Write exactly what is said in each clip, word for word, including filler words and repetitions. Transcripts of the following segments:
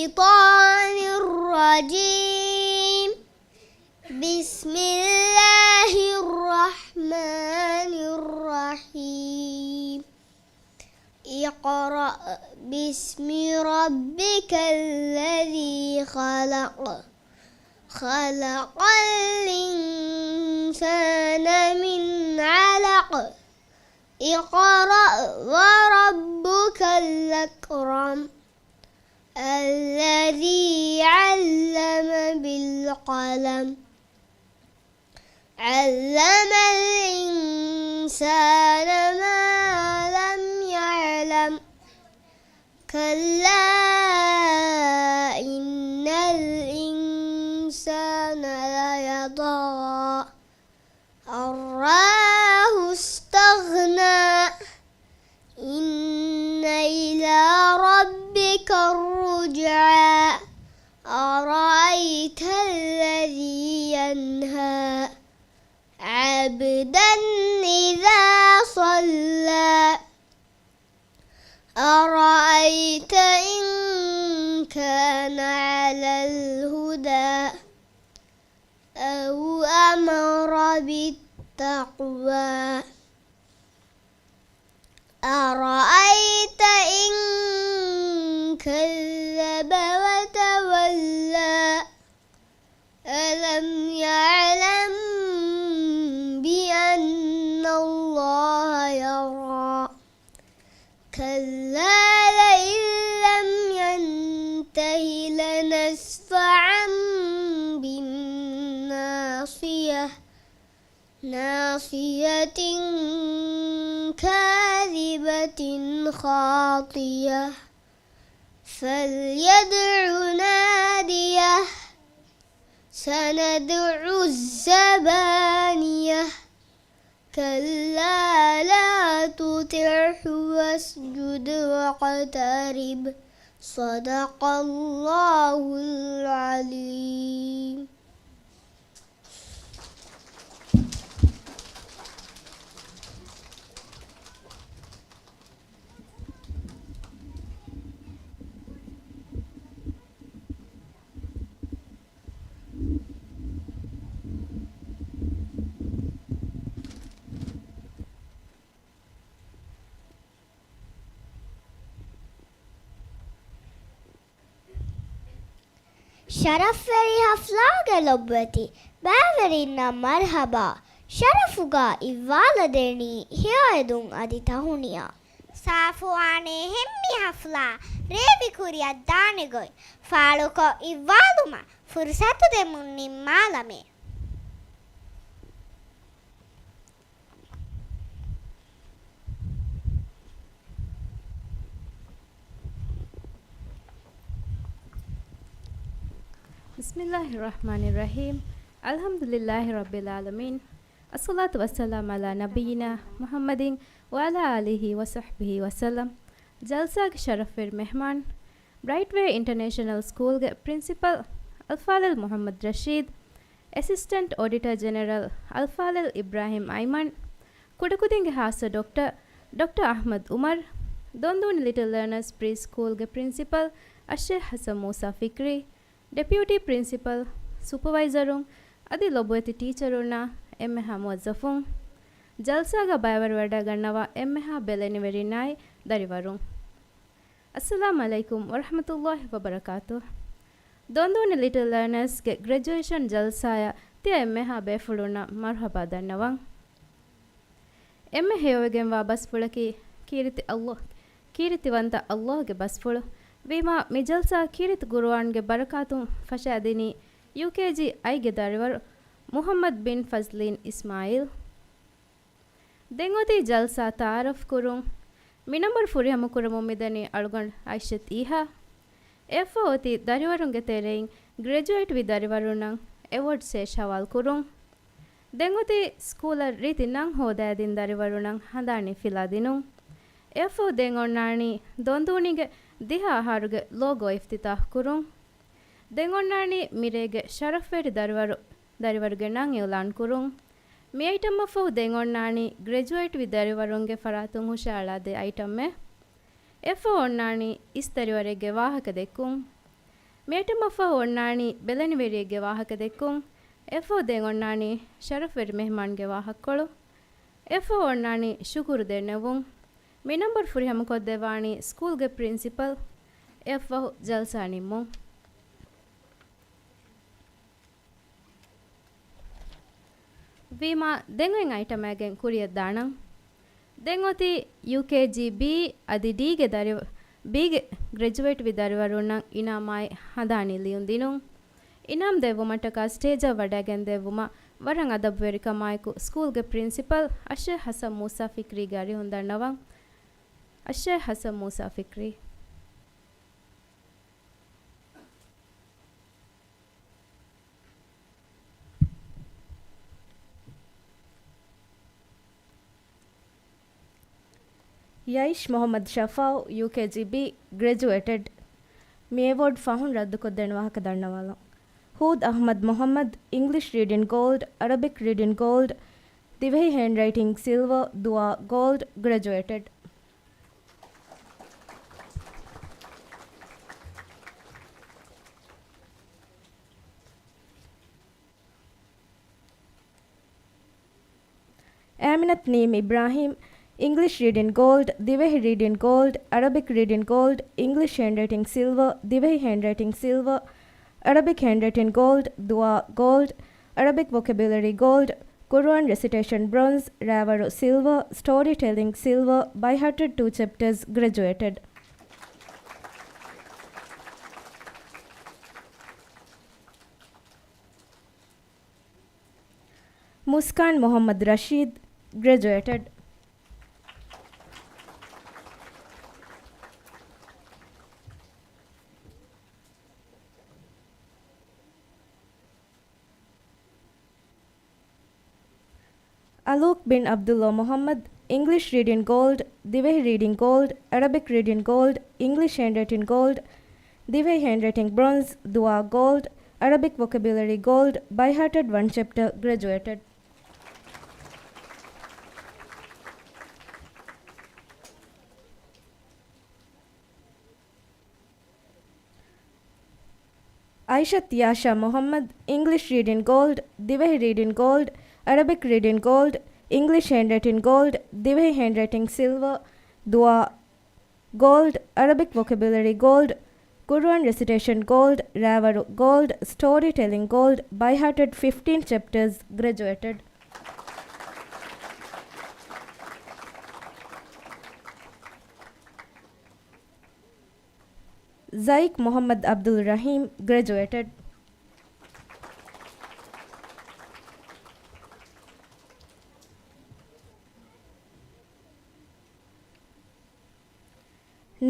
الشيطان الرجيم. بسم الله الرحمن الرحيم. اقرأ باسم ربك الذي خلق. خلق الإنسان من علق. اقرأ وربك الأكرم. الذي علم بالقلم. علم الإنسان ما لم يعلم. كلا إن الإنسان ليطغى. أن رآه استغنى. إن إلى ربك الرجعى. أرأيت الذي ينهى. عبدا إذا صلى. أرأيت إن كان على الهدى. أو أمر بالتقوى. أرأيت إن كذب وتولى. ألم يعلم بأن الله يرى. كلا لئن لم ينته لنسفعا بالناصية. ناصية كاذبة خاطية. فليدع ناديه. سندع الزبانية. كلا لا تطعه واسجد واقترب. صدق الله العظيم. ޝަރަފްވެރި ޙަފްލާގެ ލޮބުވެތި ބައިވެރިންނަށް މަރްޙަބާ. ޝަރަފުގަ އިއްވާލަދޭނީ ހެޔޮއެދުން އަދި ތަހުނިޔާ. ސާފުވާނޭ ހެން މި ޙަފްލާ ރޭވި ކުރިއަށް ދާނެ ގޮތް ފާޅުކޮށް އިއްވާލުމަށް ފުރުސަތު ދެމުން ނިންމާލަމޭ. بسم الله الرحمن الرحيم. الحمد لله رب العالمين. الصلاة والسلام على نبينا محمد وعلى آله وصحبه وسلم. ޖަލްސާގެ ޝަރަފްވެރި މެހްމާން، ބްރައިޓްވޭ އިންޓަރނޭޝަނަލް ސްކޫލްގެ ޕްރިންސިޕަލް އަލްފާޟިލް މުޙައްމަދު ރަޝީދު، އެސިސްޓެންޓް އޮޑިޓަރ ޖެނެރަލް އަލްފާޟިލް އިބްރާހިމް އައިމަން، ކުޑަކުދިންގެ ޚާއްޞަ ޑޮކްޓަރ، ޑޮކްޓަރ އަޙްމަދު އުމަރު، ދޮންދޫނި ލިޓަލް ލާނަރސް ޕްރީ ސްކޫލްގެ ޕްރިންސިޕަލް އައްޝޭޚް ޙަސަން މޫސާ ފިކްރީ، ޑެޕިއުޓީ ޕްރިންސިޕަލް، ސުޕަވައިޒަރުން އަދި ލޮބުވެތި ޓީޗަރުންނާ އެންމެހާ މުވައްޒަފުން، ޖަލްސާގަ ބައިވެރިވެވަޑައިގަންނަވާ އެންމެހާ ބެލެނިވެރިންނާއި ދަރިވަރުން. އައްސަލާމު ޢަލައިކުމް ވަރަޙްމަތުﷲި ވަބަރަކާތުހު. ދޮންދޫނި ލިޓަލް ލާނަރސްގެ ގްރެޖުއޭޝަން ޖަލްސާއަށް ތިޔަ އެންމެހާ ބޭފުޅުންނަށް މަރްޙަބާ ދަންނަވަން. އެންމެ ހެޔޮވެގެންވާ ބަސްފުޅަކީ ކީރިތި ﷲ، ކީރިތިވަންތަ ﷲގެ ބަސްފުޅު. ވީމާ، މި ޖަލްސާ ކީރިތި ޤުރުއާންގެ ބަރަކާތުން ފަށައިދިނީ ޔޫކޭޖީ އައިގެ ދަރިވަރު މުޙައްމަދު ބިން ފަޒްލީން އިސްމާޢީލް. ދެން އޮތީ ޖަލްސާ ތަޢާރަފް ކުރުން. މި ނަންބަރު ފުރިހަމަ ކުރަމުން މިދަނީ އަޅުގަނޑު އައިޝަތު އީހާ. އެއަށްފަހު އޮތީ ދަރިވަރުންގެ ތެރެއިން ގްރެޖުއޭޓްވި ދަރިވަރުންނަށް އެވޯޑްސްއެއް ހަވާލު ކުރުން. ދެން އޮތީ ސްކޫލަށް ރީތި ނަން ހޯދައިދިން ދަރިވަރުންނަށް ހަނދާނީ ފިލާދިނުން. އެއަށްފަހު ދެން އޮންނާނީ ދޮންދޫނީގެ ދިހަ އަހަރުގެ ލޯގޯ އިފްތިތާޙް ކުރުން. ދެން އޮންނާނީ މިރޭގެ ޝަރަފްވެރި ދަރިވަރު، ދަރިވަރުގެ ނަން އިޢުލާން ކުރުން. މި އައިޓަމަށްފަހު ދެން އޮންނާނީ ގްރެޖުއޭޓްވި ދަރިވަރުންގެ ފަރާތުން ހުށައަޅާދޭ އައިޓަމެއް. އެއަށްފަހު އޮންނާނީ އިސް ދަރިވަރެއްގެ ވާހަކަ ދެއްކުން. މިއަށްޓަމަށްފަހު އޮންނާނީ ބެލެނިވެރިއެއްގެ ވާހަކަ ދެއްކުން. އެއަށްފަހު ދެން އޮންނާނީ ޝަރަފްވެރި މެހްމާންގެ ވާހަކަކޮޅު. އެއަށްފަހު އޮންނާނީ ޝުކުރު ދެންނެވުން. މި ނަންބަރު ފުރިހަމަކޮށްދެއްވާނީ ސްކޫލްގެ ޕްރިންސިޕަލް. އެއަށްފަހު ޖަލްސާ ނިންމުން. ވީމާ، ދެން އޮތް އައިޓަމާގެން ކުރިއަށް ދާނަން. ދެން އޮތީ ޔޫކޭޖީ ބީ އަދި ޑީގެ ދަރި-، ބީގެ ގްރެޖުއޭޓްވި ދަރިވަރުންނަށް އިނާމާއި ހަނދާނީ ލިޔުން ދިނުން. އިނާމް ދެއްވުމަށްޓަކާ ސްޓޭޖަށް ވަޑައިގެން ދެއްވުމަށް ވަރަށް އަދަބުވެރިކަމާއެކު ސްކޫލްގެ ޕްރިންސިޕަލް އައްޝޭޚް ޙަސަން މޫސާ ފިކްރީގެ އަރިހުން ދަންނަވަން. އައްޝޭޚް ޙަސަން މޫސާ ފިކްރީ. ޔައިޝް މުޙައްމަދު ޝަފާއު، ޔޫކޭޖީ ބީ، ގްރެޖުއޭޓެޑް. މި އެވޯޑް ފަހުން ރައްދުކޮށްދޭނެ ވާހަކަ ދަންނަވާލަން. ހޫދް އަޙްމަދު މުޙައްމަދު، އިންގްލިޝް ރީޑިން ގޯލްޑް، އަރަބިކް ރީޑިން ގޯލްޑް، ދިވެހި ހޭންޑްރައިޓިން ސިލްވަރ، ދުޢާ ގޯލްޑް، ގްރެޖުއޭޓެޑް. އާމިނަތު ނީމް އިބްރާހީމް، އިންގްލިޝް ރީޑިން ގޯލްޑް، ދިވެހި ރީޑިން ގޯލްޑް، އަރަބިކް ރީޑިން ގޯލްޑް، އިންގްލިޝް ހޭންޑްރައިޓިން ސިލްވަރ، ދިވެހި ހޭންޑްރައިޓިން ސިލްވަރ، އަރަބިކް ހޭންޑްރައިޓިން ގޯލްޑް، ދުޢާ ގޯލްޑް، އަރަބިކް ވޮކެބިއުލަރީ ގޯލްޑް، ޤުރުއާން ރެސިޓޭޝަން ބްރޮންޒް، ރާވަރު ސިލްވަރ، ސްޓޯރީ ޓެލިން ސިލްވަރ، ބައިހާޓެޑް ޓޫ ޗެޕްޓާސް، ގްރެޖުއޭޓެޑް. މުސްކާން މުޙައްމަދު ރަޝީދު، ގްރެޖުއޭޓެޑް. އަލޫކް ބިން ޢަބްދުﷲ މުޙައްމަދު، އިންގްލިޝް ރީޑިން ގޯލްޑް، ދިވެހި ރީޑިން ގޯލްޑް، އަރަބިކް ރީޑިން ގޯލްޑް، އިންގްލިޝް ހޭންޑްރައިޓިން ގޯލްޑް، ދިވެހި ހޭންޑްރައިޓިން ބްރޮންޒް، ދުޢާ ގޯލްޑް، އަރަބިކް ވޮކެބިއުލަރީ ގޯލްޑް، ބައިހާޓެޑް ވަން ޗެޕްޓާ، ގްރެޖުއޭޓެޑް. އައިޝަތު ޔާޝާ މުޙައްމަދު، އިންގްލިޝް ރީޑިން ގޯލްޑް، ދިވެހި ރީޑިން ގޯލްޑް، އަރަބިކް ރީޑިން ގޯލްޑް، އިންގްލިޝް ހޭންޑްރައިޓިން ގޯލްޑް، ދިވެހި ހޭންޑްރައިޓިން ސިލްވަރ، ދުޢާ ގޯލްޑް، އަރަބިކް ވޮކެބިއުލަރީ ގޯލްޑް، ޤުރުއާން ރެސިޓޭޝަން ގޯލްޑް، ރާވަރު ގޯލްޑް، ސްޓޯރީ ޓެލިން ގޯލްޑް، ބައިހާޓެޑް ފިފްޓީން ޗެޕްޓާސް، ގްރެޖުއޭޓެޑް. ޒައިކް މުޙައްމަދު ޢަބްދުއްރަޙީމް، ގްރެޖުއޭޓެޑް.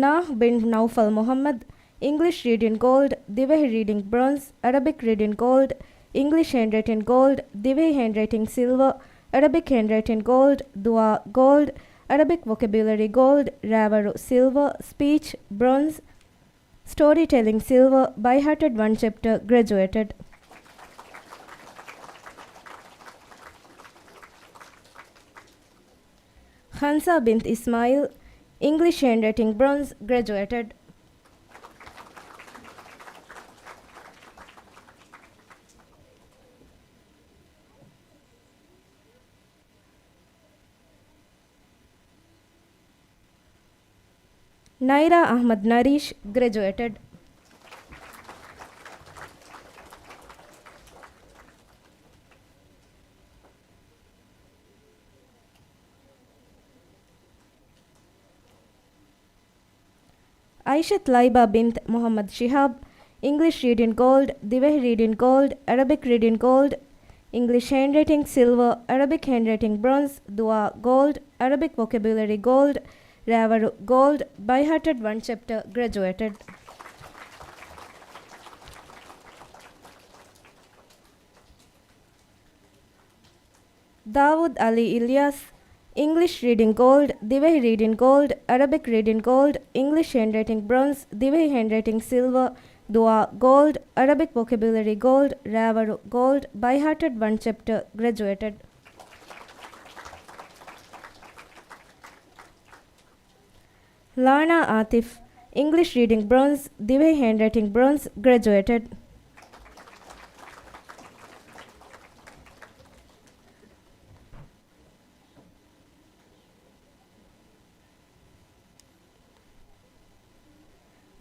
ނާހް ބިން ނައުފަލް މުޙައްމަދު، އިންގްލިޝް ރީޑިން ގޯލްޑް، ދިވެހި ރީޑިން ބްރޮންޒް، އަރަބިކް ރީޑިން ގޯލްޑް، އިންގްލިޝް ހޭންޑްރައިޓިން ގޯލްޑް، ދިވެހި ހޭންޑްރައިޓިން ސިލްވަރ، އަރަބިކް ހޭންޑްރައިޓިން ގޯލްޑް، ދުޢާ ގޯލްޑް، އަރަބިކް ވޮކެބިއުލަރީ ގޯލްޑް، ރާވަރު ސިލްވަރ، ސްޕީޗް ބްރޮންޒް، ސްޓޯރީ ޓެލިން ސިލްވަ، ބައިހާޓެޑް ވަން ޗެޕްޓާ، ގްރެޖުއޭޓެޑް. ޚަންސާ ބިންތު އިސްމާއިލް، އިންގްލިޝް ހޭންޑްރައިޓިން ބްރޮންޒް، ގްރެޖުއޭޓެޑް. ނައިރާ އަޙްމަދު ނަރީޝް، ގްރެޖުއޭޓެޑް. އައިޝަތު ލައިބާ ބިންތު މުޙައްމަދު ޝިހާބް، އިންގްލިޝް ރީޑިން ގޯލްޑް، ދިވެހި ރީޑިން ގޯލްޑް، އަރަބިކް ރީޑިން ގޯލްޑް، އިންގްލިޝް ހޭންޑްރައިޓިން ސިލްވަ، އަރަބިކް ހޭންޑްރައިޓިން ބްރޮންޒް، ދުޢާ ގޯލްޑް، އަރަބިކް ވޮކެބިއުލަރީ ގޯލްޑް، ރާވަރު ގޯލްޑް، ބައިހާޓެޑް ވަން ޗެޕްޓާ، ގްރެޖުއޭޓެޑް. ދާވޫދު ޢަލީ އިލްޔާސް، އިންގްލިޝް ރީޑިން ގޯލްޑް، ދިވެހި ރީޑިން ގޯލްޑް، އަރަބިކް ރީޑިން ގޯލްޑް، އިންގްލިޝް ހޭންޑްރައިޓިން ބްރޮންޒް، ދިވެހި ހޭންޑްރައިޓިން ސިލްވަ، ދުޢާ ގޯލްޑް، އަރަބިކް ވޮކެބިއުލަރީ ގޯލްޑް، ރާވަރު ގޯލްޑް، ބައިހާޓެޑް ވަން ޗެޕްޓާ، ގްރެޖުއޭޓެޑް. ލާނާ އާތިފް، English reading bronze, ދިވެހި ހޭންޑްރައިޓިން ބްރޮންޒް، ގްރެޖުއޭޓެޑް.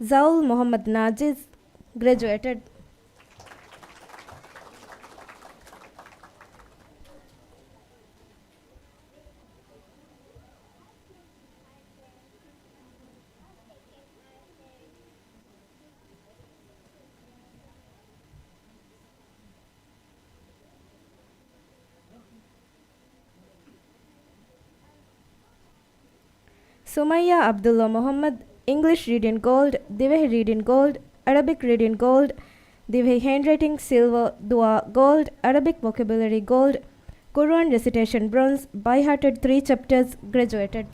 ޒައުލް މުޙައްމަދު ނާޖިޒް، ގްރެޖުއޭޓެޑް. ސުމައްޔާ ޢަބްދުﷲ މުޙައްމަދު، އިންގްލިޝް ރީޑިން ގޯލްޑް، ދިވެހި ރީޑިން ގޯލްޑް، އަރަބިކް ރީޑިން ގޯލްޑް، ދިވެހި ހޭންޑްރައިޓިން ސިލްވަ، ދުޢާ ގޯލްޑް، އަރަބިކް ވޮކެބުލަރީ ގޯލްޑް، ޤުރުއާން ރެސިޓޭޝަން ބްރޮންޒް، ބައިހާޓެޑް ތްރީ ޗެޕްޓާސް، ގްރެޖުއޭޓެޑް.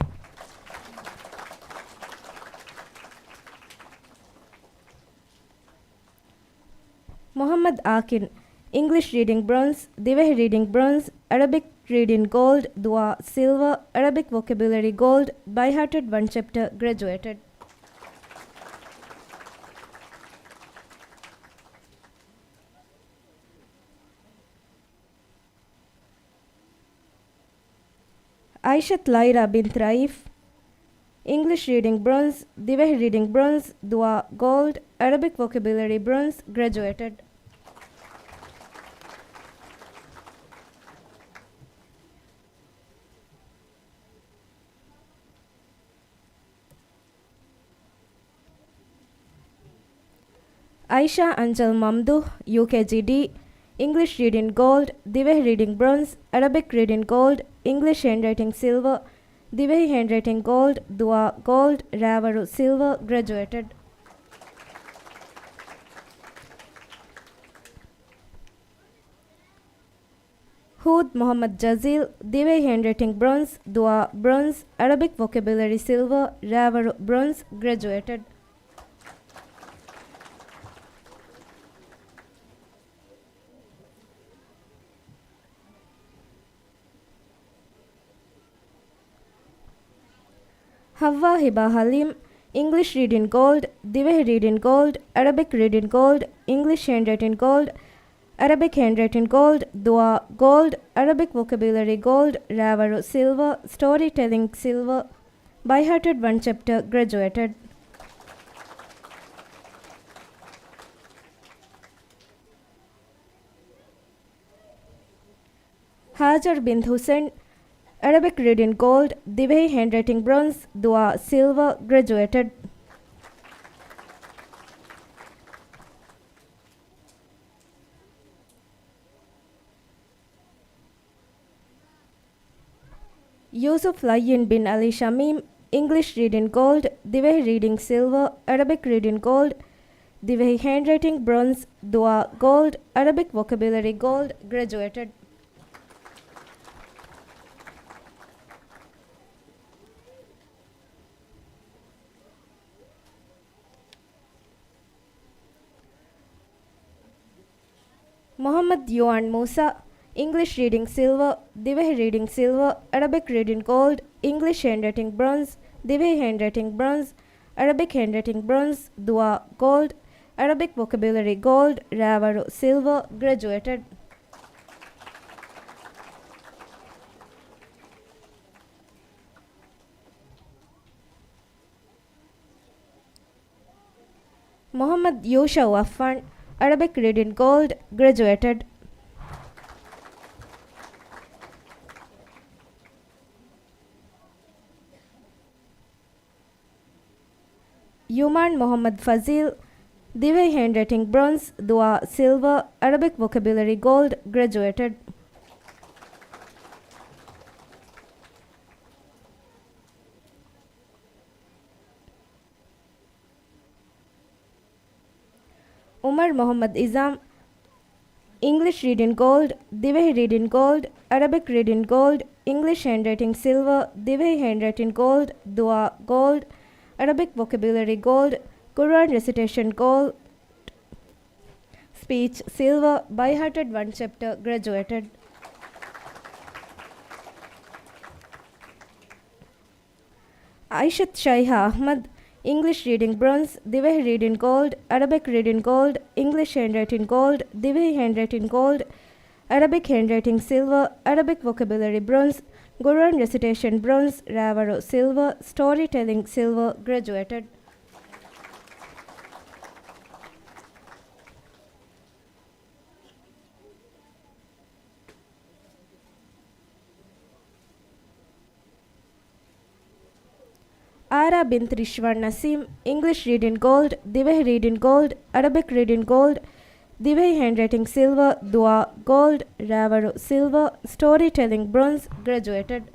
މުޙައްމަދު އާކިން، އިންގްލިޝް ރީޑިން ބްރޮންޒް، ދިވެހި ރީޑިން ބްރޮންޒް، އަރަބިކް ރީޑިން ގޯލްޑް، ދުޢާ ސިލްވަ، އަރަބިކް ވޮކެބުލަރީ ގޯލްޑް، ބައިހާޓެޑް ވަން ޗެޕްޓާ، ގްރެޖުއޭޓެޑް. އައިޝަތު ލައިރާ ބިންތު ރައީފް، އިންގްލިޝް ރީޑިން ބްރޮންޒް، ދިވެހި ރީޑިން ބްރޮންޒް، ދުޢާ ގޯލްޑް، އަރަބިކް ވޮކެބުލަރީ ބްރޮންޒް، ގްރެޖުއޭޓެޑް. އައިޝާ އަންޖަލް މަމްދޫޙް، ޔޫކޭޖީޑީ، އިންގްލިޝް ރީޑިން ގޯލްޑް، ދިވެހި ރީޑިން ބްރޮންޒް، އަރަބިކް ރީޑިން ގޯލްޑް، އިންގްލިޝް ހޭންޑްރައިޓިން ސިލްވަ، ދިވެހި ހޭންޑްރައިޓިން ގޯލްޑް، ދުޢާ ގޯލްޑް، ރާވަރު ސިލްވަ، ގްރެޖުއޭޓެޑް. ހޫދް މުޙައްމަދު ޖަޒީލް، ދިވެހި ހޭންޑްރައިޓިން ބްރޮންޒް، ދުޢާ ބްރޮންޒް، އަރަބިކް ވޮކެބުލަރީ ސިލްވަ، ރާވަރު ބްރޮންޒް، ގްރެޖުއޭޓެޑް. ޙައްވާ ހިބާ ޙަލީމް، އިންގްލިޝް ރީޑިން ގޯލްޑް، ދިވެހި ރީޑިން ގޯލްޑް، އަރަބިކް ރީޑިން ގޯލްޑް، އިންގްލިޝް ހޭންޑްރައިޓިން ގޯލްޑް، އަރަބިކް ހޭންޑްރައިޓިން ގޯލްޑް، ދުޢާ ގޯލްޑް، އަރަބިކް ވޮކެބުލަރީ ގޯލްޑް، ރާވަރު ސިލްވަ، ސްޓޯރީ ޓެލިން ސިލްވަ، ބައިހާޓެޑް ވަން ޗެޕްޓާ، ގްރެޖުއޭޓެޑް. ހާޖަރު ބިންތު ޙުސެން، އަރަބިކް ރީޑިން ގޯލްޑް، ދިވެހި ހޭންޑްރައިޓިން ބްރޮންޒް، ދުޢާ ސިލްވަ، ގްރެޖުއޭޓެޑް. ޔޫސުފް ލައްޔިން ބިން ޢަލީ ޝަމީމް، އިންގްލިޝް ރީޑިން ގޯލްޑް، ދިވެހި ރީޑިން ސިލްވަ، އަރަބިކް ރީޑިން ގޯލްޑް، ދިވެހި ހޭންޑްރައިޓިން ބްރޮންޒް، ދުޢާ ގޯލްޑް، އަރަބިކް ވޮކެބުލަރީ ގޯލްޑް، ގްރެޖުއޭޓެޑް. މުޙައްމަދު ޔުއާން މޫސާ، އިންގްލިޝް ރީޑިން ސިލްވަ، ދިވެހި ރީޑިން ސިލްވަ، އަރަބިކް ރީޑިން ގޯލްޑް، އިންގްލިޝް ހޭންޑްރައިޓިން ބްރޮންޒް، ދިވެހި ހޭންޑްރައިޓިން ބްރޮންޒް، އަރަބިކް ހޭންޑްރައިޓިން ބްރޮންޒް، ދުޢާ ގޯލްޑް، އަރަބިކް ވޮކެބުލަރީ ގޯލްޑް، ރާވަރު ސިލްވަ، ގްރެޖުއޭޓެޑް. މުޙައްމަދު ޔޫޝައު އައްފާން، އަރަބިކް ރީޑިން ގޯލްޑް، ގްރެޖުއޭޓެޑް. ޔުމާން މުޙައްމަދު ފަޒީލް، ދިވެހި ހޭންޑްރައިޓިން ބްރޮންޒް، ދުޢާ ސިލްވަ، އަރަބިކް ވޮކެބުލަރީ ގޯލްޑް، ގްރެޖުއޭޓެޑް. ޢުމަރު މުޙައްމަދު އިޒާމް، އިންގްލިޝް ރީޑިން ގޯލްޑް، ދިވެހި ރީޑިން ގޯލްޑް، އަރަބިކް ރީޑިން ގޯލްޑް، އިންގްލިޝް ހޭންޑްރައިޓިން ސިލްވަ، ދިވެހި ހޭންޑްރައިޓިން ގޯލްޑް، ދުޢާ ގޯލްޑް، އަރަބިކް ވޮކެބުލަރީ ގޯލްޑް، ޤުރުއާން ރެސިޓޭޝަން ގޯލްޑް، ސްޕީޗް ސިލްވަ، ބައިހާޓެޑް ވަން ޗެޕްޓާ، ގްރެޖުއޭޓެޑް. އައިޝަތު ޝައިހާ އަޙްމަދު، އިންގްލިޝް ރީޑިން ބްރޮންޒް، ދިވެހި ރީޑިން ގޯލްޑް، އަރަބިކް ރީޑިން ގޯލްޑް، އިންގްލިޝް ހޭންޑްރައިޓިން ގޯލްޑް، ދިވެހި ހޭންޑްރައިޓިން ސިލްވަ، އަރަބިކް ވޮކެބިއުލަރީ ބްރޮންޒް، ގުރުއާން ރެސިޓޭޝަން ބްރޮންޒް، ރާވަރު ސިލްވަ، ސްޓޯރީ ޓެލިން ސިލްވަ، ގްރެޖުއޭޓެޑް. އާރާ ބިންތު ރިޝްވާން ނަސީމް، އިންގްލިޝް ރީޑިން ގޯލްޑް، ދިވެހި ރީޑިން ގޯލްޑް، އަރަބިކް ރީޑިން ގޯލްޑް، ދިވެހި ހޭންޑްރައިޓިން ސިލްވަ، ދުޢާ ގޯލްޑް، ރާވަރު ސިލްވަ، ސްޓޯރީ ޓެލިން ބްރޮންޒް، ގްރެޖުއޭޓެޑް.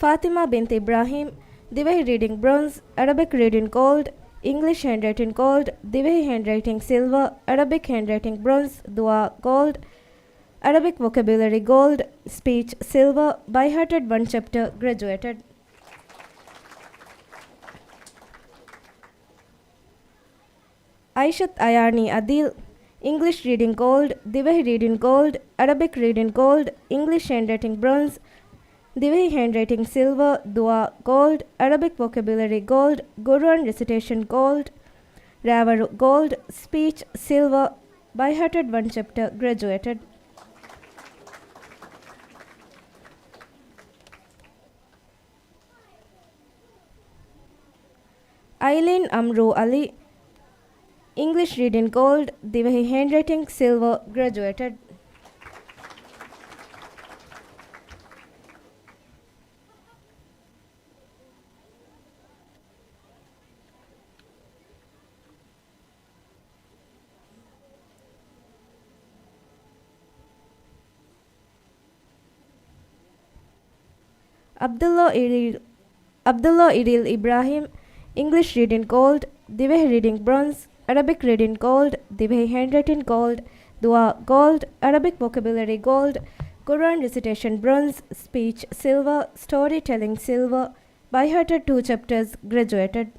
ފާތިމާ ބިންތު އިބްރާހީމް، ދިވެހި ރީޑިން ބްރޮންޒް، އަރަބިކް ރީޑިން ގޯލްޑް، އިންގްލިޝް ހޭންޑްރައިޓިން ގޯލްޑް، ދިވެހި ހޭންޑްރައިޓިން ސިލްވަ، އަރަބިކް ހޭންޑްރައިޓިން ބްރޮންޒް، ދުޢާ ގޯލްޑް، އަރަބިކް ވޮކެބިއުލަރީ ގޯލްޑް، ސްޕީޗް ސިލްވަ، ބައިހާޓެޑް ވަން ޗެޕްޓަ، ގްރެޖުއޭޓެޑް. އައިޝަތު އަޔާނީ އަދީލް، އިންގްލިޝް ރީޑިން ގޯލްޑް، ދިވެހި ރީޑިން ގޯލްޑް، އަރަބިކް ރީޑިން ގޯލްޑް، އިންގްލިޝް ހޭންޑްރައިޓިން ބްރޮންޒް، ދިވެހި ހޭންޑްރައިޓިން ސިލްވަ، ދުޢާ ގޯލްޑް، އަރަބިކް ވޮކެބިއުލަރީ ގޯލްޑް، ގުރުއާން ރެސިޓޭޝަން ގޯލްޑް، ރާވަރު ގޯލްޑް، ސްޕީޗް ސިލްވަ، ބައިހާޓެޑް ވަން ޗެޕްޓަ، ގްރެޖުއޭޓެޑް. އައިލީން އަމްރޫ އަލީ، އިންގްލިޝް ރީޑިން ގޯލްޑް، ދިވެހި ހޭންޑްރައިޓިން ސިލްވަ، ގްރެޖުއޭޓެޑް. ޢަބްދުﷲ އިރީލް، ޢަބްދުﷲ އިރީލް އިބްރާހީމް، އިންގްލިޝް ރީޑިން ގޯލްޑް، ދިވެހި ރީޑިން ބްރޮންޒް، އަރަބިކް ރީޑިން ގޯލްޑް، ދިވެހި ހޭންޑްރައިޓިން ގޯލްޑް، ދުޢާ ގޯލްޑް، އަރަބިކް ވޮކެބިއުލަރީ ގޯލްޑް، ގުރުއާން ރެސިޓޭޝަން ބްރޮންޒް، ސްޕީޗް ސިލްވަ، ސްޓޯރީ ޓެލިން ސިލްވަ، ބައިހާޓެޑް ޓޫ ޗެޕްޓަރސް، ގްރެޖުއޭޓެޑް.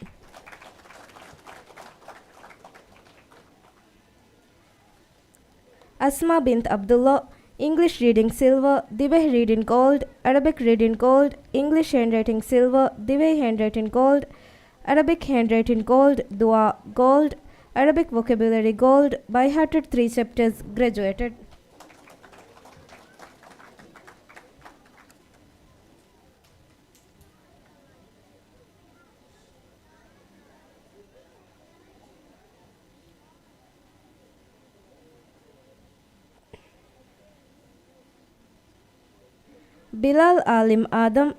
އަސްމާ ބިންތު ޢަބްދުﷲ، އިންގްލިޝް ރީޑިން ސިލްވަ، ދިވެހި ރީޑިން ގޯލްޑް، އަރަބިކް ރީޑިން ގޯލްޑް، އިންގްލިޝް ހޭންޑްރައިޓިން ސިލްވަ، ދިވެހި ހޭންޑްރައިޓިން ގޯލްޑް، އަރަބިކް ހޭންޑްރައިޓިން ގޯލްޑް، ދުޢާ ގޯލްޑް، އަރަބިކް ވޮކެބިއުލަރީ ގޯލްޑް، ބައިހާޓެޑް ތްރީ ޗެޕްޓަރސް، ގްރެޖުއޭޓެޑް. ބިލާލް އާލިމް އާދަމް،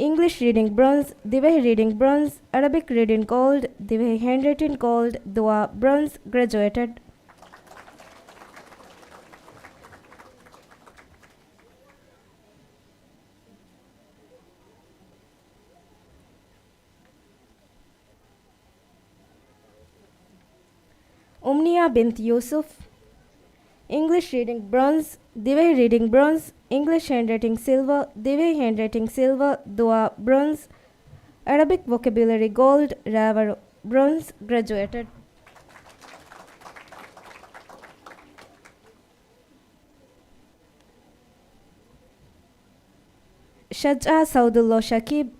އިންގްލިޝް ރީޑިން ބްރޮންޒް، ދިވެހި ރީޑިން ބްރޮންޒް، އަރަބިކް ރީޑިން ގޯލްޑް، ދިވެހި ހޭންޑްރައިޓިން ގޯލްޑް، ދުޢާ ބްރޮންޒް، ގްރެޖުއޭޓެޑް. އުމްނިޔާ ބިންތު ޔޫސުފް، އިންގްލިޝް ރީޑިން ބްރޮންޒް، ދިވެހި ރީޑިން ބްރޮންޒް، އިންގްލިޝް ހޭންޑްރައިޓިން ސިލްވަ، ދިވެހި ހޭންޑްރައިޓިން ސިލްވަ، ދުޢާ ބްރޮންޒް، އަރަބިކް ވޮކެބިއުލަރީ ގޯލްޑް، ރާވަރު ބްރޮންޒް، ގްރެޖުއޭޓެޑް. ޝަޖްއާ ސައުދުﷲ ޝަކީބް،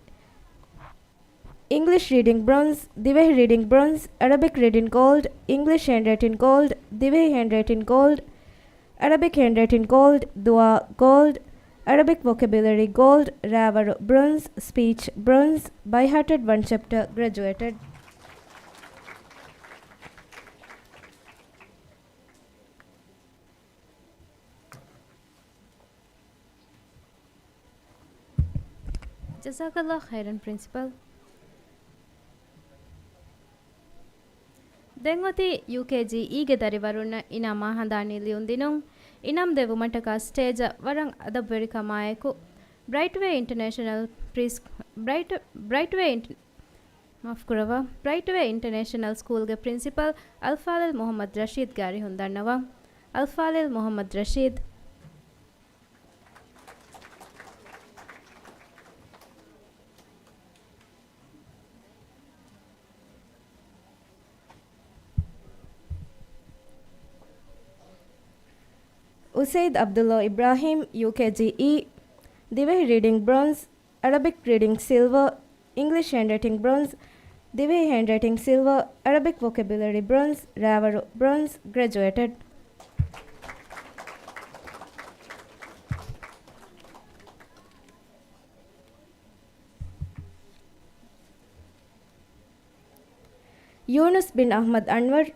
އިންގްލިޝް ރީޑިން ބްރޮންޒް، ދިވެހި ރީޑިން ބްރޮންޒް، އަރަބިކް ރީޑިން ގޯލްޑް، އިންގްލިޝް ހޭންޑްރައިޓިން ގޯލްޑް، ދިވެހި ހޭންޑްރައިޓިން ގޯލްޑް، އަރަބިކް ހޭންޑްރައިޓިން ގޯލްޑް، ދުޢާ ގޯލްޑް، އަރަބިކް ވޮކެބިއުލަރީ ގޯލްޑް، ރާވަރު ބްރޮންޒް، ސްޕީޗް ބްރޮންޒް، ބައިހާޓެޑް ވަން ޗެޕްޓަ، ގްރެޖުއޭޓެޑް. ޖަޒާކަﷲ ޚައިރަން ޕްރިންސިޕަލް. ދެން އޮތީ ޔޫކޭޖީ އީގެ ދަރިވަރުންނަށް އިނާމާ ހަނދާނީ ލިޔުންދިނުން. އިނާމް ދެއްވުމަށްޓަކާ ސްޓޭޖަށް ވަރަށް އަދަބުވެރިކަމާއެކު، ބްރައިޓްވޭ އިންޓަނޭޝަނަލް ޕްރީސް-، ބްރައިޓް-، ބްރައިޓްވޭ އިންޓަ-، މާފުކުރައްވާ، ބްރައިޓްވޭ އިންޓަނޭޝަނަލް ސްކޫލްގެ ޕްރިންސިޕަލް އަލްފާޟިލް މުޙައްމަދު ރަޝީދްގެ އަރިހުން ދަންނަވަން. އަލްފާޟިލް މުޙައްމަދު ރަޝީދް. އުސައިދް ޢަބްދުﷲ އިބްރާހީމް، ޔޫކޭޖީ އީ، ދިވެހި ރީޑިންގ ބްރޮންޒް، އަރަބިކް ރީޑިންގ ސިލްވަރ، އިންގްލިޝް ހޭންޑްރައިޓިންގ ބްރޮންޒް، ދިވެހި ހޭންޑްރައިޓިންގ ސިލްވަރ، އަރަބިކް ވޮކެބިއުލަރީ ބްރޮންޒް، ރާވަރު ބްރޮންޒް، ގްރެޖުއޭޓެޑް. ޔޫނުސް ބިން އަޙްމަދު އަންވަރު،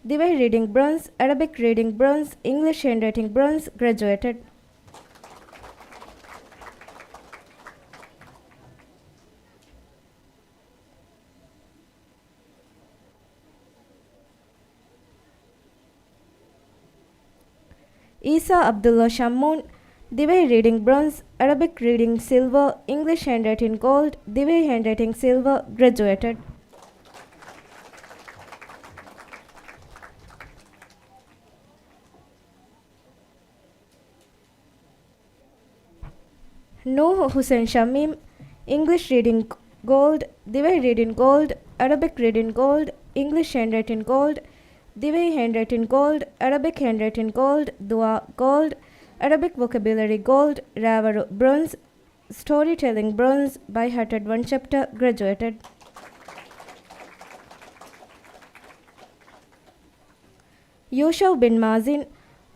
ދިވެހި ރީޑިންގ ބްރޮންޒް، އަރަބިކް ރީޑިންގ ބްރޮންޒް، އިންގްލިޝް ހޭންޑްރައިޓިންގ ބްރޮންޒް، ގްރެޖުއޭޓެޑް. އީސާ ޢަބްދުﷲ ޝައްމޫން، ދިވެހި ރީޑިންގ ބްރޮންޒް، އަރަބިކް ރީޑިންގ ސިލްވަރ، އިންގްލިޝް ހޭންޑްރައިޓިންގ ގޯލްޑް، ދިވެހި ހޭންޑްރައިޓިންގ ސިލްވަރ، ގްރެޖުއޭޓެޑް. ނޫހު ޙުސެން ޝަމީމް، އިންގްލިޝް ރީޑިންގ ގޯލްޑް، ދިވެހި ރީޑިންގ ގޯލްޑް، އަރަބިކް ރީޑިންގ ގޯލްޑް، އިންގްލިޝް ހޭންޑްރައިޓިންގ ގޯލްޑް، ދިވެހި ހޭންޑްރައިޓިންގ ގޯލްޑް، އަރަބިކް ހޭންޑްރައިޓިންގ ގޯލްޑް، ދުޢާ ގޯލްޑް، އަރަބިކް ވޮކެބިއުލަރީ ގޯލްޑް، ރާވަރު ބްރޮންޒް، ސްޓޯރީ ޓެލިންގ ބްރޮންޒް، ބައިހާޓެޑް ވަން ޗެޕްޓަ، ގްރެޖުއޭޓެޑް. ޔޫޝައު ބިން މާޒިން،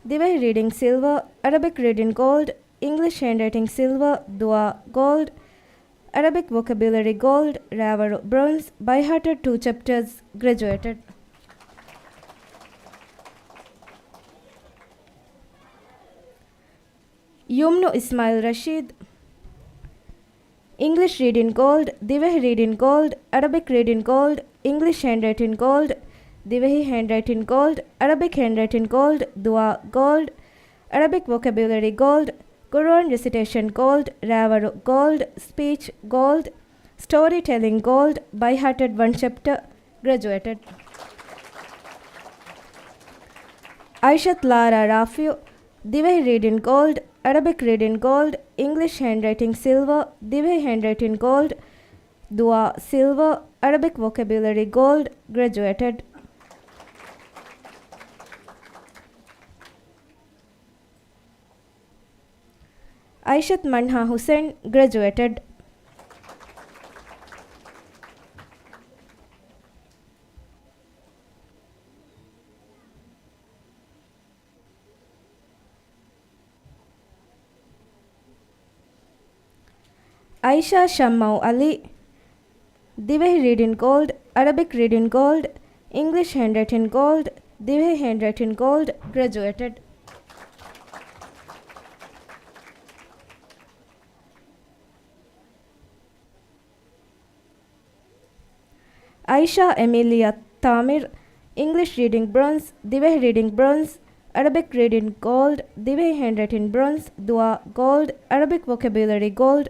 ދިވެހި ރީޑިންގ ސިލްވަރ، އަރަބިކް ރީޑިންގ ގޯލްޑް، އިންގްލިޝް ހޭންޑްރައިޓިންގ ސިލްވަރ، ދުޢާ ގޯލްޑް، އަރަބިކް ވޮކެބިއުލަރީ ގޯލްޑް، ރާވަރު ބްރޮންޒް، ބައިހާޓެޑް ޓޫ ޗެޕްޓަރސް، ގްރެޖުއޭޓެޑް. ޔުމްނު އިސްމާޢީލް ރަޝީދު، އިންގްލިޝް ރީޑިންގ ގޯލްޑް، ދިވެހި ރީޑިންގ ގޯލްޑް، އަރަބިކް ރީޑިންގ ގޯލްޑް، އިންގްލިޝް ހޭންޑްރައިޓިންގ ގޯލްޑް، ދިވެހި ހޭންޑްރައިޓިންގ ގޯލްޑް، އަރަބިކް ހޭންޑްރައިޓިންގ ގޯލްޑް، ދުޢާ ގޯލްޑް، އަރަބިކް ވޮކެބިއުލަރީ ގޯލްޑް، ޤުރުއާން ރިސިޓޭޝަން ގޯލްޑް، ރާވަރު ގޯލްޑް، ސްޕީޗް ގޯލްޑް، ސްޓޯރީ ޓެލިންގ ގޯލްޑް، ބައިހާޓެޑް ވަން ޗެޕްޓަ، ގްރެޖުއޭޓެޑް. އައިޝަތު ލާރާ ރާފިޢު، ދިވެހި ރީޑިންގ ގޯލްޑް، އަރަބިކް ރީޑިންގ ގޯލްޑް، އިންގްލިޝް ހޭންޑްރައިޓިންގ ސިލްވަރ، ދިވެހި ހޭންޑްރައިޓިންގ ގޯލްޑް، ދުޢާ ސިލްވަރ، އަރަބިކް ވޮކެބިއުލަރީ ގޯލްޑް، ގްރެޖުއޭޓެޑް. އައިޝަތު މަންހާ ޙުސެން، ގްރެޖުއޭޓެޑް. އައިޝާ ޝައްމައު ޢަލީ، ދިވެހި ރީޑިންގ ގޯލްޑް، އަރަބިކް ރީޑިންގ ގޯލްޑް، އިންގްލިޝް ހޭންޑްރައިޓިންގ ގޯލްޑް، ދިވެހި ހޭންޑްރައިޓިންގ ގޯލްޑް، ގްރެޖުއޭޓެޑް. އައިޝާ އެމީލިއާ ތާމިރު، އިންގްލިޝް ރީޑިންގ ބްރޮންޒް، ދިވެހި ރީޑިންގ ބްރޮންޒް، އަރަބިކް ރީޑިންގ ގޯލްޑް، ދިވެހި ހޭންޑްރައިޓިންގ ބްރޮންޒް، ދުޢާ ގޯލްޑް، އަރަބިކް ވޮކެބިއުލަރީ ގޯލްޑް،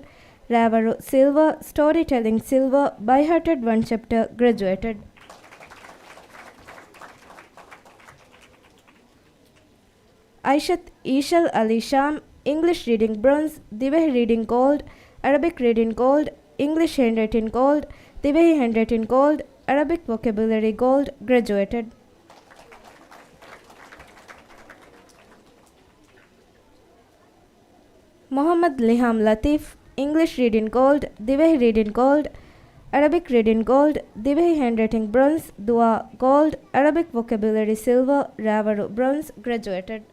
ރާވަރު ސިލްވަރ، ސްޓޯރީ ޓެލިންގ ސިލްވަރ، ބައިހާޓެޑް ވަން ޗެޕްޓަ، ގްރެޖުއޭޓެޑް. އައިޝަތު އީޝަލް ޢަލީ ޝާމް، އިންގްލިޝް ރީޑިންގ ބްރޮންޒް، ދިވެހި ރީޑިންގ ގޯލްޑް، އަރަބިކް ރީޑިންގ ގޯލްޑް، އިންގްލިޝް ހޭންޑްރައިޓިންގ ގޯލްޑް، ދިވެހި ހޭންޑްރައިޓިންގ ގޯލްޑް، އަރަބިކް ވޮކެބިއުލަރީ ގޯލްޑް، ގްރެޖުއޭޓެޑް. މުޙައްމަދު ލިހާމް ލަތީފް، އިންގްލިޝް ރީޑިންގ ގޯލްޑް، ދިވެހި ރީޑިންގ ގޯލްޑް، އަރަބިކް ރީޑިންގ ގޯލްޑް، ދިވެހި ހޭންޑްރައިޓިންގ ބްރޮންޒް، ދުޢާ ގޯލްޑް، އަރަބިކް ވޮކެބިއުލަރީ ސިލްވަރ، ރާވަރު ބްރޮންޒް، ގްރެޖުއޭޓެޑް.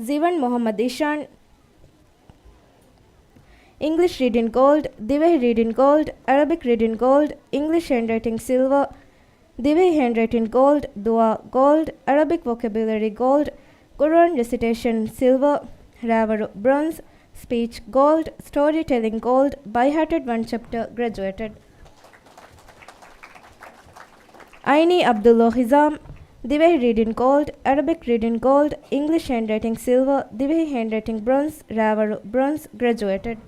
ޒިވަން މުޙައްމަދު އިޝާން، އިންގްލިޝް ރީޑިންގ ގޯލްޑް، ދިވެހި ރީޑިންގ ގޯލްޑް، އަރަބިކް ރީޑިންގ ގޯލްޑް، އިންގްލިޝް ހޭންޑްރައިޓިންގ ސިލްވަރ، ދިވެހި ހޭންޑްރައިޓިންގ ގޯލްޑް، ދުޢާ ގޯލްޑް، އަރަބިކް ވޮކެބިއުލަރީ ގޯލްޑް، ޤުރުއާން ރިސިޓޭޝަން ސިލްވަރ، ރާވަރު ބްރޮންޒް، ސްޕީޗް ގޯލްޑް، ސްޓޯރީ ޓެލިންގ ގޯލްޑް، ބައިހާޓެޑް ވަން ޗެޕްޓަ، ގްރެޖުއޭޓެޑް. އައިނީ ޢަބްދުﷲ ޚިޒާމް، ދިވެހި ރީޑިންގ ގޯލްޑް، އަރަބިކް ރީޑިންގ ގޯލްޑް، އިންގްލިޝް ހޭންޑްރައިޓިންގ ސިލްވަރ، ދިވެހި ހޭންޑްރައިޓިންގ ބްރޮންޒް، ރާވަރު ބްރޮންޒް، ގްރެޖުއޭޓެޑް.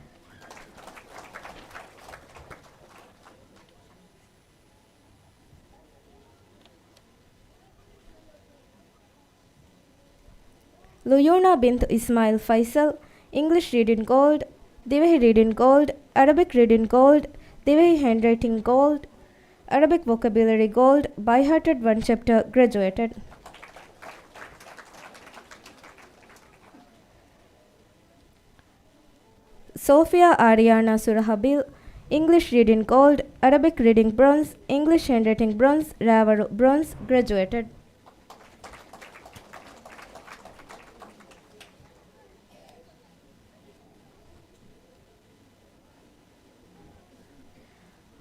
ލުޔޫނާ ބިންތު އިސްމާޢީލް ފައިސަލް، އިންގްލިޝް ރީޑިންގ ގޯލްޑް، ދިވެހި ރީޑިންގ ގޯލްޑް، އަރަބިކް ރީޑިންގ ގޯލްޑް، ދިވެހި ހޭންޑްރައިޓިންގ ގޯލްޑް، Arabic vocabulary gold, by hearted one chapter graduated. Sophia Ariana Surahabil, English reading gold, Arabic reading bronze, English handwriting bronze, Ravaru bronze, graduated.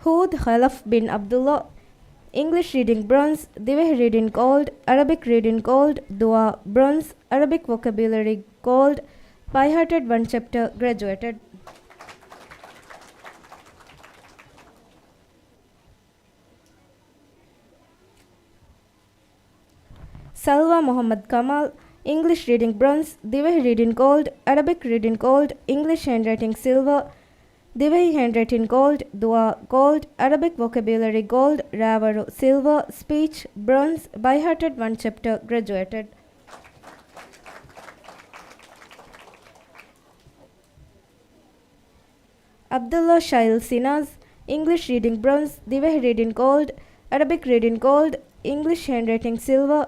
Hud Khalaf bin Abdullah, English reading bronze, Divehi reading gold, Arabic reading gold, Dua bronze, Arabic vocabulary gold, by hearted one chapter graduated. Salwa Muhammad Kamal, English reading bronze, Divehi reading gold, Arabic reading gold, English handwriting silver, Divehi handwriting gold, Dua gold, Arabic vocabulary gold, Ravaru silver, speech bronze, by hearted one chapter graduated. Abdullah Shail Sinaz, English reading bronze, Divehi reading gold, Arabic reading gold, English handwriting silver,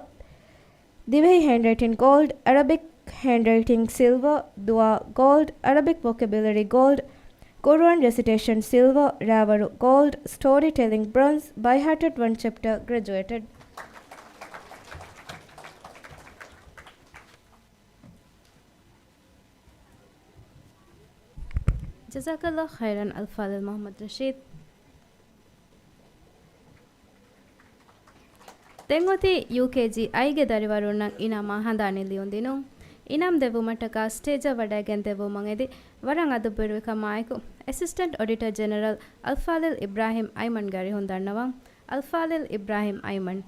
Divehi handwriting gold, Arabic handwriting silver, Dua gold, Arabic vocabulary gold, Quran recitation silver, Ravaru gold, storytelling bronze, by hearted one chapter graduated. ޖަޒާކައްލާހު ޚައިރަން އަލްފާޟިލް މުޙައްމަދު ރަޝީދު. ދެން އޮތީ ޔޫކޭޖީ އައިގެ ދަރިވަރުންނަށް އިނާމާ ހަނދާން ނިލިޔުން ދިނުން. އިނާމް ދެއްވުމަށްޓަކާ ސްޓޭޖަށް ވަޑައިގެން ދެއްވުމަށް އެދި ވަރަށް އަދަބުވެރިކަމާއެކު އެސިސްޓެންޓް އޮޑިޓަރ ޖެނެރަލް އަލްފާޟިލް އިބްރާހިމް އައިމަންގެ އަރިހުން ދަންނަވަން. އަލްފާޟިލް އިބްރާހިމް އައިމަން.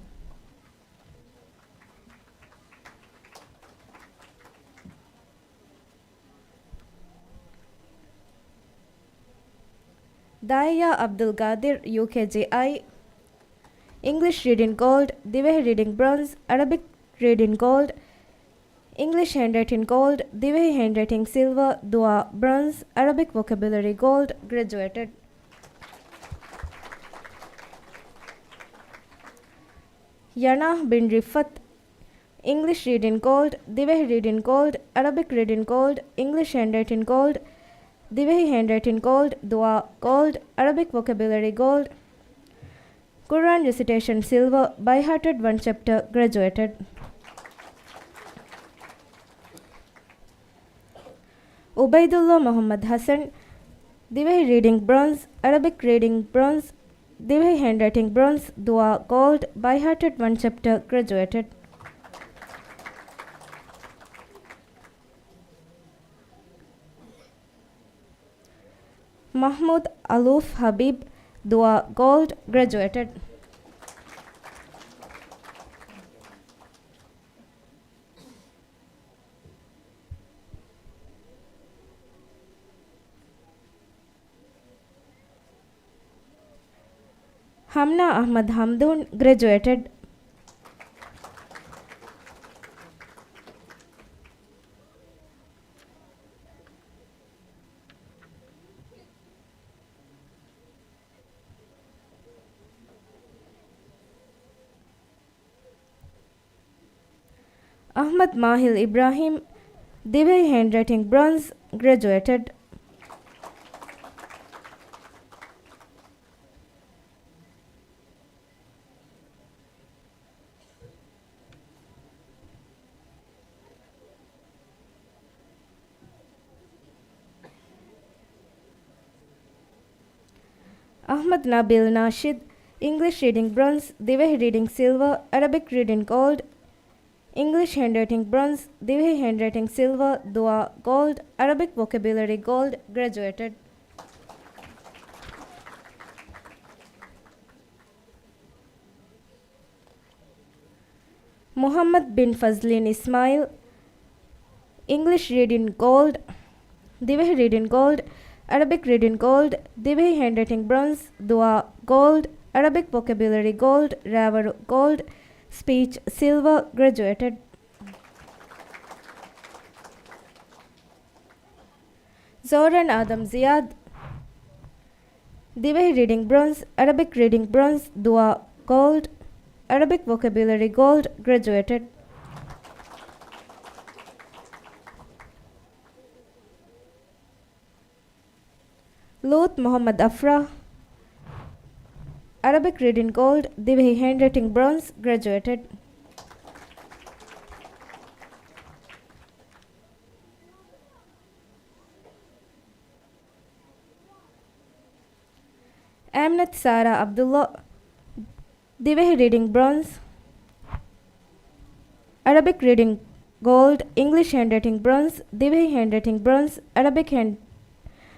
ދާއިޔާ އަބްދުލް ގާދިރް، ޔޫކޭޖީ އައި. އިންގްލިޝް ރީޑިން ގޯލްޑް، ދިވެހި ރީޑިން ބްރޮންޒް، އަރަބިކް ރީޑިން ގޯލްޑް، އިންގްލިޝް ހޭންޑްރައިޓިން ގޯލްޑް، ދިވެހި ހޭންޑްރައިޓިން ސިލްވަރ، ދުޢާ ބްރޮންޒް، އަރަބިކް ވޮކެބިއުލަރީ ގޯލްޑް، ގްރެޖުއޭޓެޑް. ޔަނާ ބިން ރިފްއަތް، އިންގްލިޝް ރީޑިން ގޯލްޑް، ދިވެހި ރީޑިން ގޯލްޑް، އަރަބިކް ރީޑިން ގޯލްޑް، އިންގްލިޝް ހޭންޑްރައިޓިން ގޯލްޑް، ދިވެހި ހޭންޑްރައިޓިން ގޯލްޑް، ދުޢާ ގޯލްޑް، އަރަބިކް ވޮކެބިއުލަރީ ގޯލްޑް، ޤުރްއާން ރިސިޓޭޝަން ސިލްވަރ، ބައި ހާޓެޑް ވަން ޗެޕްޓަރ، ގްރެޖުއޭޓެޑް. އުބައިދުﷲ މުޙައްމަދު ޙަސަން، ދިވެހި ރީޑިން ބްރޮންޒް، އަރަބިކް ރީޑިން ބްރޮންޒް، ދިވެހި ހޭންޑްރައިޓިން ބްރޮންޒް، ދުޢާ ގޯލްޑް، ބައި ހާޓެޑް ވަން ޗެޕްޓަރ، ގްރެޖުއޭޓެޑް. މަޙްމޫދު އަލޫފް ޙަބީބް، ދުޢާ ގޯލްޑް، ގްރެޖުއޭޓެޑް. ހަމްނާ އަޙްމަދު ޙަމްދޫން، ގްރެޖުއޭޓެޑް. އަޙްމަދު މާހިލް އިބްރާހީމް، ދިވެހި ހޭންޑްރައިޓިން ބްރޮންޒް، ގްރެޖުއޭޓެޑް. އަޙްމަދު ނަބީލް ނާޝިދު، އިންގްލިޝް ރީޑިން ބްރޮންޒް، ދިވެހި ރީޑިން ސިލްވަރ، އަރަބިކް ރީޑިން ގޯލްޑް، އިންގްލިޝް ހޭންޑްރައިޓިން ބްރޮންޒް، ދިވެހި ހޭންޑްރައިޓިން ސިލްވަރ، ދުޢާ ގޯލްޑް، އަރަބިކް ވޮކެބިއުލަރީ ގޯލްޑް، ގްރެޖުއޭޓެޑް. މުޙައްމަދު ބިން ފަޒްލީން އިސްމާޢީލް، އިންގްލިޝް ރީޑިން ގޯލްޑް، ދިވެހި ރީޑިން ގޯލްޑް، އަރަބިކް ރީޑިން ގޯލްޑް، ދިވެހި ހޭންޑްރައިޓިން ބްރޮންޒް، ދުޢާ ގޯލްޑް، އަރަބިކް ވޮކެބިއުލަރީ ގޯލްޑް، ރާވަރު ގޯލްޑް، ސްޕީޗް ސިލްވަރ، ގްރެޖުއޭޓެޑް. ޒޯރަން އާދަމް ޒިޔާދު، ދިވެހި ރީޑިންގ ބްރޮންޒް، އަރަބިކް ރީޑިންގ ބްރޮންޒް، ދުވާ ގޯލްޑް، އަރަބިކް ވޮކެބިއުލަރީ ގޯލްޑް، ގްރެޖުއޭޓެޑް. ލޫތް މުޙައްމަދު އަފްރާ، އަރަބިކް ރީޑިންގ ގޯލްޑް، ދިވެހި ހޭންޑްރައިޓިންގ ބްރޮންޒް، ގްރެޖުއޭޓެޑް. އަމްނަތު ސާރާ ޢަބްދުﷲ، ދިވެހި ރީޑިންގ ބްރޮންޒް، އަރަބިކް ރީޑިންގ ގޯލްޑް، އިންގްލިޝް ހޭންޑްރައިޓިންގ ބްރޮންޒް، ދިވެހި ހޭންޑްރައިޓިންގ ބްރޮންޒް، އަރަބިކް ހޭން-،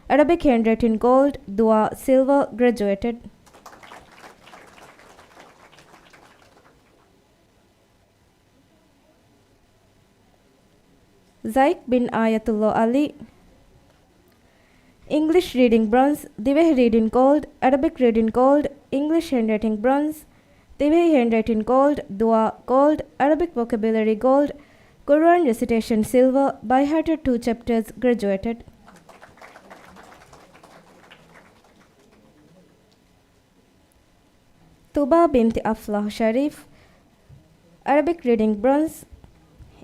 އަރަބިކް ހޭންޑްރައިޓިންގ ގޯލްޑް، ދުވާ ސިލްވަރ، ގްރެޖުއޭޓެޑް. ޒައިކް ބިން އާޔަތުﷲ ޢަލީ، އިންގްލިޝް ރީޑިންގ ބްރޮންޒް، ދިވެހި ރީޑިންގ ގޯލްޑް، އަރަބިކް ރީޑިންގ ގޯލްޑް، އިންގްލިޝް ހޭންޑްރައިޓިންގ ބްރޮންޒް، ދިވެހި ހޭންޑްރައިޓިންގ ގޯލްޑް، ދުވާ ގޯލްޑް، އަރަބިކް ވޮކެބިއުލަރީ ގޯލްޑް، ޤުރުއާން ރެސިޓޭޝަން ސިލްވަރ، ބައިހާޓަށް ޓޫ ޗެޕްޓާސް، ގްރެޖުއޭޓެޑް. ތުބާ ބިންތި އަފްލާހު ޝަރީފް، އަރަބިކް ރީޑިންގ ބްރޮންޒް،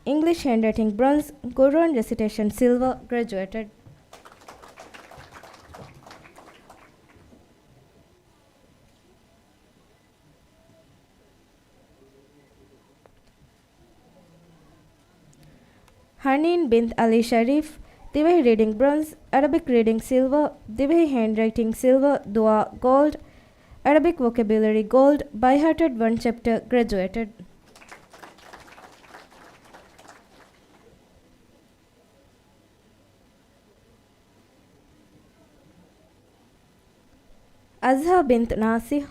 އިންގްލިޝް ހޭންޑްރައިޓިންގ ބްރޮންޒް، ޤުރުއާން ރެސިޓޭޝަން ސިލްވަރ، ގްރެޖުއޭޓެޑް. ޙަނީން ބިންތު ޢަލީ ޝަރީފް، ދިވެހި ރީޑިންގ ބްރޮންޒް، އަރަބިކް ރީޑިންގ ސިލްވަރ، ދިވެހި ހޭންޑްރައިޓިންގ ސިލްވަރ، ދުވާ ގޯލްޑް، އަރަބިކް ވޮކެބިއުލަރީ ގޯލްޑް، ބައިހާޓަށް ވަން ޗެޕްޓާ، ގްރެޖުއޭޓެޑް. އަޒްހާ ބިންތު ނާޞިޙް،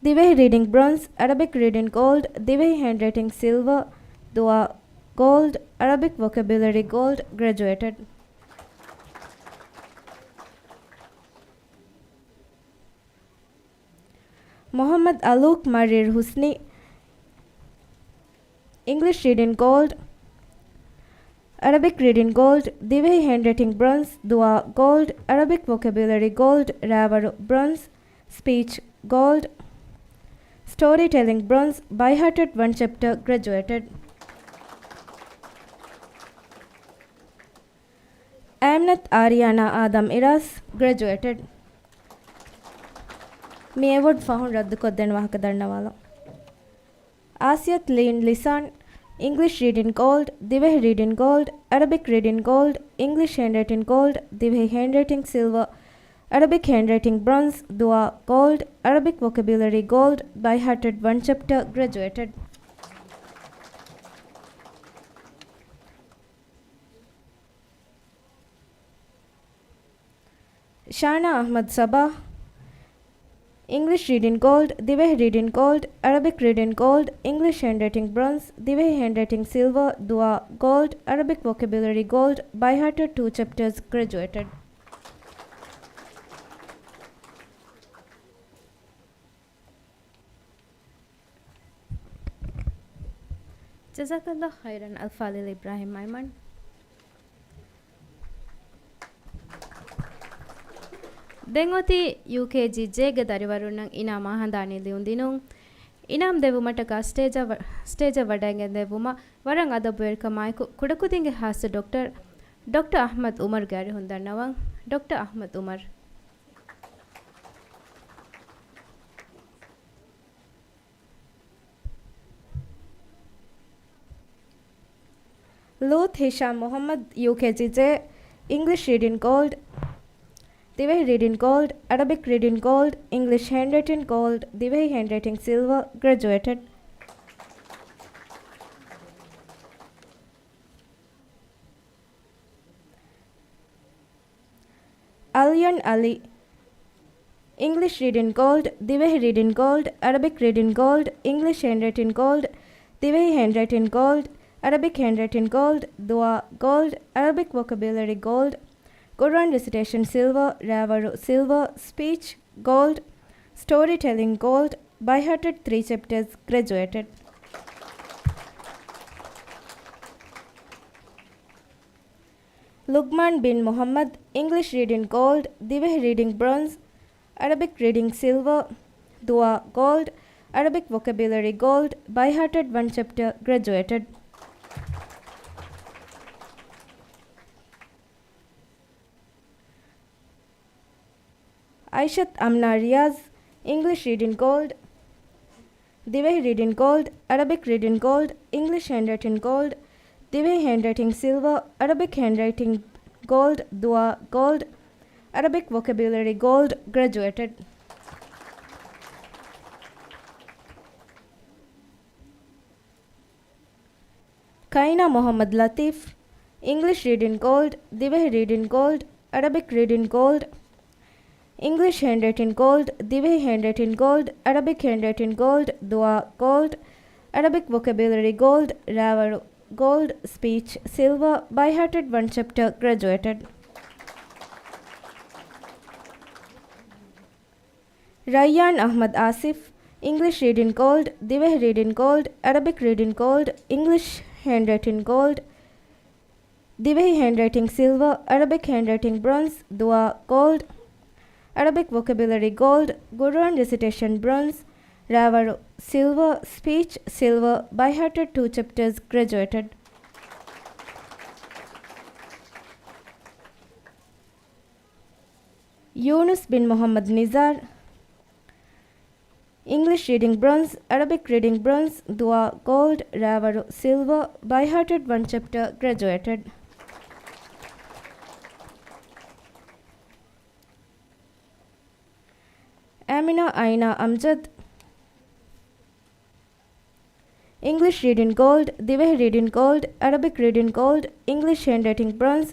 ދިވެހި ރީޑިންގ ބްރޮންޒް، އަރަބިކް ރީޑިންގ ގޯލްޑް، ދިވެހި ހޭންޑްރައިޓިންގ ސިލްވަރ، ދުވާ ގޯލްޑް، އަރަބިކް ވޮކެބިއުލަރީ ގޯލްޑް، ގްރެޖުއޭޓެޑް. މުޙައްމަދު އަލޫކް މަރީރު ޙުސްނީ، އިންގްލިޝް ރީޑިންގ ގޯލްޑް، އަރަބިކް ރީޑިންގ ގޯލްޑް، ދިވެހި ހޭންޑްރައިޓިންގ ބްރޮންޒް، ދުވާ ގޯލްޑް، އަރަބިކް ވޮކެބިއުލަރީ ގޯލްޑް، ރައިވަރު ބްރޮންޒް، ސްޕީޗް ގޯލްޑް، ސްޓޯރީ ޓެލިންގ ބްރޮންޒް، ބައިހާޓަށް ވަން ޗެޕްޓާ، ގްރެޖުއޭޓެޑް. އަމްނަތު އާރިޔާނާ އާދަމް އިރާސް، ގްރެޖުއޭޓެޑް. މި އެވޯޑް ފަހުން ރައްދުކޮށްދޭނެ ވާހަކަ ދަންނަވާލަން. އާސިޔަތު ލީން ލިސާން، އިންގްލިޝް ރީޑިންގ ގޯލްޑް، ދިވެހި ރީޑިންގ ގޯލްޑް، އަރަބިކް ރީޑިންގ ގޯލްޑް، އިންގްލިޝް ހޭންޑްރައިޓިންގ ގޯލްޑް، ދިވެހި ހޭންޑްރައިޓިންގ ސިލްވަރ، އަރަބިކް ހޭންޑްރައިޓިންގ ބްރޮންޒް، ދުވާ ގޯލްޑް، އަރަބިކް ވޮކެބިއުލަރީ ގޯލްޑް، ބައިހާޓަށް ވަން ޗެޕްޓާ، ގްރެޖުއޭޓެޑް. ޝާނާ އަޙްމަދު ޞަބާޙް، އިންގްލިޝް ރީޑިންގ ގޯލްޑް، ދިވެހި ރީޑިންގ ގޯލްޑް، އަރަބިކް ރީޑިންގ ގޯލްޑް، އިންގްލިޝް ހޭންޑްރައިޓިންގ ބްރޮންޒް، ދިވެހި ހޭންޑްރައިޓިންގ ސިލްވަރ، ދުވާ ގޯލްޑް، އަރަބިކް ވޮކެބިއުލަރީ ގޯލްޑް، ބައިހާޓަށް ޓޫ ޗެޕްޓާސް، ގްރެޖުއޭޓެޑް. ޖަޒާކަﷲ ޚައިރަން އަލްފާޟިލް އިބްރާހިމް އައިމަން. ދެން އޮތީ ޔޫކޭޖީ ޖޭގެ ދަރިވަރުންނަށް އިނާމާ ހަނދާނީ ލިޔުން ދިނުން. އިނާމް ދެއްވުމަށްޓަކާ ސްޓޭޖަށް ވަ-، ސްޓޭޖަށް ވަޑައިގެންދެއްވުމަށް ވަރަށް އަދަބުވެރިކަމާއެކު ކުޑަކުދިންގެ ޚާއްޞަ ޑޮކްޓަރ، ޑޮކްޓަރ އަޙްމަދު އުމަރުގެ އަރިހުން ދަންނަވަން. ޑޮކްޓަރ އަޙްމަދު އުމަރު. ލޫތް ހިޝާމް މުޙައްމަދު، ޔޫކޭޖީ ޖޭ، އިންގްލިޝް ރީޑިންގ ގޯލްޑް، ދިވެހި ރީޑިންގ ގޯލްޑް، އަރަބިކް ރީޑިންގ ގޯލްޑް، އިންގްލިޝް ހޭންޑްރައިޓިންގ ގޯލްޑް، ދިވެހި ހޭންޑްރައިޓިންގ ސިލްވަރ، ގްރެޖުއޭޓެޑް. އަލްޔަން ޢަލީ، އިންގްލިޝް ރީޑިންގ ގޯލްޑް، ދިވެހި ރީޑިންގ ގޯލްޑް، އަރަބިކް ރީޑިންގ ގޯލްޑް، އިންގްލިޝް ހޭންޑްރައިޓިންގ ގޯލްޑް، ދިވެހި ހޭންޑްރައިޓިންގ ގޯލްޑް، އަރަބިކް ހޭންޑްރައިޓިންގ ގޯލްޑް، ދުވާ ގޯލްޑް، އަރަބިކް ވޮކެބިއުލަރީ ގޯލްޑް، ޤުރުއާން ރެސިޓޭޝަން ސިލްވަރ، ރައިވަރު ސިލްވަރ، ސްޕީޗް ގޯލްޑް، ސްޓޯރީ ޓެލިންގ ގޯލްޑް، ބައިހާޓަށް ތްރީ ޗެޕްޓާސް، ގްރެޖުއޭޓެޑް. ލުގްމާން ބިން މުޙައްމަދު، English reading gold, ދިވެހި reading bronze, Arabic reading silver, ދުޢާ gold, Arabic vocabulary gold, by hearted one chapter graduated. އައިޝަތު އަމްނާ ރިޔާޒް، English reading gold, ދިވެހި reading gold, Arabic reading gold, English handwriting gold, ދިވެހި handwriting silver, Arabic handwriting gold, ދުޢާ gold, Arabic vocabulary gold, graduated. ކައިނާ މުޙައްމަދު ލަތީފް، English reading gold, ދިވެހި reading gold, Arabic reading gold, English handwriting gold, ދިވެހި handwriting gold, Arabic handwriting gold, ދުޢާ gold, Arabic vocabulary gold, ރައިވަރު gold, speech silver, by hearted one chapter graduated. ރައްޔާން އަޙްމަދު އާސިފް، English reading gold, ދިވެހި reading gold, Arabic reading gold, English handwriting gold, ދިވެހި handwriting silver, Arabic handwriting bronze, ދުޢާ gold, Arabic vocabulary gold, Qur'an recitation bronze, ރައިވަރު silver, speech silver, by hearted two chapters graduated. ޔޫނުސް ބިން މުޙައްމަދު ނިޒާރު، English reading bronze, Arabic reading bronze, ދުޢާ gold, ރައިވަރު silver, by hearted one chapter graduated. އަމިނާ އައިނާ އަމްޖަދު، English reading gold, ދިވެހި reading gold, Arabic reading gold, English handwriting bronze,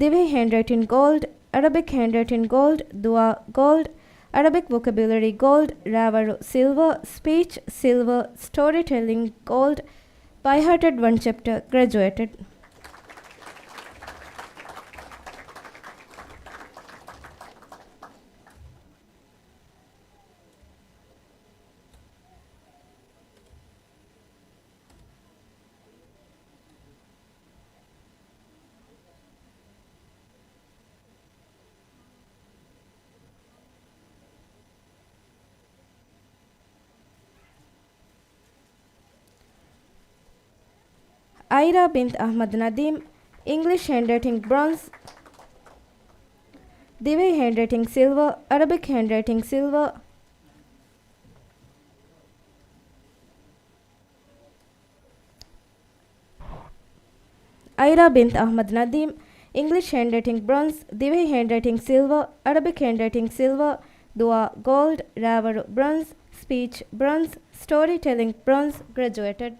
ދިވެހި handwriting gold, Arabic handwriting gold, ދުޢާ gold, Arabic vocabulary gold, ރައިވަރު silver, speech silver, storytelling gold, by hearted one chapter graduated. އައިރާ ބިންތު އަޙްމަދު ނަދީމް، English handwriting bronze، ދިވެހި handwriting silver، Arabic handwriting silver. އައިރާ ބިންތު އަޙްމަދު ނަދީމް، English handwriting bronze، ދިވެހި handwriting silver، Arabic handwriting silver، ދުޢާ gold، ރައިވަރު bronze، speech bronze، storytelling bronze، graduated.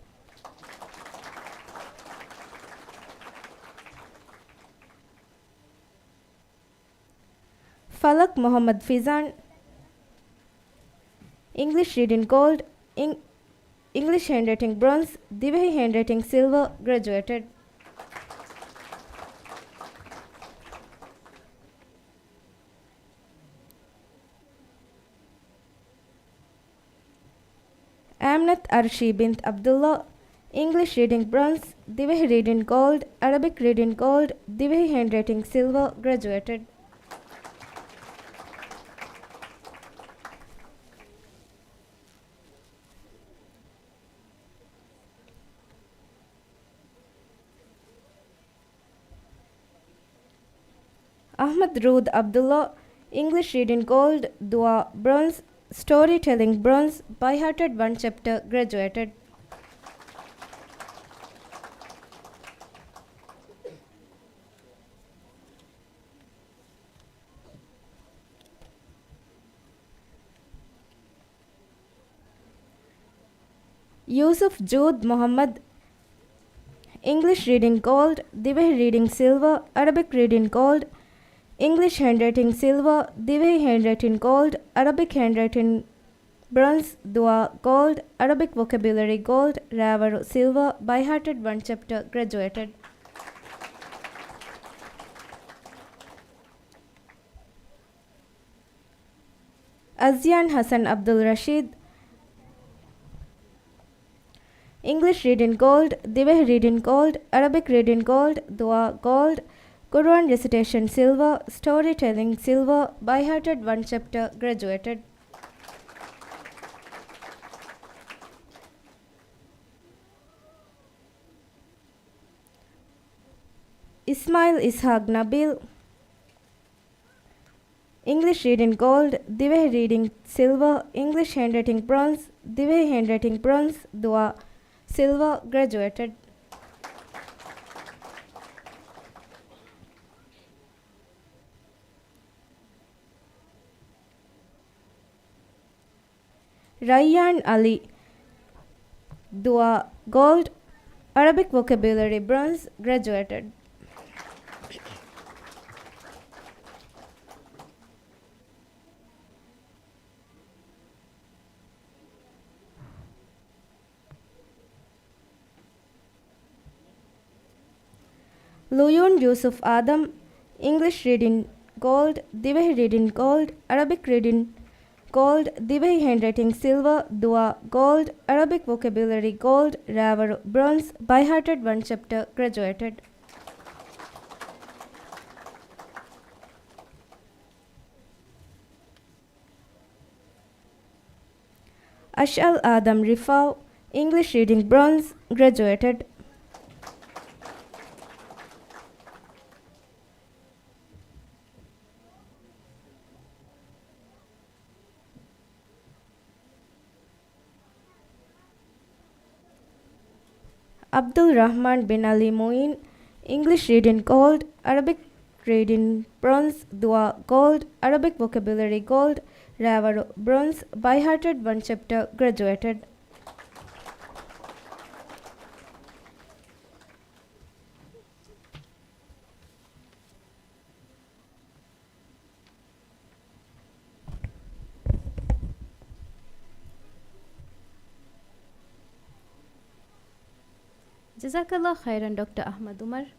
ފަލަކް މުޙައްމަދު ފިޒާން، English reading gold، Eng-، English handwriting bronze، ދިވެހި handwriting silver، graduated. އާމިނަތު އަރްޝީ ބިންތު ޢަބްދުﷲ، English reading bronze، ދިވެހި reading gold، Arabic reading gold، ދިވެހި handwriting silver، graduated. އަޙްމަދު ރޫދު ޢަބްދުﷲ، English reading gold، ދުޢާ bronze، storytelling bronze، by hearted one chapter، graduated. ޔޫސުފް ޖޫދް މުޙައްމަދު، English reading gold، ދިވެހި reading silver، Arabic reading gold، English handwriting silver، ދިވެހި handwriting gold، Arabic handwriting bronze، ދުޢާ gold، Arabic vocabulary gold، ރައިވަރު silver، by hearted one chapter، graduated. އަޒްޔާން ޙަސަން ޢަބްދުލް ރަޝީދު، English reading gold، ދިވެހި reading gold، Arabic reading gold، ދުޢާ gold، Quran recitation silver, storytelling silver, by hearted one chapter graduated. Ismail Ishaq Nabil, English reading gold, ދިވެހި reading silver, English handwriting bronze, ދިވެހި handwriting bronze, ދުޢާ silver graduated. ރައްޔާން އަލީ، ދުޢާ gold، Arabic vocabulary bronze graduated. ލުޔޫން ޔޫސުފް އާދަމް، English reading gold، ދިވެހި reading gold، Arabic reading gold، ދިވެހި handwriting silver، ދުޢާ gold، Arabic vocabulary gold، ރާވަރު bronze، by hearted one chapter graduated. އަޝްއަލް އާދަމް ރިފާއު، English reading bronze، graduated. ޢަބްދުއްރަޙްމާން ބިން ޢަލީ މުޢީން، English reading gold، Arabic reading bronze، ދުޢާ gold، Arabic vocabulary gold، ރާވަރު bronze، by hearted one chapter graduated. ޖަޒާކަﷲ ޚައިރަން، ޑޮކްޓަރ އަޙްމަދު ޢުމަރު.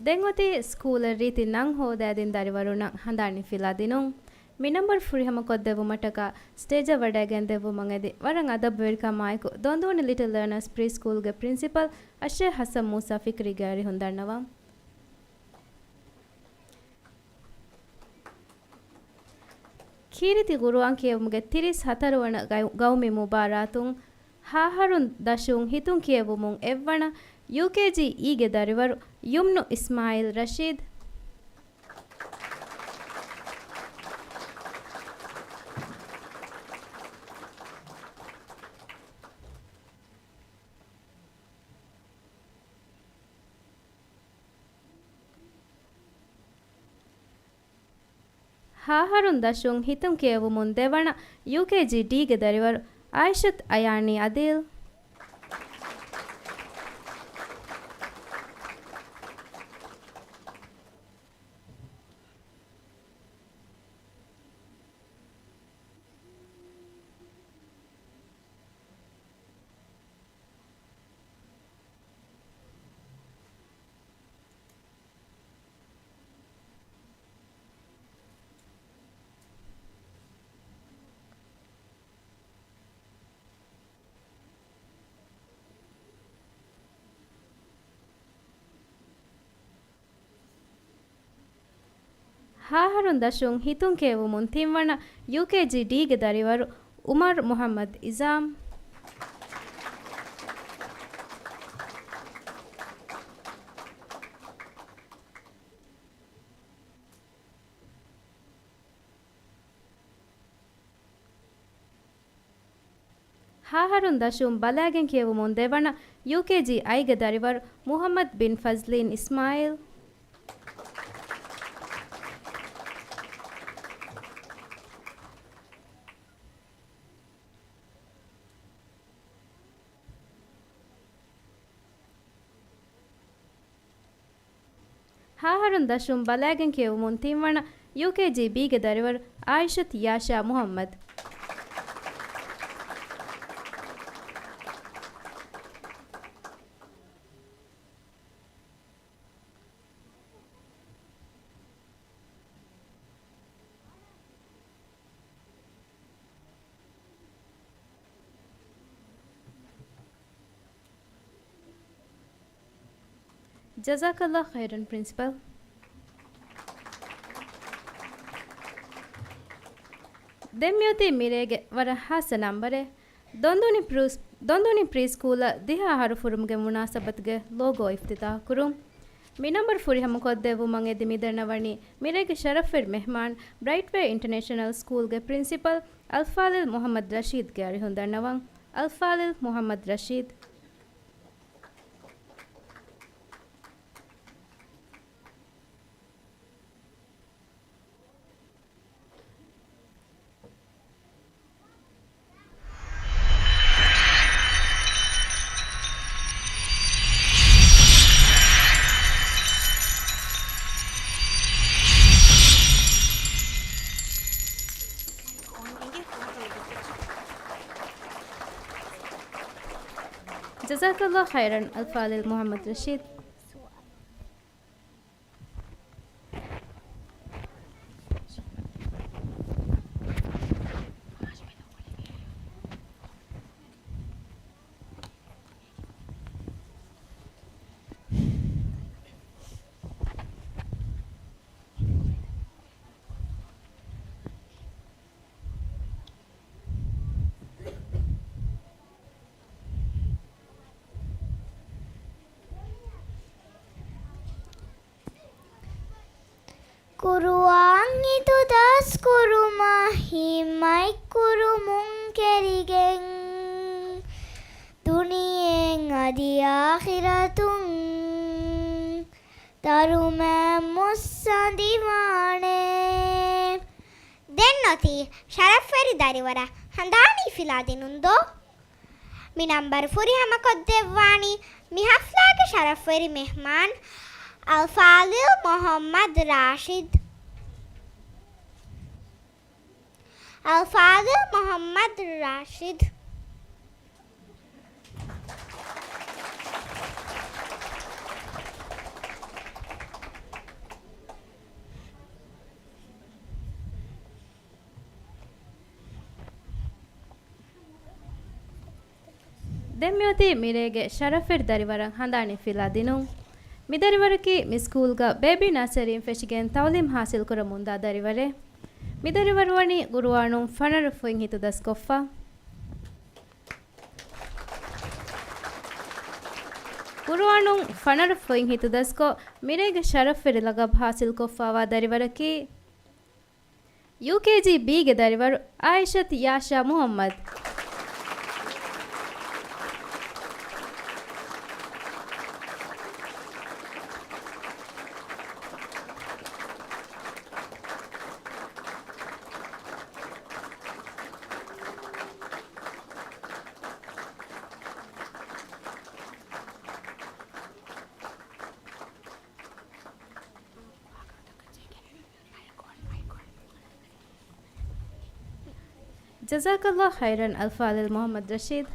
ދެން އޮތީ ސްކޫލަށް ރީތި ނަން ހޯދައިދިން ދަރިވަރުންނަށް ހަނދާން ނިފިލާ ދިނުން. މި ނަންބަރު ފުރިހަމަކޮށްދެއްވުމަށްޓަކާ ސްޓޭޖަށް ވަޑައިގެންދެއްވުމަށް އެދި، ވަރަށް އަދަބުވެރިކަމާއެކު ދޮންދޫނި ލިޓަލް ލާނަރސް ޕްރީ ސްކޫލްގެ ޕްރިންސިޕަލް އައްޝޭޚް ޙަސަން މޫސާ ފިކްރީގެ އަރިހުން ދަންނަވަން. ކީރިތި ޤުރުއާން ކިޔެވުމުގެ ތިރީސް ހަތަރު ވަނަ ގައު-، ގައުމީ މުބާރާތުން ހަ ހަރުން ދަށުން ހިތުން ކިޔެވުމުން އެއްވަނަ ޔޫކޭޖީ އީގެ ދަރިވަރު ޔުމްނު އިސްމާއިލް ރަޝީދު. ހަ ހަރުން ދަށުން ހިތުން ކިޔެވުމުން ދެވަނަ ޔޫކޭޖީ ޑީގެ ދަރިވަރު އާއިޝަތު އަޔާނީ އަދީލް. ހަ ހަރުން ދަށުން ހިތުން ކިޔެވުމުން ތިންވަނަ ޔޫކޭޖީ ޑީގެ ދަރިވަރު އުމަރު މުޙައްމަދު އިޒާމް. ހަ ހަރުން ދަށުން ބަލައިގެން ކިޔެވުމުން ދެވަނަ ޔޫކޭޖީ އައިގެ ދަރިވަރު މުޙައްމަދު ބިން ފަޒްލީން އިސްމާއިލް. ހަ ހަރުން ދަށުން ބަލައިގެން ކިޔެވުމުން ތިންވަނަ ޔޫކޭޖީ ބީގެ ދަރިވަރު އާއިޝަތު ޔާޝާ މުޙައްމަދު. ޖަޒާކައްލާހު ޚައިރަން ޕްރިންސިޕަލް. ދެން މިއޮތީ މިރޭގެ ވަރަށް ހާއްސަ ނަންބަރެއް. ދޮންދުނި ޕްރީ-، ދޮންދުނި ޕްރީ ސްކޫލަށް ދިހަ އަހަރު ފުރުމުގެ މުނާސަބަތުގެ ލޯގޯ އިފްތިތާޙު ކުރުން. މި ނަންބަރު ފުރިހަމަކޮށްދެއްވުމަށް އެދި މިދަންނަވަނީ މިރޭގެ ޝަރަފްވެރި މެހްމާން، ބްރައިޓްވޭ އިންޓަރނޭޝަނަލް ސްކޫލްގެ ޕްރިންސިޕަލް އަލްފާޟިލް މުޙައްމަދު ރަޝީދްގެ އަރިހުން ދަންނަވަން. އަލްފާޟިލް މުޙައްމަދު ރަޝީދް. ޖަޒާކައްލާހު ޚައިރަން އަލްފާޟިލް މުޙައްމަދު ރަޝީދް. ޤުރުއާން ހިތުދަސްކުރުމަށް ހިތްމައެއްކުރުމުން ކެރިގެން، ދުނިޔެއިން އަދި އާޚިރަތުން ދަރުމައެއް މުއްސަނދިވާނެ. ދެން އޮތީ ޝަރަފްވެރި ދަރިވަރަށް ހަނދާނީ ފިލާދިނުން ދޯ؟ މި ނަންބަރު ފުރިހަމަކޮށްދެއްވާނީ މި ހަފްލާގެ ޝަރަފްވެރި މެހްމާން އަލްފާޟިލް މުޙައްމަދު ރާޝިދް. އަލްފާޟިލް މުޙައްމަދު ރާޝިދް. ދެން މިއޮތީ މިރޭގެ ޝަރަފްވެރި ދަރިވަރަށް ހަނދާނީ ފިލާދިނުން. މި ދަރިވަރަކީ މި ސްކޫލްގަ ބޭބީ ނާސަރީން ފެށިގެން ތަޢުލީމް ޙާޞިލްކުރަމުންދާ ދަރިވަރެއް. މި ދަރިވަރު ވަނީ ޤުރުއާނުން ފަނަރަ ފޮތް ހިތުދަސްކޮށްފަ. ޤުރުއާނުން ފަނަރަ ފޮތް ހިތުދަސްކޮށް، މިރޭގެ ޝަރަފްވެރި ލަޤަބު ޙާޞިލްކޮށްފަވާ ދަރިވަރަކީ، ޔޫކޭޖީ ބީގެ ދަރިވަރު އާއިޝަތު ޔާޝާ މުޙައްމަދު. ޖަޒާކައްލާހު ޚައިރަން އަލްފާޟިލް މުޙައްމަދު ރަޝީދު.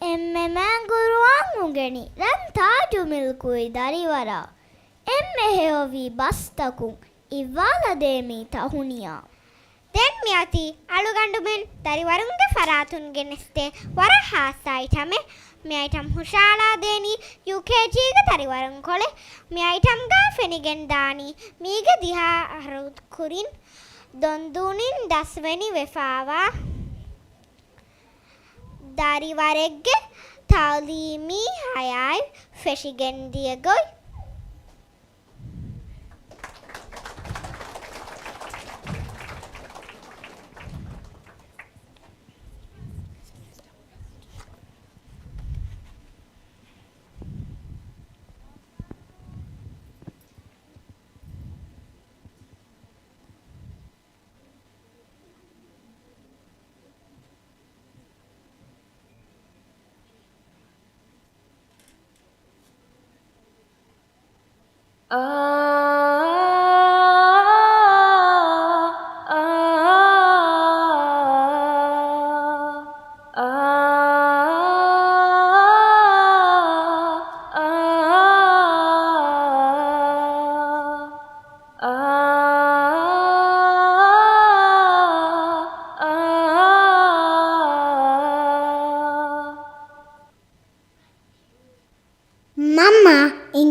އެންމެ މާތް ޤުރުއާން އުނގެނި ރަން ތާޖު މިލްކުވި ދަރިވަރާ، އެންމެ ހެޔޮވި ބަސްތަކުން އިއްވާލަދޭ މި ތަހުނިޔާ. ދެން މިއޮތީ އަޅުގަނޑުމެން ދަރިވަރުންގެ ފަރާތުން ގެނެސްދޭ ވަރަށް ހާއްސަ އައިޓަމެއް. މި އައިޓަމް ހުށައަޅާދޭނީ ޔޫކޭޖީގެ ދަރިވަރުންކޮޅެއް. މި އައިޓަމްގަ ފެނިގެންދާނީ މީގެ ދިހަ އަހަރު ކުރިން ދޮންދޫނިން ދަސްވެނި ވެފަވާ ދަރިވަރެއްގެ ތަޢުލީމީ ހަޔާތް ފެށިގެންދިޔަ ގޮތް.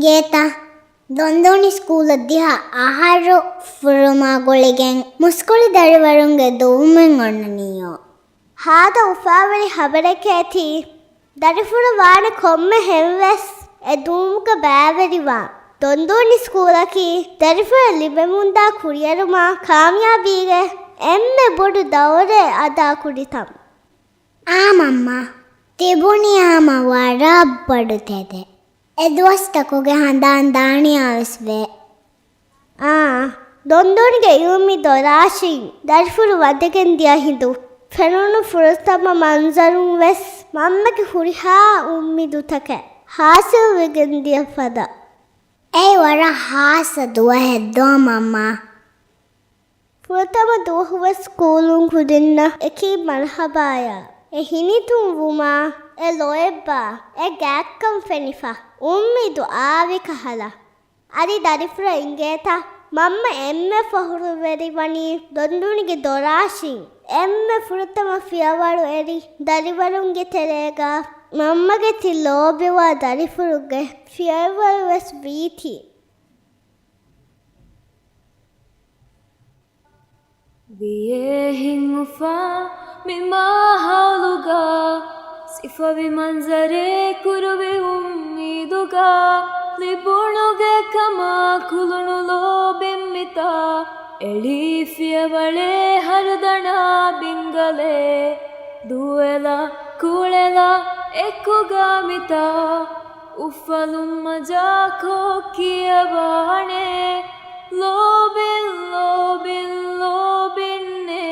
ގޭތަ؟ ދޮންދޫނި ސްކޫލަށް ދިހަ އަހަރު ފުރުމާ ގުޅިގެން މުސްކުޅި ދަރިވަރުންގެ ދުވުމެއް އޮންނަނީޔޯ. ހާދަ އުފާވެރި ހަބަރެކޭތީ. ދަރިފުޅު ވާނެ ކޮންމެ ހެންވެސް އެ ދުވުމުގަ ބައިވެރިވާން. ދޮންދޫނި ސްކޫލަކީ ދަރިފުޅަށް ލިބެމުންދާ ކުރިއެރުމާ ކާމިޔާބީގެ އެންމެ ބޮޑު ދައުރެއް އަދާކުރިތަން. އާ މަންމާ، ތިބުނީ ހަމަ ވަރަށް ބޮޑު ތެދެއް. އެ ދުވަސްތަކުގެ ހަނދާން ދާނިޔާވެސް ވޭ. އާ، ދޮންދޫނިގެ އިލްމީ ދޮރާށިން ދަރިފުޅު ވަދެގެން ދިޔަ ހިނދު ފެނުނު ފުރަތަމަ މަންޒަރުން ވެސް މަންމަގެ ހުރިހާ އުއްމީދުތަކެއް ހާސިލްވެގެން ދިޔަ ފަދަ. އެއީ ވަރަށް ހާއްސަ ދުވަހެއް ދޯ މަންމާ؟ ފުރަތަމަ ދުވަހުވެސް ސްކޫލުން ކުދިންނަށް އެކީ މަރުޙަބާޔާ، އެ ހިނިތުންވުމާ، އެ ލޯތްބާ، އެ ގާތްކަން ފެނިފަ، އުއްމީދު އާވި ކަހަލަ. އަދި ދަރިފުޅަށް އިނގޭތަ؟ މަންމަ އެންމެ ފަހުރުވެރިވަނީ ދޮންދޫނިގެ ދޮރާށިން އެންމެ ފުރަތަމަ ފިޔަވަޅު އެރި ދަރިވަރުންގެ ތެރޭގަ މަންމަގެ ތި ލޯބިވާ ދަރިފުޅުގެ ފިޔަވަޅުވެސް ވީތީ. ވިޔޭ ހިތް އުފާ މި މާހައުލުގަ، ސިފަވި މަންޒަރެއް ކުރުވި އުއްމީދުގަ، ލިބުނު ގެ ކަމާ ކުލުނު ލޯބިން މިތާ، އެޅީ ފިޔަވަޅެއް ހަރުދަނާ ބިންގަލެއް، ދުވެލަ ކުޅެލަ އެކުގަ މިތާ، އުފަލުން މަޖާކޮށް ކިޔަވާނެ، ލޯބިން، ލޯބިން، ލޯބިންނޭ،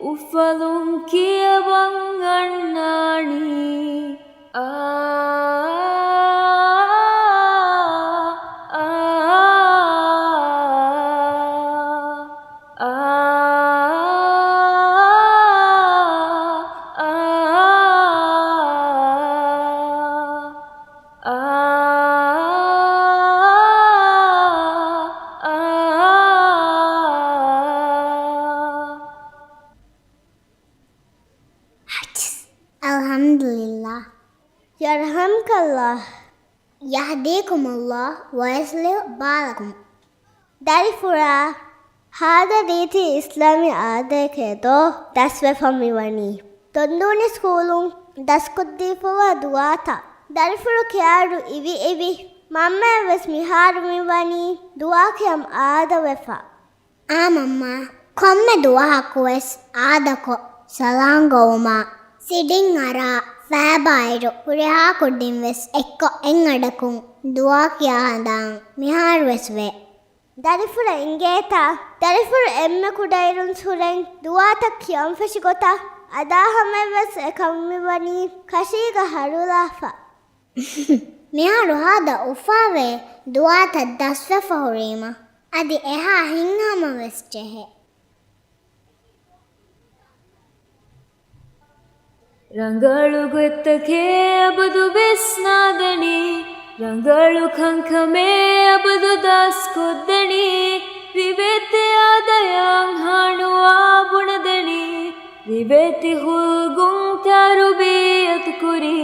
އުފަލުން ކިޔަވަން އަންނާނީ. އާ، އާ، އާ، އާ، އާ، އާ، އާ. އަލްޙަމްދުލިއްލާހް. ޔަރްޙަމްކައްލާހް. ޔަހްދީކުމުއްލާހް ވަޔުޞްލިޙު ބާލަކުމް. ދަރިފުޅާ، ހާދަ ރީތި އިސްލާމީ އާދައެކޭ ދޯ ދަސްވެފަ މިވަނީ. ދޮންދޫނި ސްކޫލުން ދަސްކޮށްދީފަވާ ދުޢާތައް ދަރިފުޅު ކިޔާއިރު އިވި އިވި، މަންމައަށް ވެސް މިހާރު މިވަނީ ދުޢާ ކިޔަން އާދަވެފަ. އާ މަންމާ، ކޮންމެ ދުވަހަކުވެސް އާދަކޮށް، ސަލާން ގޮވުމާ، ސިޑިން އަރާ، ފައިބާއިރު ހުރިހާ ކުދިން ވެސް އެއްކޮށް އެއް އަޑަކުން ދުޢާ ކިޔާ ހަނދާން މިހާރު ވެސް ވޭ. ދަރިފުޅަށް އިނގޭތަ؟ ދަރިފުޅު އެންމެ ކުޑައިރުން ހުރެން ދުޢާތައް ކިޔަން ފެށި ގޮތަށް އަދާ ހަމަޔަށް ވެސް އެކަމު މިވަނީ ކަށީގަ ހަރުލާފަ. މިހާރު ހާދަ އުފާވޭ ދުޢާތައް ދަސްވެފަ ހުރީމަ، އަދި އެހާ ހިތްހަމަ ވެސް ޖެހޭ. ރަނގަޅު ގޮތްތަކެއް އަބަދު ވިސްނާދެނީ، ރަނގަޅު ކަންކަމެއް އަބަދު ދަސްކޮށްދެނީ، ރިވެތި އާދަޔަށް ހާނުވާ ބުނެދެނީ، ރިވެތި ހުލްގުން ތަރުބިޔަތުކުރީ.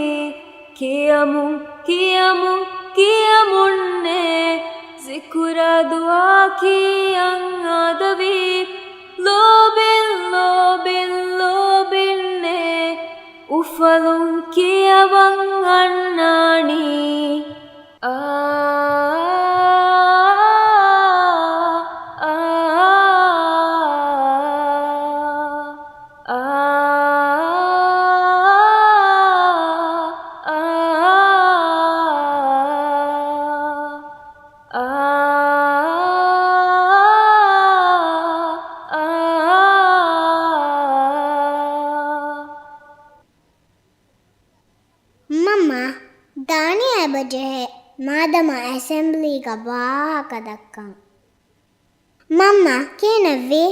ކިޔަމުން، ކިޔަމުން، ކިޔަމުންނޭ، ޒިކުރާ ދުޢާ ކިޔަން އާދަވީ. ލޯބިން، ލޯބިން، ލޯބިންނޭ، އުފަލުން ކިޔަވަން އަންނާނީ. އާ، އާ، އާ، އާ، އާ، އާ، އާ. މަންމާ، ދާނިޔާ އެބަޖެހޭ މާދަމާ އެސެމްބްލީގަ ވާހަކަ ދައްކަން. މަންމާ ކިހިނެއްވީ؟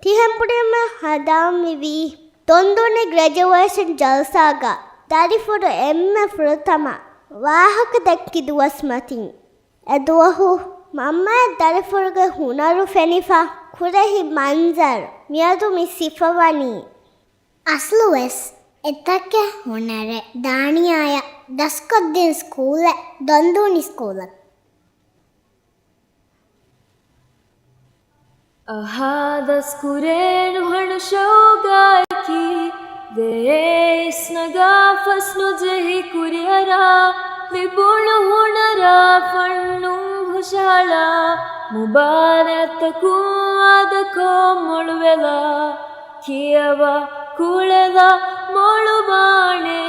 ތިހެން ބުނީމަ ހަނދާން މިވީ ދޮންދޫނި ގްރެޖުއޭޝަން ޖަލްސާގަ ދަރިފުޅު އެންމެ ފުރަތަމަ ވާހަކަ ދެއްކި ދުވަސް މަތިން. އެ ދުވަހު މަންމައަށް ދަރިފުޅުގެ ހުނަރު ފެނިފަ، ކުރެހި މަންޒަރު މިއަދު މި ސިފަވަނީ. އަސްލުވެސް އެތަކެއް ހުނަރެއް ދާނިޔާޔަށް ދަސްކޮށްދިން ސްކޫލެއް ދޮންދޫނި ސްކޫލަކީ. އަހާ ދަސްކުރޭ ނުހަނު ޝައުގާއަކީ، ދޭ އިސްނަގާ ފަސްނުޖެހި ކުރިއަރާ، ލިބުނު ހުނަރާ ފަންނުން ހުށަހަޅާ، މުބާރާތްތަކުން ވާދަކޮށް މޮޅުވެލާ، ކިޔަވާ ކުޅެލާ މޮޅު ބާނެ،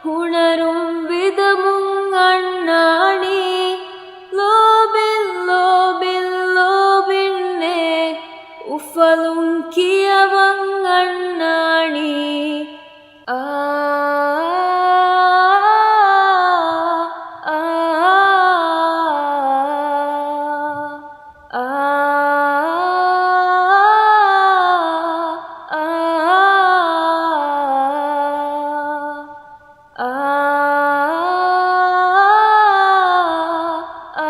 ހުނަރުން ވިދަމުން އަންނާނީ، ލޯބިން، ލޯބިން، ލޯބިންނޭ، އުފަލުން ކިޔަވަން އަންނާނީ. އާ، އާ، އާ، އާ، އާ.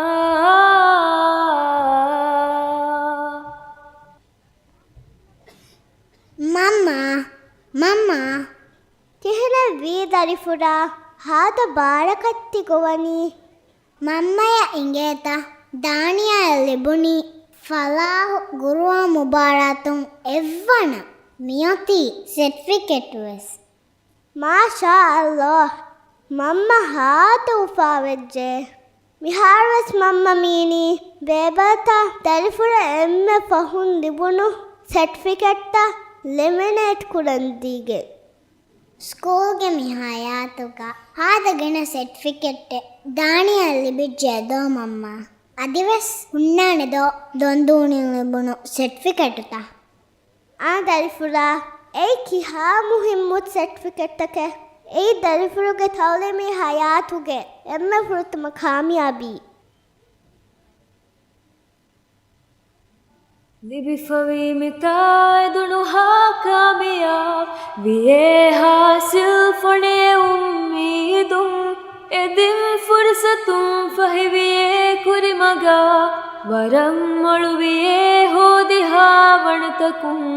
މަންމާ، މަންމާ. ކިހިނެއްވީ ދަރިފުރާ؟ ހާދަ ބާރަކަށް ތި ގޮވަނީ؟ މަންމަޔަށް އިނގޭތަ؟ ދާނިޔާއަށް ލިބުނީ ފަލާހު ގުރުއާން މުބާރާތުން އެއްވަނަ މިއޮތީ ސެޓްފިކެޓް ވެސް. މާޝާ ﷲ، މަންމަ ހާދަ އުފާވެއްޖެ. މިހާރުވެސް މަންމަ މީނީ ބޭބައަތާ ދަރިފުރަށް އެންމެ ފަހުން ލިބުނު ސެޓްފިކެޓްތައް ލެމިނޭޓް ކުރަން ދީގެން. ސްކޫލްގެ މި ހަޔާތުގަ ހާދަ ގިނަ ސެޓްފިކެޓެއް ދާނިޔާއަށް ލިބިއްޖެ ދޯ މަންމާ؟ އަދިވެސް ހުންނާނެ ދޯ ދޮންދޫނިން ލިބުނު ސެޓްފިކެޓުތައް؟ އާ ދަރިފުރާ، އެއީ ކިހާ މުހިއްމު ސެޓްފިކެޓްތަކެއް. އެއީ ދަރިފުރުގެ ތައުލީމީ ހަޔާތުގެ އެންމެ ފުރަތަމަ ކާމިޔާބީ. ލިބިފަވީ މިތާ އެދުނުހާ ކާމިޔާބު ވިޔޭ ހާސިލް ފޮނޭ އުއްމީދުން. އެދިން ފުރުސަތުން ފަހިވިޔޭ ކުރިމަގާ، ވަރަށް މޮޅުވިޔޭ ހޯދިހާ ވަނަތަކުން.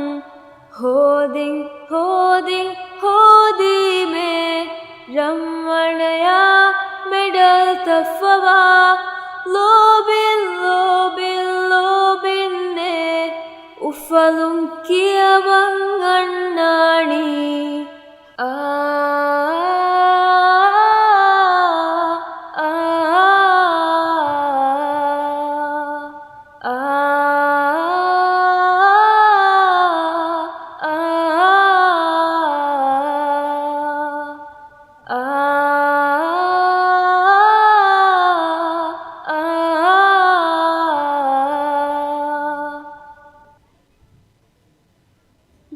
ހޯދިން، ހޯދިން، ހޯދީމޭ، ރަންވަނަޔާ މެޑަލް ތައްފަވާ، ލޯބިން، ލޯބިން، ލޯބިންނޭ، އުފަލުން ކިޔަވަން އަންނާނީ. އާ، އާ، އާ، އާ، އާ.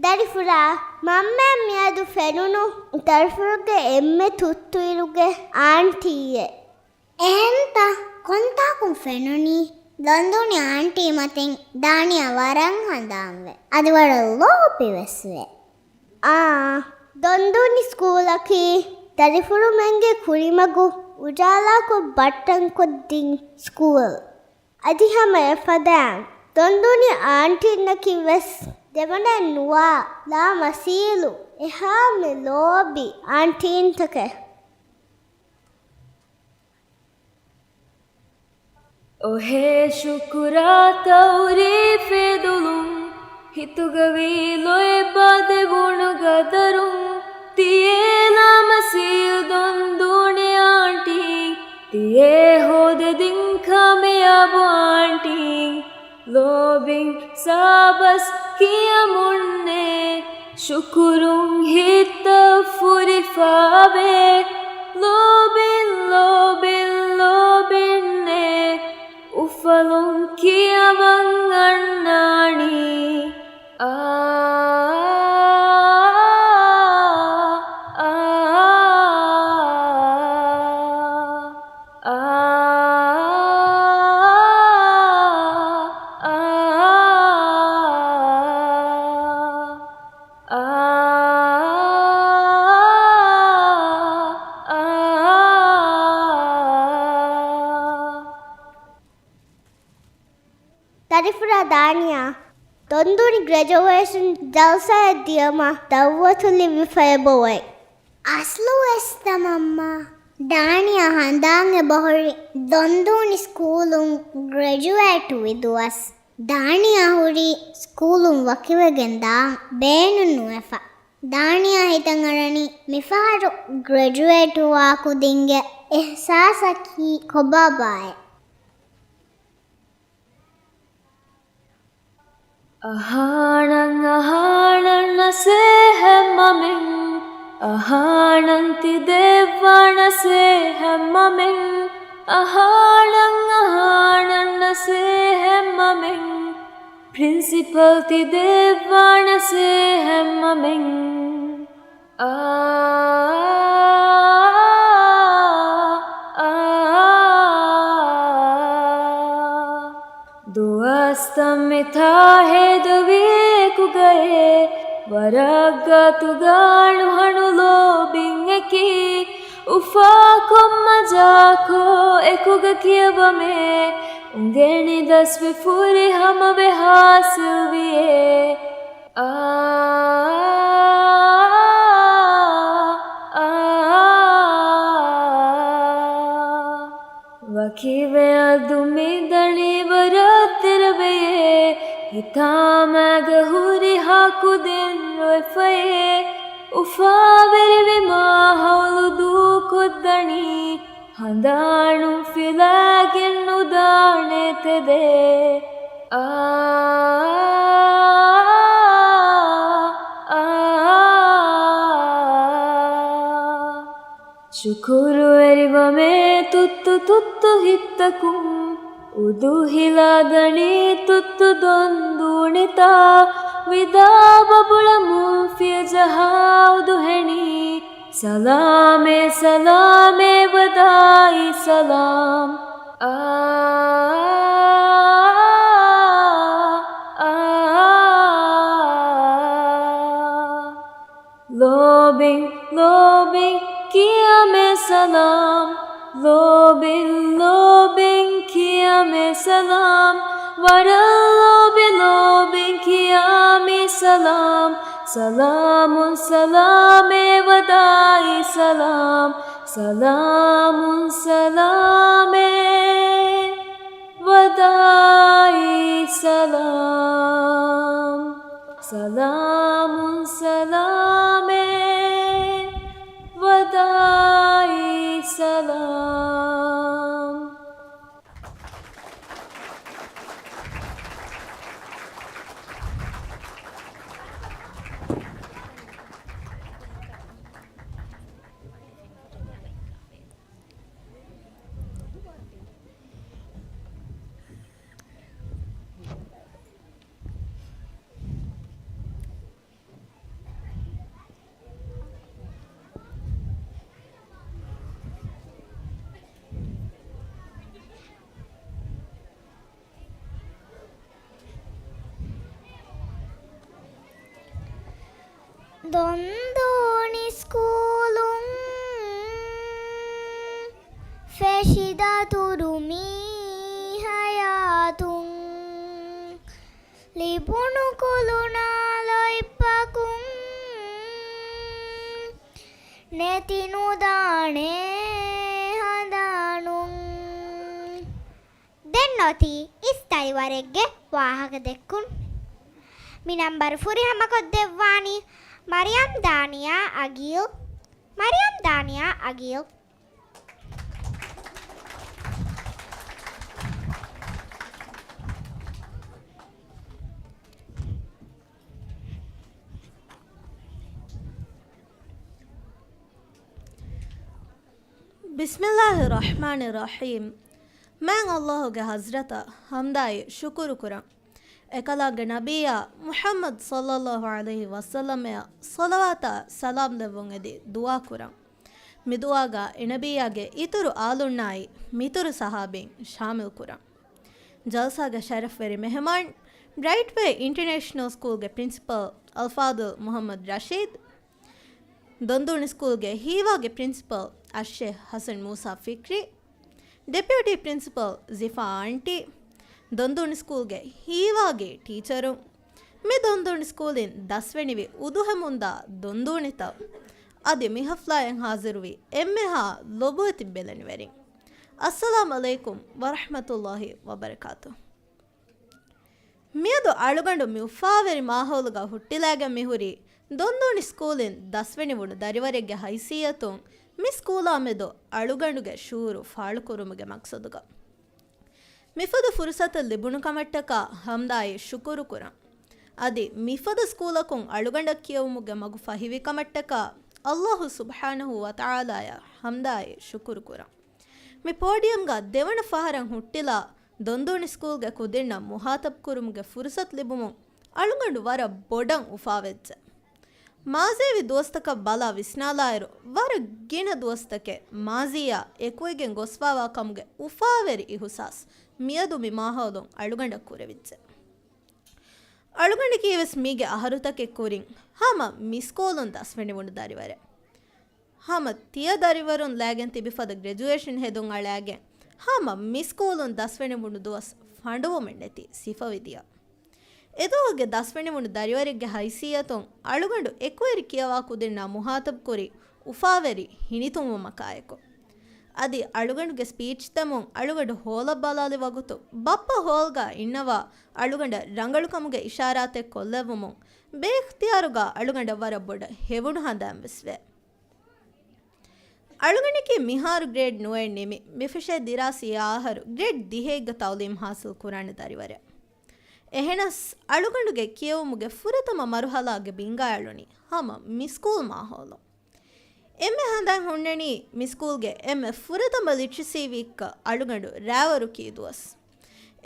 ދަރިފުރާ، މަންމައަށް މިއަދު ފެނުނު ދަރިފުރުގެ އެންމެ ތުއްތުއިރުގެ އާންޓީއެއް. އެހެންތަ؟ ކޮންތާކުން ފެނުނީ؟ ދޮންދޫނި އާންޓީ މަތިން ދާނިޔާ ވަރަށް ހަނދާންވޭ. އަދި ވަރަށް ލޯބިވެސްވޭ. އާ، ދޮންދޫނި ސްކޫލަކީ ދަރިފުރުމެންގެ ކުރިމަގު އުޖާލާކޮށް ބައްޓަންކޮށްދިން ސްކޫލް. އަދި ހަމަ އެފަދައިން ދޮންދޫނި އާންޓީންނަކީ ވެސް ދެވަނައެއް ނުވާ ލާމަސީލު އެހާމެ ލޯބި އާންޓީންތަކެއް. އޮހޭ ޝުކުރާ ތައުރީފް އެދުލުން، ހިތުގަވީ ލޯތްބާ ދެވުނު ގަދަރުން، ތިޔޭ ލާމަސީލް ދޮންދޫނި އާންޓީ، ތިޔޭ ހޯދެދިން ކާމިޔާބު އާންޓީ، ލޯބިން ސާބަސް ކިޔަމުންނޭ، ޝުކުރުން ހިތްތައް ފުރިފާވޭ، ލޯބިން، ލޯބިން، ލޯބިންނޭ، އުފަލުން ކިޔަވަން އަންނާނީ. އާ، އާ، އާ، އާ، އާ. ދަރިފުރާ ދާނިޔާ، ދޮންދޫނި ގްރެޖުއޭޝަން ޖަލްސާއަށް ދިޔަމާ ދައުވަތު ލިބިފައި އެބައޮތް. އަސްލުވެސް ދަމަންމާ. ދާނިޔާ ހަނދާން އެބަހުރި ދޮންދޫނި ސްކޫލުން ގްރެޖުއޭޓުވި ދުވަސް. ދާނިޔާ ހުރީ ސްކޫލުން ވަކިވެގެން ދާން ބޭނުން ނުވެފަ. ދާނިޔާ ހިތަށް އަރަނީ މިފަހަރު ގްރެޖުއޭޓުވާ ކުދިންގެ އިހްސާސަކީ ކޮބާބާއޭ. އަހާނަން އަހާނަން ނަސޭހަތް މަމެން، އަހާނަން ތި ދެއްވާ ނަސޭހަތް މަމެން، އަހާނަން އަހާނަން ނަސޭހަތް މަމެން، ޕްރިންސިޕަލް ތި ދެއްވާ ނަސޭހަތް މަމެން. އާ، އާ، ދުވަސްތައް މިތާ ހޭދަވި އެކުގައޭ، ވަރަށް ގާތުގަ ނުހަނު ލޯބިން އެކީ، އުފާކޮށް މަޖާކޮށް އެކުގަ ކިޔަވަމޭ، އުނގެނި ދަސްވެ ފުރިހަމަވެ ހާސިލްވިއޭ. އާ، އާ، ވަކިވެ އަދު މިދަނީ ވަރަށް ދެރަވެޔޭ، ހިތާމައިގަ ހުރިހާ ކުދިން ރޮއެފައޭ، އުފާވެރިވި މާހައުލު ދޫކޮށްދަނީ، ހަނދާނުން ފިލާގެން ނުދާނެ ތެދޭ. އާ، އާ، ޝުކުރުވެރިވަމޭ ތުއްތު ތުއްތު ހިތްތަކުން، އުދުހިލާ ދަނީ ތުއްތު ދޮންދޫނިތާ، ވިދާ ބަބުޅަމުން ފިޔަޖަހާ އުދުހެނީ، ސަލާމޭ ސަލާމޭ ވަދާއީ ސަލާމް. އާ، އާ، ލޯބިން، ލޯބިން ކިޔާމޭ ސަލާމް. ލޯބިން، ލޯބިން ކިޔާމޭ ސަލާމް. ވަރަށް ލޯބި، ލޯބިން ކިޔާމީ ސަލާމް. ސަލާމުން ސަލާމޭ ވަދާއީ ސަލާމް. ސަލާމުން ސަލާމޭ ވަދާއީ ސަލާމް. ސަލާމުން ސަލާމޭ ވަދާއީ ސަލާމް. ދޮންދޫނި ސްކޫލުން ފެށި ދަތުރު މީ ހަޔާތުން، ލިބުނު ކުލުނާ ލޮތްޕަކުން، ނެތި ނުދާނެ ހަނދާނުން. ދެން އޮތީ އިސް ދަރިވަރެއްގެ ވާހަކަ ދެއްކުން. މި ނަންބަރު ފުރިހަމަކޮށްދެއްވާނީ މަރިޔަމް ދާނިޔާ އަގީލް. މަރިޔަމް ދާނިޔާ އަގީލް. ބިސްމިއްލާހި ރަޙްމާނި ރަޙީމް. މާތް ﷲ ގެ ޙަޟްރަތަށް ޙަމްދާއި ޝުކުރު ކުރަން. އެކަލާނގެ ނަބިއްޔާ މުޙައްމަދު ޞައްލައްލާހު ޢަލައިހި ވަސައްލަމައަށް ޞަލަވާތާ ސަލާމް ދެއްވުން އެދި ދުޢާ ކުރަން. މި ދުޢާގަ އެ ނަބިއްޔާގެ އިތުރު އާލުންނާއި މިތުރު ޞަޙާބީން ޝާމިލް ކުރަން. ޖަލްސާގެ ޝަރަފްވެރި މެހެމާން، ބްރައިޓްވޭ އިންޓަރނޭޝަނަލް ސްކޫލްގެ ޕްރިންސިޕަލް އަލްފާޟިލް މުޙައްމަދު ރަޝީދު، ދޮންދޫނި ސްކޫލްގެ ހީވާގެ ޕްރިންސިޕަލް އައްޝޭޚް ޙަސަން މޫސާ ފިކްރީ، ޑެޕިއުޓީ ޕްރިންސިޕަލް ޒިފާ އާންޓީ، ދޮންދޫނި ސްކޫލްގެ ހީވާގި ޓީޗަރުން، މި ދޮންދޫނި ސްކޫލިން ދަސްވެނިވި އުދުހެމުންދާ ދޮންދޫނިތައް، އަދި މި ހަފްލާއަށް ހާޒިރުވި އެންމެހާ ލޮބުވެތި ބެލެނިވެރިން، އައްސަލާމް ޢަލައިކުމް ވަރަޙްމަތުﷲި ވަބަރަކާތުހު. މިއަދު އަޅުގަނޑު މި އުފާވެރި މާހައުލުގަ ހުއްޓިލާގެން މިހުރީ، ދޮންދޫނި ސްކޫލިން ދަސްވެނިވުނު ދަރިވަރެއްގެ ހައިސިއްޔަތުން މި ސްކޫލާ މެދު އަޅުގަނޑުގެ ޝުޢޫރު ފާޅުކުރުމުގެ މަޤްޞަދުގަ. މިފަދަ ފުރުޞަތެއް ލިބުނު ކަމަށްޓަކާ ޙަމްދާއި ޝުކުރު ކުރަން. އަދި މިފަދަ ސްކޫލަކުން އަޅުގަނޑަށް ކިޔެވުމުގެ މަގު ފަހިވި ކަމަށްޓަކާ ﷲ ސުބްޙާނަހޫ ވަތަޢާލާއަށް ޙަމްދާއި ޝުކުރު ކުރަން. މި ޕޯޑިއަމްގަ ދެވަނަ ފަހަރަށް ހުއްޓިލާ ދޮންދޫނި ސްކޫލްގެ ކުދިންނަށް މުޚާޠަބް ކުރުމުގެ ފުރުޞަތު ލިބުމުން އަޅުގަނޑު ވަރަށް ބޮޑަށް އުފާވެއްޖެ. މާޒީވި ދުވަސްތަކަށް ބަލާ ވިސްނާލާއިރު، ވަރަށް ގިނަ ދުވަސްތަކެއް މާޒީއާ އެކުވެގެން ގޮސްފާވާ ކަމުގެ އުފާވެރި އިހުސާސް މިއަދު މި މާހައުލުން އަޅުގަނޑަށް ކުރެވިއްޖެ. އަޅުގަނޑަކީވެސް މީގެ އަހަރުތަކެއް ކުރިން ހަމަ މި ސްކޫލުން ދަސްވެނިވުނު ދަރިވަރެއް. ހަމަ ތިޔަ ދަރިވަރުން ލައިގެން ތިބި ފަދަ ގްރެޖުއޭޝަން ހެދުން އަޅާގެން، ހަމަ މި ސްކޫލުން ދަސްވެނިވުނު ދުވަސް ފަނޑުވުމެއް ނެތި ސިފަވި ދިޔަ. އެދުވަހުގެ ދަސްވެނިވުނު ދަރިވަރެއްގެ ހައިސިއްޔަތުން އަޅުގަނޑު އެކުވެރި ކިޔަވާ ކުދިންނާ މުޚާޠަބް ކުރި އުފާވެރި ހިނިތުންވުމަކާއެކު، އަދި އަޅުގަނޑުގެ ސްޕީޗް ދެމުން އަޅުގަނޑު ހޯލަށް ބަލާލި ވަގުތު ބައްޕަ ހޯލްގަ އިންނަވާ އަޅުގަނޑަށް ރަނގަޅުކަމުގެ އިޝާރާތެއް ކޮށްލެއްވުމުން ބޭއިޚްތިޔާރުގަ އަޅުގަނޑަށް ވަރަށް ބޮޑަށް ހެވުނު ހަނދާންވެސް ވޭ. އަޅުގަނޑަކީ މިހާރު ގްރޭޑް ނުވައެއް ނިމި، މިފަށޭ ދިރާސީ އަހަރު ގްރޭޑް ދިހައެއްގަ ތައުލީމް ޙާޞިލް ކުރާނެ ދަރިވަރެއް. އެހެނަސް، އަޅުގަނޑުގެ ކިޔެވުމުގެ ފުރަތަމަ މަރުޙަލާގެ ބިންގާ އެޅުނީ ހަމަ މި ސްކޫލް މާހައުލުން. އެންމެ ހަނދާން ހުންނަނީ މި ސްކޫލްގެ އެންމެ ފުރަތަމަ ލިޓްރަސީ ވީކަށް އަޅުގަނޑު ރާވަރު ކީ ދުވަސް.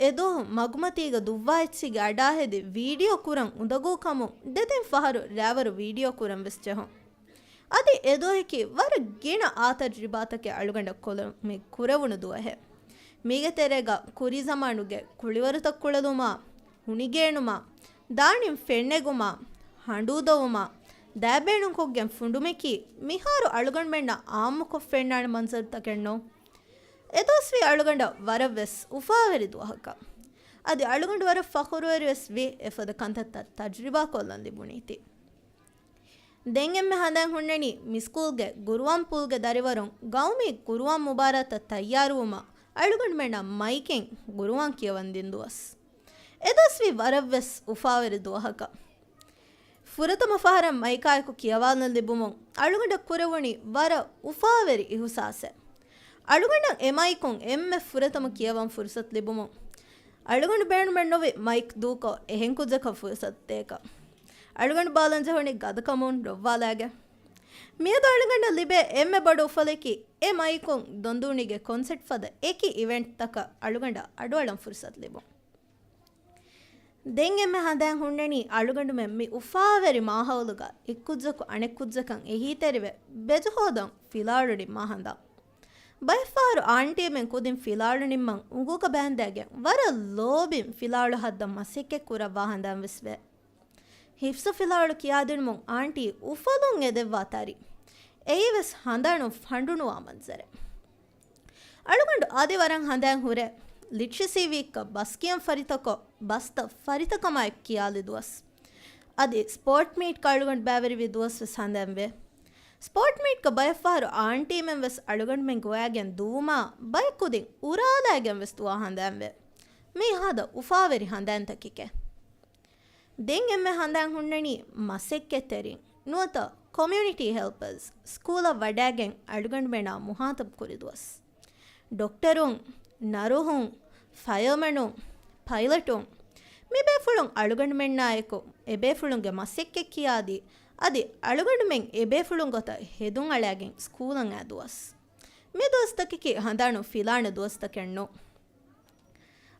އެދުވަހު މަގުމަތީގަ ދުއްވާ އެއްޗިގެ އަޑާ ހެދި ވީޑިއޯ ކުރަން އުނދަގޫ ކަމުން ދެތިން ފަހަރު ރާވަރު ވީޑިއޯ ކުރަން ވެސް ޖެހުން. އަދި އެދުވަހަކީ ވަރަށް ގިނަ އާ ތަޖްރިބާތަކެއް އަޅުގަނޑަށް ކުރެވުނު ދުވަހެއް. މީގެ ތެރޭގަ ކުރީ ޒަމާނުގެ ކުޅިވަރުތައް ކުޅެލުމާ، ހުނިގޭނުމާ، ދާނީން ފެންނެގުމާ، ހަނޑޫދޮވުމާ، ދާބޭނުންކޮށްގެން ފުނޑުމިކީ މިހާރު އަޅުގަނޑުމެންނަށް އާއްމުކޮށް ފެންނާނެ މަންޒަރުތަކެއް ނޫން. އެދުވަސްވީ އަޅުގަނޑަށް ވަރަށްވެސް އުފާވެރި ދުވަހަކަށް. އަދި އަޅުގަނޑު ވަރަށް ފަޚުރުވެރިވެސް ވި އެފަދަ ކަންތައްތައް ތަޖްރިބާކޮށްލަން ލިބުނީތީ. ދެން އެންމެ ހަނދާން ހުންނަނީ މި ސްކޫލްގެ ގުރުއާން ޕޫލްގެ ދަރިވަރުން ގައުމީ ގުރުއާން މުބާރާތަށް ތައްޔާރުވުމަށް އަޅުގަނޑުމެންނަށް މައިކެއް ގުރުއާން ކިޔަވަން ދިން ދުވަސް. އެދުވަސްވީ ވަރަށްވެސް އުފާވެރި ދުވަހަކަށް. ފުރަތަމަ ފަހަރަށް މައިކާއެކު ކިޔަވާލަން ލިބުމުން އަޅުގަނޑަށް ކުރެވުނީ ވަރަށް އުފާވެރި އިހުސާސެއް. އަޅުގަނޑަށް އެ މައިކުން އެންމެ ފުރަތަމަ ކިޔަވަން ފުރުސަތު ލިބުމުން އަޅުގަނޑު ބޭނުމެއްނުވި މައިކް ދޫކޮށް އެހެން ކުއްޖަކަށް ފުރުސަތު ދޭކަށް. އަޅުގަނޑު ބާލަން ޖެހުނީ ގަދަކަމުން ރޮއްވާލާގެން. މިއަދު އަޅުގަނޑަށް ލިބޭ އެންމެ ބޮޑު އުފަލަކީ އެ މައިކުން ދޮންދޫނީގެ ކޮންސެޓް ފަދަ އެކި އިވެންޓްތަކަށް އަޅުގަނޑަށް އަޑުއަޅަން ފުރުސަތު ލިބުން. ދެން އެންމެ ހަނދާން ހުންނަނީ އަޅުގަނޑުމެން މި އުފާވެރި މާހައުލުގަ އެއްކުއްޖަކު އަނެއްކުއްޖަކަށް އެހީތެރިވެ ބެޖަހޯދަން ފިލާވަޅު ނިންމާ ހަނދާން. ބައެއްފަހަރު އާންޓީމެން ކުދިން ފިލާވަޅު ނިންމަން އުނގޫގަ ބާންދާގެން ވަރަށް ލޯބިން ފިލާވަޅު ހައްދަން މަސައްކަތް ކުރައްވާ ހަނދާން ވެސް ވޭ. ހިފްޒު ފިލާވަޅު ކިޔާދިނުމުން އާންޓީ އުފަލުން އެދެއްވާ ތަރި. އެއީވެސް ހަނދާނުން ފަނޑުނުވާ މަންޒަރެއް. އަޅުގަނޑު އަދި ވަރަށް ހަނދާން ހުރޭ، ލިޓްރަސީ ވީކަށް ބަސްކިޔަން ފަރިތަކޮށް، ބަސްތައް ފަރިތަކަމާއެކު ކިޔާލި ދުވަސް. އަދި ސްޕޯޓް މީޓްގަ އަޅުގަނޑު ބައިވެރިވި ދުވަސް ވެސް ހަނދާން ވޭ. ސްޕޯޓް މީޓްގަ ބައެއްފަހަރު އާންޓީމެން ވެސް އަޅުގަނޑުމެން ގޮވާގެން ދުއްވުމާ، ބައެއް ކުދިން އުރާލާގެން ވެސް ދުވާ ހަނދާން ވޭ. މީ ހާދަ އުފާވެރި ހަނދާންތަކެކޭ. ދެން އެންމެ ހަނދާން ހުންނަނީ މަސައްކަތްތެރިން ނުވަތަ ކޮމިއުނިޓީ ހެލްޕަރސް ސްކޫލަށް ވަޑާގެން އަޅުގަނޑުމެނާ މުހާތަބް ކުރި ދުވަސް. ޑޮކްޓަރުން، ނަރުހުން، ފަޔަރމެނުން، ޕައިލަޓުން، މިބޭފުޅުން އަޅުގަނޑުމެންނާއެކު އެބޭފުޅުންގެ މަސައްކަތް ކިޔާދީ، އަދި އަޅުގަނޑުމެން އެބޭފުޅުން ގޮތަށް ހެދުން އަޅާގެން ސްކޫލަށް އައި ދުވަސް. މި ދުވަސްތަކަކީ ހަނދާނުން ފިލާނެ ދުވަސްތަކެއް ނޫން.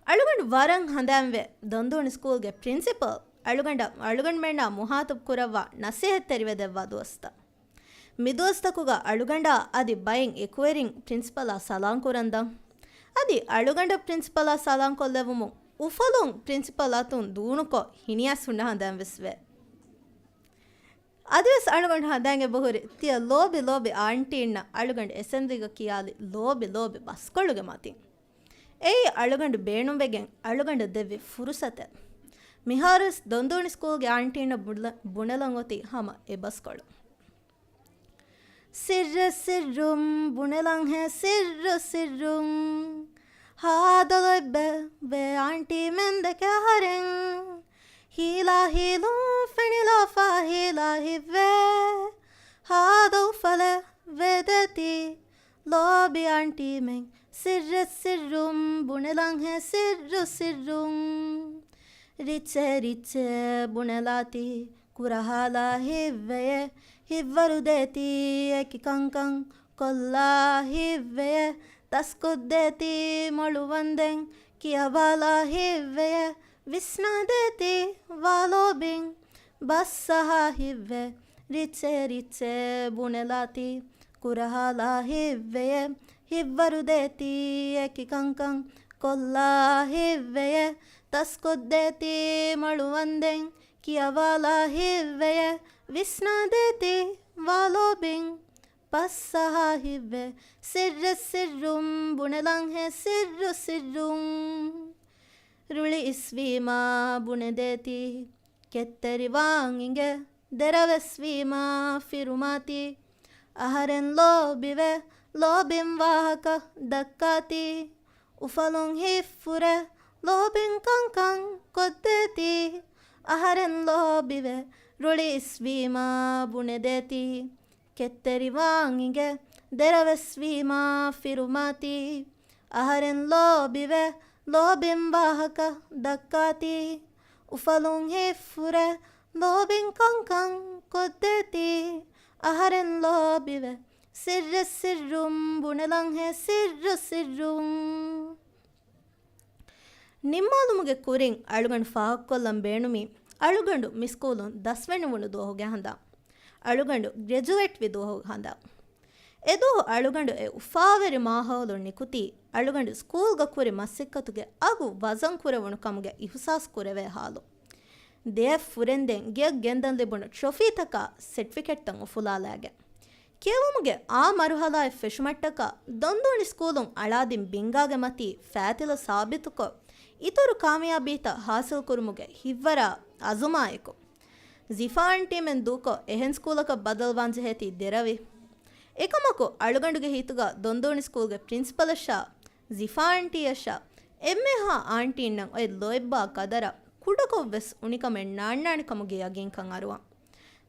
އަޅުގަނޑު ވަރަށް ހަނދާންވޭ، ދޮންދޫނި ސްކޫލްގެ ޕްރިންސިޕަލް އަޅުގަނޑަށް އަޅުގަނޑުމެންނާ މުހާތަބް ކުރައްވާ ނަސޭހަތްތެރިވެދެއްވާ ދުވަސްތައް. މި ދުވަސްތަކުގަ އަޅުގަނޑާ އަދި ބައެއް އެކުވެރިން ޕްރިންސިޕަލާ ސަލާން ކުރަން ދަން. އަދި އަޅުގަނޑަށް ޕްރިންސިޕަލާ ސަލާން ކޮށްލެވުމުން އުފަލުން ޕްރިންސިޕަލް އަތުން ދޫނުކޮށް ހިނިއައިސް ހުންނަ ހަނދާން ވެސް ވޭ. އަދިވެސް އަޅުގަނޑު ހަނދާން އެބަހުރި ތިޔަ ލޯބި ލޯބި އާންޓީންނަށް އަޅުގަނޑު އެސެމްބްލީގަ ކިޔާލި ލޯބި ލޯބި ބަސްކޮޅުގެ މަތިން. އެއީ އަޅުގަނޑު ބޭނުންވެގެން އަޅުގަނޑަށް ދެއްވި ފުރުސަތެއް. މިހާރުވެސް ދޮންދޫނި ސްކޫލްގެ އާންޓީންނަށް ބުނެލަ-، ބުނެލަން އޮތީ ހަމަ އެ ބަސްކޮޅު. ސިއްރެއް ސިއްރުން ބުނެލަންހޭ ސިއްރު ސިއްރުން. ހާދަ ލޯތްބެއް ވޭ އާންޓީމެން ދެކެ އަހަރެން. ހީލާ ހީލުން ފެނިލާފަ ހީލާ ހިތްވޭ. ހާދަ އުފަލެއް ވެދޭތީ ލޯބި އާންޓީމެން. ސިއްރެއް ސިއްރުން ބުނެލަންހޭ ސިއްރު ސިއްރުން. ރިއްޗޭ ރިއްޗޭ ބުނެލާތީ ކުރަހާލާ ހިތްވެޔޭ. ހިތްވަރު ދޭތީ އެކި ކަންކަން ކޮށްލާ ހިތްވެޔޭ. ތަސްކޮށްދޭތީ މޮޅު ވަންދެން ކިޔަވާލާ ހިތްވެޔޭ. ވިސްނާދޭތީ ވާ ލޯބިން ބަސް އަހާ ހިތްވޭ. ރިއްޗޭ ރިއްޗޭ ބުނެލާތީ ކުރަހާލާ ހިތްވެޔޭ. ހިތްވަރު ދޭތީ އެކި ކަންކަން ކޮށްލާ ހިތްވެޔޭ. ތަސްކޮށްދޭތީ މޮޅު ވަންދެން ކިޔަވާލާ ހިތްވެޔޭ. ވިސްނާދޭތީ ވާ ލޯބިން ބަސް އަހާ ހިތްވޭ. ސިއްރެއް ސިއްރުން ބުނެލަންހޭ ސިއްރު ސިއްރުން. ރުޅި އިސްވީމާ ބުނެދޭތީ ކެތްތެރިވާން އިނގޭ. ދެރަވެސްވީމާ ފިރުމާތީ އަހަރެން ލޯބިވޭ. ލޯބިން ވާހަކަ ދައްކާތީ އުފަލުން ހިތްފުރޭ. ލޯބިން ކަންކަން ކޮށްދޭތީ އަހަރެން ލޯބިވޭ. ރުޅި އިސްވީމާ ބުނެދޭތީ ކެތްތެރިވާން އިނގޭ. ދެރަވެސްވީމާ ފިރުމާތީ އަހަރެން ލޯބިވޭ. ލޯބިން ވާހަކަ ދައްކާތީ އުފަލުން ހިތްފުރޭ. ލޯބިން ކަންކަން ކޮށްދޭތީ އަހަރެން ލޯބިވޭ. ސިއްރެއް ސިއްރުން ބުނެލަންހޭ ސިއްރު ސިއްރުން. ނިންމާލުމުގެ ކުރިން އަޅުގަނޑު ފާހަގަކޮށްލަން ބޭނުމީ، އަޅުގަނޑު މި ސްކޫލުން ދަސްވެނިވުނު ދުވަހުގެ ހަނދާން. އަޅުގަނޑު ގްރެޖުއޭޓްވި ދުވަހުގެ ހަނދާން. އެދުވަހު އަޅުގަނޑު އެ އުފާވެރި މާހައުލުން ނިކުތީ، އަޅުގަނޑު ސްކޫލްގަ ކުރި މަސައްކަތުގެ އަގު ވަޒަން ކުރެވުނު ކަމުގެ އިހުސާސް ކުރެވޭ ހާލު. ދެއަތް ފުރެންދެން ގެއަށް ގެންދަން ލިބުނު ޓްރޮފީތަކާ ސެޓްފިކެޓްތައް އުފުލާލާގެން. ކިޔެވުމުގެ އާ މަރުހަލާއެއް ފެށުމަށްޓަކާ ދޮންދޫނި ސްކޫލުން އަޅާދިން ބިންގާގެ މަތީ ފައިތިލަ ސާބިތުކޮށް، އިތުރު ކާމިޔާބީތައް ހާސިލްކުރުމުގެ ހިތްވަރާ އަޒުމާއެކު، ޒިފާ އާންޓީމެން ދޫކޮށް، އެހެން ސްކޫލަކަށް ބަދަލުވާންޖެހޭތީ ދެރަވި. އެކަމަކު، އަޅުގަނޑުގެ ހިތުގަ ދޮންދޫނި ސްކޫލްގެ ޕްރިންސިޕަލަށާ، ޒިފާ އާންޓީއަށާ، އެންމެހާ އާންޓީންނަށް އޮތް ލޯތްބާ ގަދަރަށް ކުޑަކޮށްވެސް އުނިކަމެއް ނާންނާނެ ކަމުގެ ޔަގީންކަން އަރުވަން.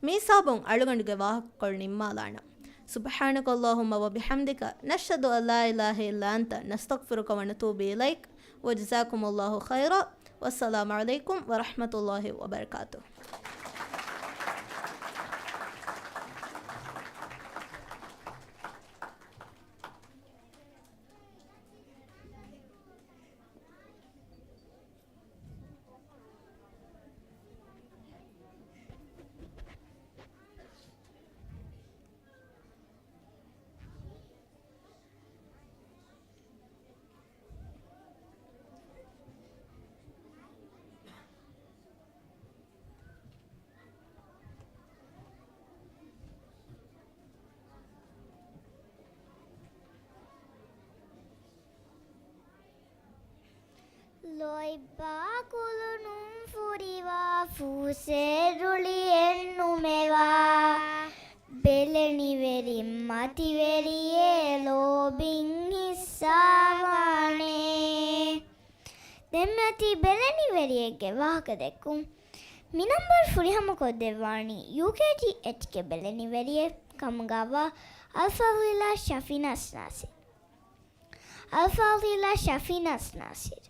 މީސާބުން އަޅުގަނޑުގެ ވާހަކަކޮޅު ނިންމާލާނަން. سبحانك اللهم وبحمدك، نشهد أن لا إله إلا أنت، نستغفرك ونتوب إليك، وجزاكم الله خيرا، والسلام عليكم ورحمة الله وبركاته. ލޯތްބާ ކުލުނުން ފުރިވާ ފޫސޭ ރުޅިއެއް ނުމެވާ. ބެލެނިވެރިން މަތިވެރިއެއް ލޯބިން ހިއްސާވާނެ. ދެންމެ އޮތީ ބެލެނިވެރިއެއްގެ ވާހަކަ ދެއްކުން. މި ނަންބަރު ފުރިހަމަކޮށްދެއްވާނީ ޔޫކޭޖީ އެއިޗްގެ ބެލެނިވެރިއެއް ކަމުގައިވާ އަލްފާޟިލާ ޝަފީނާ ނާސިރު. އަލްފާޟިލާ ޝަފީނާ ނާސިރު.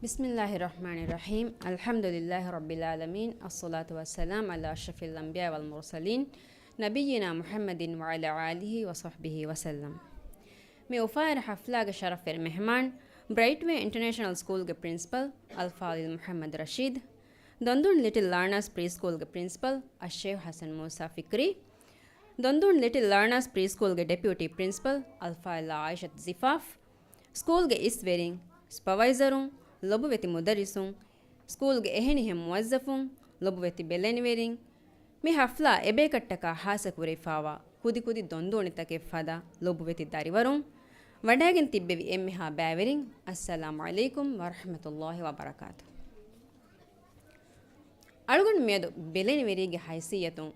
بسم الله الرحمن الرحيم. الحمد لله رب العالمين. الصلاة والسلام على أشرف الأنبياء والمرسلين، نبينا محمد وعلى آله وصحبه وسلم. މި އުފާވެރި ޙަފްލާގެ ޝަރަފްވެރި މެހެމާން، ބްރައިޓްވޭ އިންޓަރނޭޝަނަލް ސްކޫލްގެ ޕްރިންސިޕަލް އަލްފާޟިލް މުޙައްމަދު ރަޝީދު، ދޮންދޫން ލިޓިލް ލާނާސް ޕްރީ ސްކޫލްގެ ޕްރިންސިޕަލް އައްޝޭޚް ޙަސަން މޫސާ ފިކްރީ، ދޮންދޫން ލިޓިލް ލާނާސް ޕްރީ ސްކޫލްގެ ޑެޕިއުޓީ ޕްރިންސިޕަލް އަލްފާޟިލާ ޢާއިޝަތު ޒިފާފް، ސްކޫލްގެ އިސްވެރިން، ސުޕަވައިޒަރުން، ލޮބުވެތި މުދައްރިސުން، ސްކޫލްގެ އެހެނިހެން މުވައްޒަފުން، ލޮބުވެތި ބެލެނިވެރިން، މި ހަފްލާ އެބޭކަށްޓަކާ ހާއްސަ ކުރެވިފާވާ ކުދިކުދި ދޮންދޫނިތަކެއް ފަދަ ލޮބުވެތި ދަރިވަރުން، ވަޑައިގެން ތިއްބެވި އެންމެހާ ބައިވެރިން، އައްސަލާމު ޢަލައިކުމް ވަރަޙްމަތުﷲި ވަބަރަކާތު. އަޅުގަނޑު މިއަދު ބެލެނިވެރީގެ ހައިސިއްޔަތުން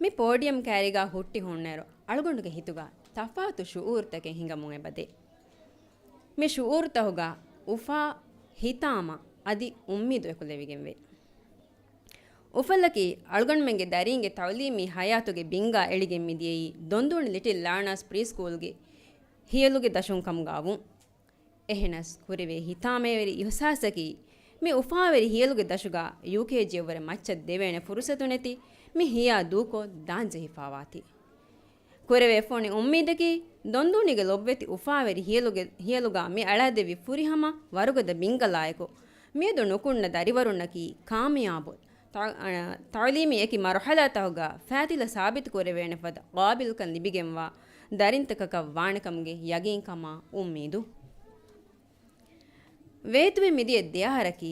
މި ޕޯޑިއަމް ކައިރީގާ ހުއްޓި ހުންނައިރު، އަޅުގަނޑުގެ ހިތުގާ ތަފާތު ޝުޢޫރުތަކެއް ހިނގަމުން އެބަދޭ. މި ޝުޢޫރުތަކުގާ އުފާ، ހިތާމަ އަދި އުއްމީދު އެކުލެވިގެންވޭ. އުފަލަކީ އަޅުގަނޑުމެންގެ ދަރީންގެ ތަޢުލީމީ ހަޔާތުގެ ބިންގާ އެޅިގެން މިދިޔައީ ދޮންދޫނި ލިޓިލް ލާނާސް ޕްރީ ސްކޫލްގެ ހިޔަލުގެ ދަށުން ކަމުގާ ވުން. އެހެނަސް ކުރެވޭ ހިތާމަވެރި އިޙްސާސަކީ، މި އުފާވެރި ހިޔަލުގެ ދަށުގާ ޔޫކޭޖީއަށްވުރެ މައްޗަށް ދެވޭނެ ފުރުޞަތު ނެތި މި ހިޔާ ދޫކޮށް ދާންޖެހިފާވާތީ. ކުރެވޭފޯނި އުއްމީދަކީ، ދޮންދޫނީގެ ލޮބުވެތި އުފާވެރި ހިޔަލުގެ، ހިޔަލުގާ މި އަޅާދެއްވި ފުރިހަމަ ވަރުގަދަ ބިންގަލާއެކު، މިއަދު ނުކުންނަ ދަރިވަރުންނަކީ ކާމިޔާބު ތަ-، އަ، ތަޢުލީމީ އެކި މަރުޙަލާތަކުގާ ފައިތިލަ ސާބިތު ކުރެވޭނެ ފަދަ ޤާބިލްކަން ލިބިގެންވާ ދަރިންތަކަކަށް ވާނެކަމުގެ ޔަގީންކަމާ އުއްމީދު. ވޭތުވެ މިދިޔަ ދެއަހަރަކީ،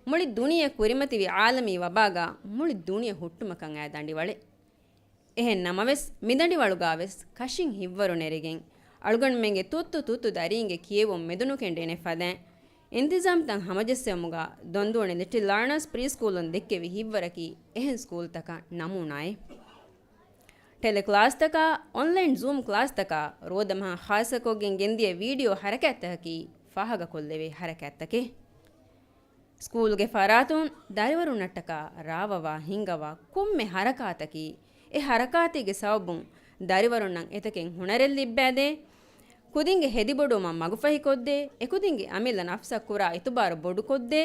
މުޅި ދުނިޔެ ކުރިމަތިވި ޢާލަމީ ވަބާގާ މުޅި ދުނިޔެ ހުއްޓުމަކަށް އައި ދަނޑިވަޅެއް. އެހެން ނަމަވެސް، މިދަނޑިވަޅުގާވެސް ކަށިން ހިތްވަރު ނެރެގެން، އަޅުގަނޑުމެންގެ ތުއްތު ތުއްތު ދަރީންގެ ކިޔެވުން މެދުނުކެނޑޭނެ ފަދައިން، އިންތިޒާމްތައް ހަމަޖެއްސެވުމުގާ ދޮންދޫނި ލިޓިލް ލާނާސް ޕްރީ ސްކޫލުން ދެއްކެވި ހިތްވަރަކީ އެހެން ސްކޫލްތަކަށް ނަމޫނާއެއް. ޓެލެ ކްލާސްތަކާ، އޮންލައިން ޒޫމް ކްލާސްތަކާ، ރޯދަމަހާ ޚާއްޞަކޮށްގެން ގެންދިޔަ ވީޑިއޯ ހަރަކާތްތަކަކީ ފާހަގަކޮށްލެވޭ ހަރަކާތްތަކެއް. ސްކޫލުގެ ފަރާތުން ދަރިވަރުންނަށްޓަކާ ރާވަވާ ހިންގަވާ ކޮންމެ ހަރަކާތަކީ، އެ ހަރަކާތީގެ ސަބަބުން ދަރިވަރުންނަށް އެތަކެއް ހުނަރެއް ލިއްބައިދޭ، ކުދިންގެ ހެދިބޮޑުވުމަށް މަގުފަހިކޮށްދޭ، އެކުދިންގެ އަމިއްލަ ނަފްސަށް ކުރާ އިތުބާރު ބޮޑުކޮށްދޭ،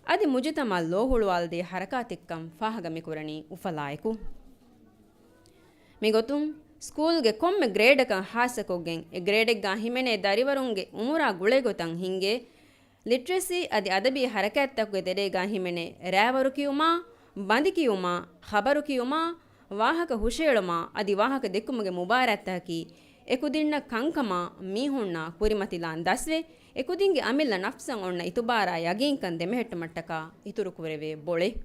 އަދި މުޖުތަމަޢަށް ލޯހުޅުވާލަދޭ ހަރަކާތެއްކަން ފާހަގަ މިކުރަނީ އުފަލާއެކު. މިގޮތުން، ސްކޫލްގެ ކޮންމެ ގްރޭޑަކަށް ހާއްސަކޮށްގެން، އެ ގްރޭޑެއްގާ ހިމެނޭ ދަރިވަރުންގެ އުމުރާ ގުޅޭގޮތަށް ހިންގޭ، ލިޓްރެސީ އަދި އަދަބީ ހަރަކާތްތަކުގެ ތެރޭގާ ހިމެނޭ ރާވަރު ކިޔުމާ، ބަނދި ކިޔުމާ، ޚަބަރު ކިޔުމާ، ވާހަކަ ހުށައެޅުމާ އަދި ވާހަކަ ދެއްކުމުގެ މުބާރާތްތަކަކީ އެކުދިންނަށް ކަންކަމާ މީހުންނާ ކުރިމަތިލާން ދަސްވެ، އެކުދިންގެ އަމިއްލަ ނަފްސަށް އޮންނަ އިތުބާރާ ޔަގީންކަން ދެމެހެއްޓުމަށްޓަކާ އިތުރުކުރެވޭ ބޮޅެއް.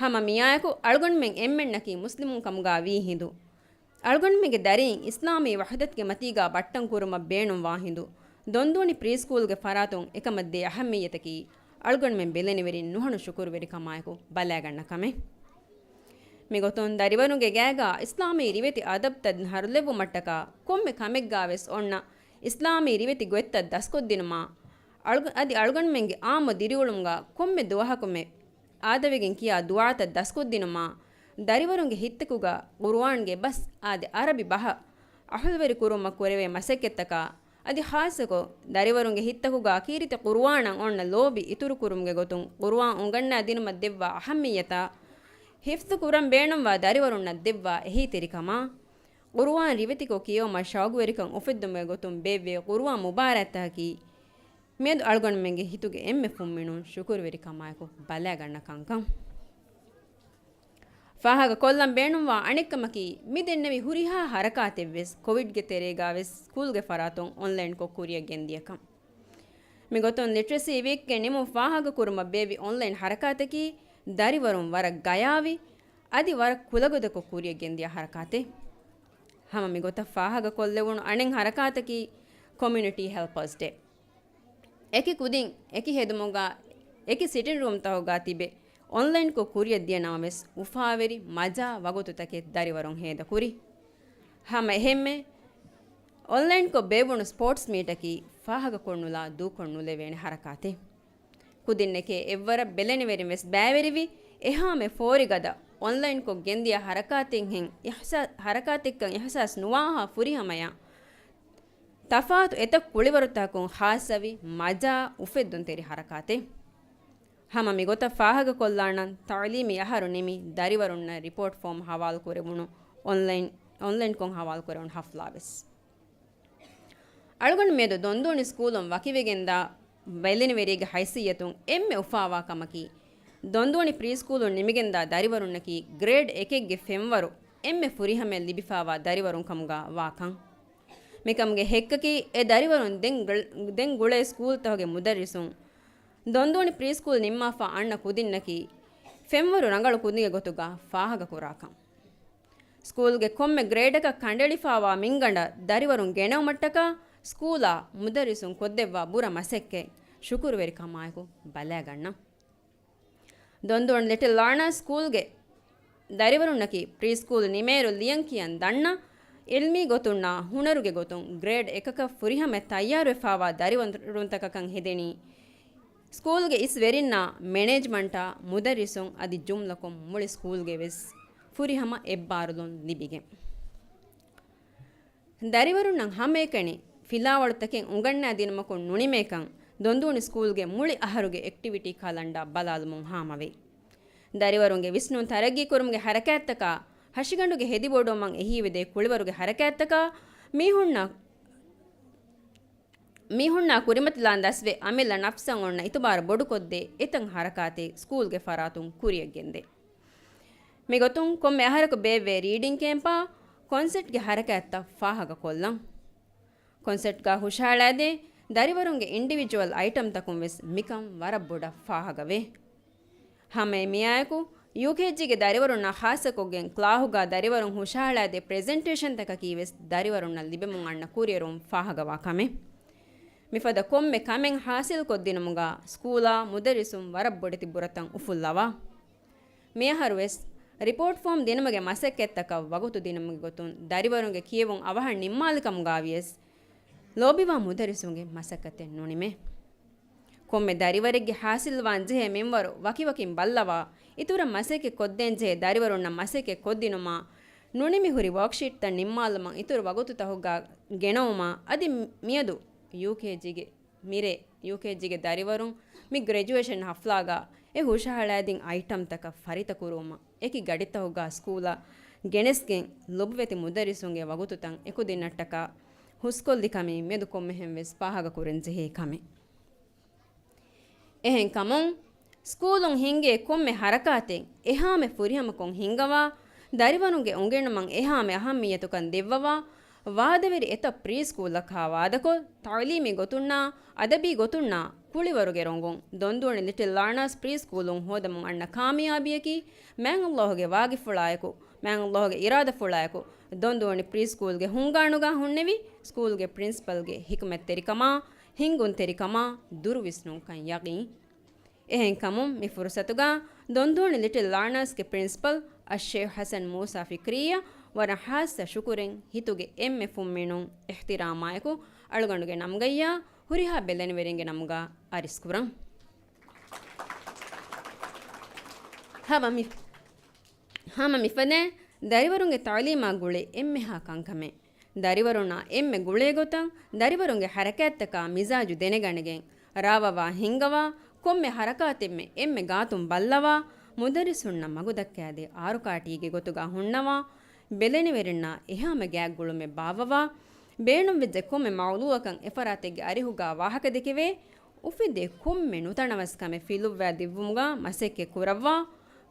ހަމަ މިއާއެކު އަޅުގަނޑުމެން އެންމެންނަކީ މުސްލިމުން ކަމުގާ ވީ ހިނދު، އަޅުގަނޑުމެންގެ ދަރީން އިސްލާމީ ވަޙްދަތުގެ މަތީގާ ބައްޓަން ކުރުމަށް ބޭނުންވާ ހިނދު، ދޮންދޫނި ޕްރީ ސްކޫލްގެ ފަރާތުން އެކަމަށް ދޭ އަހައްމިއްޔަތަކީ، އަޅުގަނޑުމެން ބެލެނިވެރިން ނުހަނު ޝުކުރުވެރިކަމާއެކު ބަލާގަންނަ ކަމެއް. މިގޮތުން ދަރިވަރުންގެ ގާގާ އިސްލާމީ ރިވެތި އަދަބްތައް ހަރުލެއްވުމަށްޓަކާ ކޮންމެ ކަމެއްގާވެސް އޮންނަ އިސްލާމީ ރިވެތި ގޮތްތައް ދަސްކޮށްދިނުމާ، އަޅު-، އަދި އަޅުގަނޑުމެންގެ އާއްމު ދިރިއުޅުމުގާ ކޮންމެ ދުވަހަކުމެ އާދަވެގެން ކިޔާ ދުޢާތައް ދަސްކޮށްދިނުމާ، ދަރިވަރުންގެ ހިތްތަކުގަ ޤުރުއާންގެ ބަސް އާދެ ޢަރަބި ބަހަށް އަހުލުވެރި ކުރުމަށް ކުރެވޭ މަސައްކަތްތަކާ، އަދި ޚާއްޞަކޮށް، ދަރިވަރުންގެ ހިތްތަކުގަ ކީރިތި ޤުރުއާނަށް އޮންނަ ލޯބި އިތުރުކުރުމުގެ ގޮތުން، ޤުރުއާން އުނގަންނާ ދިނުމަށް ދެއްވާ އަހައްމިއްޔަތާ، ޙިފްޡު ކުރަން ބޭނުންވާ ދަރިވަރުންނަށް ދެއްވާ އެހީތެރިކަމާ، ޤުރުއާން ރިވެތިކޮށް ކިޔެވުމަށް ޝައުގުވެރިކަން އުފެއްދުމުގެ ގޮތުން ބޭއްވޭ ޤުރުއާން މުބާރާތްތަކަކީ، މިއަދު އަޅުގަނޑުމެންގެ ހިތުގެ އެންމެ ފުންމިނުން ޝުކުރުވެރިކަމާއެކު ބަލާގަންނަ ކަންކަން. ފާހަގަ ކޮށްލަން ބޭނުންވާ އަނެއްކަމަކީ، މި ދެންނެވި ހުރިހާ ހަރަކާތެއްވެސް ކޮވިޑްގެ ތެރޭގާވެސް ސްކޫލްގެ ފަރާތުން އޮންލައިންކޮށް ކުރިއަށް ގެންދިޔަކަން. މިގޮތުން ލިޓްރެސީ ވީކްގެ ނިމުން ފާހަގަ ކުރުމަށް ބޭއްވި އޮންލައިން ހަރަކާތަކީ، ދަރިވަރުން ވަރަށް ގަޔާވި، އަދި ވަރަށް ކުލަގަދަކޮށް ކުރިއަށް ގެންދިޔަ ހަރަކާތެއް. ހަމަ މިގޮތަށް ފާހަގަ ކޮށްލެވުނު އަނެއް ހަރަކާތަކީ ކޮމިއުނިޓީ ހެލްޕާސް ޑޭ. އެކި ކުދިން، އެކި ހެދުމުގަ، އެކި ސިޓިން ރޫމްތަކުގަ ތިބެ، އޮންލައިންކޮށް ކުރިއަށް ދިޔަ ނަމަވެސް، އުފާވެރި މަޖާ ވަގުތުތަކެއް ދަރިވަރުން ހޭދަކުރި. ހަމަ އެހެންމެ، އޮންލައިންކޮށް ބޭއްވުނު ސްޕޯޓްސް މީޓަކީ، ފާހަގަކޮށްނުލާ ދޫކޮށް ނުލެވޭނެ ހަރަކާތެއް. ކުދިންނެކޭ އެއްވަރަށް ބެލެނިވެރިން ވެސް ބައިވެރިވި، އެހާމެ ފޯރިގަދަ އޮންލައިންކޮށް ގެންދިޔަ ހަރަކާތެއްހެން އިޙްސާ-، ހަރަކާތެއްކަން އިޙްސާސް ނުވާހާ ފުރިހަމަޔަށް، ތަފާތު އެތައް ކުޅިވަރުތަކުން ޚާއްޞަވި މަޖާ އުފެއްދުންތެރި ހަރަކާތެއް. ހަމަ މިގޮތަށް ފާހަގަކޮށްލާނަން، ތަޢުލީމީ އަހަރު ނިމި، ދަރިވަރުންނަށް ރިޕޯޓް ފޯމް ހަވާލުކުރެވުނު އޮންލައިން، އޮންލައިންކޮށް ހަވާލުކުރެވުނު ހަފްލާވެސް. އަޅުގަނޑު މިއަދު ދޮންދޫނި ސްކޫލުން ވަކިވެގެންދާ ބެލެނިވެރީގެ ހައިސިއްޔަތުން އެންމެ އުފާވާ ކަމަކީ، ދޮންދޫނި ޕްރީ ސްކޫލުން ނިމިގެންދާ ދަރިވަރުންނަކީ ގްރޭޑް އެކެއްގެ ފެންވަރު އެންމެ ފުރިހަމަޔަށް ލިބިފާވާ ދަރިވަރުން ކަމުގަ ވާކަން. މިކަމުގެ ހެއްކަކީ، އެ ދަރިވަރުން ދެން ގް-، ދެން ގުޅޭ ސްކޫލްތަކުގެ މުދައްރިސުން، ދޮންދޫނި ޕްރީ ސްކޫލް ނިންމާފަ އަންނަ ކުދިންނަކީ، ފެންވަރު ރަނގަޅު ކުދިގެ ގޮތުގަ ފާހަގަކުރާކަން. ސްކޫލްގެ ކޮންމެ ގްރޭޑަކަށް ކަނޑައެޅިފާވާ މިންގަނޑަށް ދަރިވަރުން ގެނެވުމަށްޓަކާ ސްކޫލާ މުދައްރިސުން ކޮށްދެއްވާ ބުރަ މަސައްކަތް ޝުކުރުވެރިކަމާއެކު ބަލާގަންނަން. ދޮންދޫނި ލިޓިލް ލާނާ ސްކޫލްގެ ދަރިވަރުންނަކީ ޕްރީ ސްކޫލް ނިމޭއިރު ލިޔަން ކިޔަން ދަންނަ، އިލްމީ ގޮތުންނާ ހުނަރުގެ ގޮތުން ގްރޭޑް އެކަކަށް ފުރިހަމަ ތައްޔާރުވެފާވާ ދަރިވަރުންތަކަކަށް ހެދެނީ، ސްކޫލްގެ އިސް ވެރިންނާ މެނޭޖްމަންޓާ މުދައްރިސުން އަދި ޖުމްލަކޮށް މުޅި ސްކޫލްގެ ވެސް ފުރިހަމަ އެއްބާރުލުން ލިބިގެން. ދަރިވަރުންނަށް ހަމައެކަނި ފިލާވަޅުތަކެއް އުނގަންނާ ދިނުމަކުން ނުނިމޭކަން ދޮންދޫނި ސްކޫލްގެ މުޅި އަހަރުގެ އެކްޓިވިޓީ ކަލަންޑާ ބަލާލުމުން ހާމަވޭ. ދަރިވަރުންގެ ވިސްނުން ތަރައްގީކުރުމުގެ ހަރަކާތްތަކާ ހަށިގަނޑުގެ ހެދިބޮޑުވުމަށް އެހީވެދޭ ކުޅިވަރުގެ ހަރަކާތްތަކާ މީހުންނަށް މީހުންނާ ކުރިމަތިލާން ދަސްވެ، އަމިއްލަ ނަފްސަށް އޮންނަ އިތުބާރު ބޮޑުކޮށްދޭ އެތައް ހަރަކާތެއް ސްކޫލްގެ ފަރާތުން ކުރިޔަށް ގެންދޭ. މިގޮތުން ކޮންމެ އަހަރަކު ބޭއްވޭ ރީޑިން ކޭމްޕާ ކޮންސެޓްގެ ހަރަކާތްތައް ފާހަގަކޮށްލަން. ކޮންސެޓްގަ ހުށަހަޅާދޭ ދަރިވަރުންގެ އިންޑިވިޖުއަލް އައިޓަމްތަކުން ވެސް މިކަން ވަރަށް ބޮޑަށް ފާހަގަވޭ. ހަމައެ މިއާއެކު، ޔޫކޭޖީގެ ދަރިވަރުންނާ ޚާއްޞަކޮށްގެން ކްލާހުގަ ދަރިވަރުން ހުށަހަޅާދޭ ޕްރެޒެންޓޭޝަންތަކަކީ ވެސް ދަރިވަރުންނަށް ލިބެމުން އަންނަ ކުރިއެރުން ފާހަގަވާ ކަމެއް. މިފަދަ ކޮންމެ ކަމެއް ހާސިލްކޮށްދިނުމުގަ ސްކޫލާ މުދައްރިސުން ވަރަށް ބޮޑެތި ބުރަތައް އުފުއްލަވާ. މިއަހަރުވެސް ރިޕޯޓް ފޯމް ދިނުމުގެ މަސައްކަތްތަކަށް ވަގުތު ދިނުމުގެ ގޮތުން ދަރިވަރުންގެ ކިޔެވުން އަވަހަށް ނިންމާލިކަމުގަވިޔަސް ލޯބިވާ މުދައްރިސުންގެ މަސައްކަތެއް ނުނިމޭ. ކޮންމެ ދަރިވަރެއްގެ ހާސިލްވާން ޖެހޭ މިންވަރު ވަކިވަކިން ބައްލަވާ، އިތުރަށް މަސައްކަތް ކޮށްދޭން ޖެހޭ ދަރިވަރުންނަށް މަސައްކަތް ކޮށްދިނުމާ، ނުނިމި ހުރި ވޯކްޝީޓްތައް ނިންމާލުމަށް އިތުރު ވަގުތުތަކުގަ ގެނައުމާ، އަދި މިއަދު ޔޫކޭޖީގެ މިރޭ ޔޫކޭޖީގެ ދަރިވަރުން މި ގްރެޖުއޭޝަން ހަފްލާގަ އެ ހުށަހަޅައިދިން އައިޓަމްތަކަށް ފަރިތަކުރުވުމަށް އެކި ގަޑިތަކުގަ ސްކޫލަށް ގެނެސްގެން ލޮބުވެތި މުދައްރިސުންގެ ވަގުތުތައް އެކުދިންނަށްޓަކާ ހުސްކޮށްލި ކަމީ މިއަދު ކޮންމެހެން ވެސް ފާހަގަކުރަން ޖެހޭ ކަމެއް. އެހެންކަމުން، ސްކޫލުން ހިންގޭ ކޮންމެ ހަރަކާތެއް އެހާމެ ފުރިހަމަކޮށް ހިންގަވާ، ދަރިވަރުންގެ އުނގެނުމަށް އެހާމެ އަހައްމިއްޔަތުކަން ދެއްވަވާ، ވާދަވެރި އެތައް ޕްރީ ސްކޫލަކާ ވާދަކޮށް، ތައުލީމީ ގޮތުންނާ، އަދަބީ ގޮތުންނާ، ކުޅިވަރުގެ ރޮނގުން، ދޮންދޫނި ލިޓިލް ލާނާސް ޕްރީ ސްކޫލުން ހޯދަމުން އަންނަ ކާމިޔާބީއަކީ، މާތް ﷲ ގެ ވާގިފުޅާއެކު، މާތް ﷲ ގެ އިރާދަފުޅާއެކު، ދޮންދޫނި ޕްރީ ސްކޫލްގެ ހުންގާނުގަ ހުންނެވި، ސްކޫލްގެ ޕްރިންސިޕަލްގެ ހިކުމަތްތެރިކަމާ، ހިންގުންތެރިކަމާ، ދުރުވިސްނުންކަން ޔަގީން. އެހެންކަމުން މި ފުރުސަތުގަ ދޮންދޫނި ލިޓިލް ލާނާސްގެ ޕްރިންސިޕަލް އައްޝޭޚް ޙަސަން މޫސާ ފިކްރީއަށް ވަރަށް ޚާއްޞަ ޝުކުރެއް ހިތުގެ އެންމެ ފުންމިނުން އިޙްތިރާމާއެކު އަޅުގަނޑުގެ ނަމުގައްޔާ ހުރިހާ ބެލެނިވެރިންގެ ނަމުގަ އަރިސްކުރަން. ހަމަ މި ހަމަ މިފަދައިން ދަރިވަރުންގެ ތައުލީމާ ގުޅޭ އެންމެހާ ކަންކަމެއް. ދަރިވަރުންނާ އެންމެ ގުޅޭ ގޮތަށް ދަރިވަރުންގެ ހަރަކާތްތަކާ މިޒާޖު ދެނެގަނެގެން، ރާވަވާ ހިންގަވާ، ކޮންމެ ހަރަކާތެއްމެ އެންމެ ގާތުން ބައްލަވާ، މުދައްރިސުންނަށް މަގުދައްކާދޭ އާރުކާޓީގެ ގޮތުގަ ހުންނަވާ، ބެލެނިވެރިންނާ އެހާމެ ގާތްގުޅުމެއް ބާއްވަވާ، ބޭނުންވެއްޖެ ކޮންމެ މައުޟޫއަކަށް އެފަރާތެއްގެ އަރިހުގަ ވާހަކަ ދެކެވޭ، އުފެދޭ ކޮންމެ ނުތަނަވަސް ކަމެއް ފިލުއްވާ ދިއްވުމުގަ މަސައްކަތް ކުރައްވާ،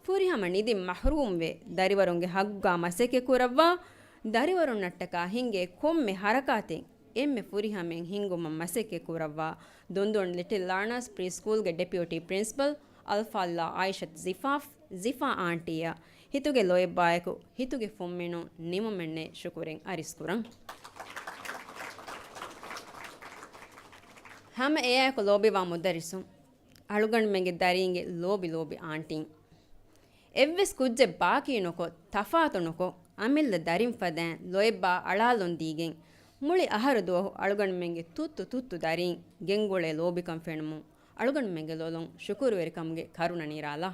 ފުރިހަމަ ނިދިން މަޙްރޫމްވެ، ދަރިވަރުންގެ ހައްގުގަ މަސައްކަތް ކުރައްވާ، ދަރިވަރުންނަށްޓަކާ ހިންގޭ ކޮންމެ ހަރަކާތެއް އެންމެ ފުރިހަމައިން ހިންގުމަށް މަސައްކަތް ކުރައްވާ، ދޮންދޫނި ލިޓިލް ލާނާސް ޕްރީ ސްކޫލްގެ ޑެޕިއުޓީ ޕްރިންސިޕަލް އަލްފާޟިލާ އާއިޝަތު ޒިފާފް، ޒިފާ އާންޓީއަށް ހިތުގެ ލޯތްބާއެކު ހިތުގެ ފުންމިނުން ނިމުމެއްނެތް ޝުކުރެއް އަރިސްކުރަން. ހަމަ އެއާއެކު ލޯބިވާ މުދައްރިސުން، އަޅުގަނޑުމެންގެ ދަރީންގެ ލޯބި ލޯބި އާންޓީން. އެއްވެސް ކުއްޖެއް ބާކީ ނުކޮށް، ތަފާތު ނުކޮށް، އަމިއްލަ ދަރިން ފަދައިން ލޯތްބާ އަޅާލުން ދީގެން، މުޅި އަހަރު ދުވަހު އަޅުގަނޑުމެންގެ ތުއްތު ތުއްތު ދަރީން ގެންގުޅޭ ލޯބިކަން ފެނުމުން، އަޅުގަނޑުމެންގެ ލޮލުން ޝުކުރުވެރިކަމުގެ ކަރުނަ ނިރާލާ.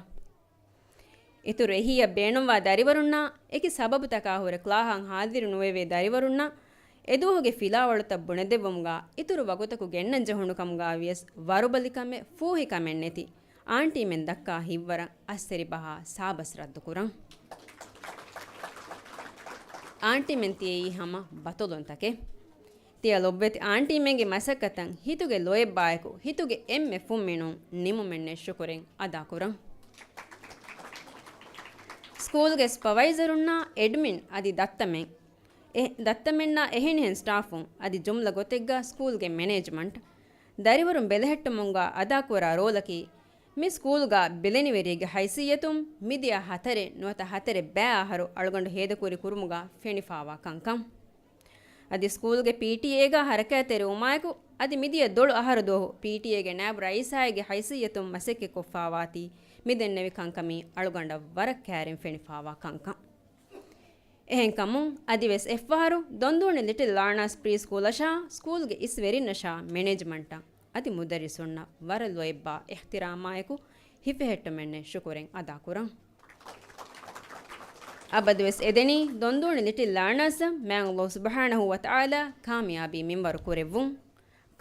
އިތުރު އެހީއަށް ބޭނުންވާ ދަރިވަރުންނާ އެކި ސަބަބުތަކާ ހުރެ ކްލާހަށް ހާޒިރު ނުވެވޭ ދަރިވަރުންނަށް އެދުވަހުގެ ފިލާވަޅުތައް ބުނެދެއްވުމުގަ އިތުރު ވަގުތަކު ގެންނަން ޖެހުނު ކަމުގަ ވިޔަސް ވަރުބަލިކަމެއް ފޫހިކަމެއް ނެތި އާންޓީމެން ދައްކާ ހިތްވަރަށް އައްސެރިބަހާ ސާބަސް ރައްދުކުރަން. އާންޓީމެން ތިޔައީ ހަމަ ބަތޮލުންތަކެއް. ތިޔަ ލޮބުވެތި އާންޓީމެންގެ މަސައްކަތަށް ހިތުގެ ލޯތްބާއެކު ހިތުގެ އެންމެ ފުންމިނުން ނިމުމެއްނެތް ޝުކުރެއް އަދާކުރަން. ސްކޫލްގެ ސްޕަވައިޒަރުންނާ އެޑްމިން އަދި ދައްތަމެން، އެ، ދައްތަމެންނާ އެހެނިހެން ސްޓާފުން އަދި ޖުމްލަ ގޮތެއްގަ ސްކޫލްގެ މެނޭޖްމަންޓް، ދަރިވަރުން ބެލެހެއްޓުމުންގަ އަދާކުރާ ރޯލަކީ، މި ސްކޫލްގަ ބެލެނިވެރިއެއްގެ ހައިސިއްޔަތުން މިދިޔަ ހަތަރެއް ނުވަތަ ހަތަރެއް ބައި އަހަރު އަޅުގަނޑު ހޭދަކުރި ކުރުމުގަ ފެނިފާވާ ކަންކަން. އަދި ސްކޫލްގެ ޕީޓީއޭގަ ހަރަކާތްތެރިވުމާއެކު، އަދި މިދިޔަ ދޮޅު އަހަރު ދުވަހު ޕީޓީއޭގެ ނާއިބު ރައީސާއެއްގެ ހައިސިއްޔަތުން މަސައްކަތްކޮށްފާވާތީ، މިދެންނެވި ކަންކަމީ އަޅުގަނޑަށް ވަރަށް ކައިރިން ފެނިފާވާ ކަންކަން. އެހެންކަމުން، އަދިވެސް އެއްފަހަރު ދޮންދޫނި ލިޓިލް ލާނާސް ޕްރީ ސްކޫލަށާ، ސްކޫލްގެ އިސްވެރިންނަށާ، މެނޭޖްމަންޓަށް އަދި މުދައްރިސުންނަށް ވަރަށް ލޯތްބާ އިޙްތިރާމާއެކު ހިފެހެއްޓުމެއްނެތް ޝުކުރެއް އަދާކުރަން. އަބަދުވެސް އެދެނީ ދޮންދޫނި ލިޓިލް ލާނާސްއަށް މާތް ﷲ ސުބްޙާނަހޫ ވަތަޢާލާ ކާމިޔާބީ މިންވަރު ކުރެއްވުން.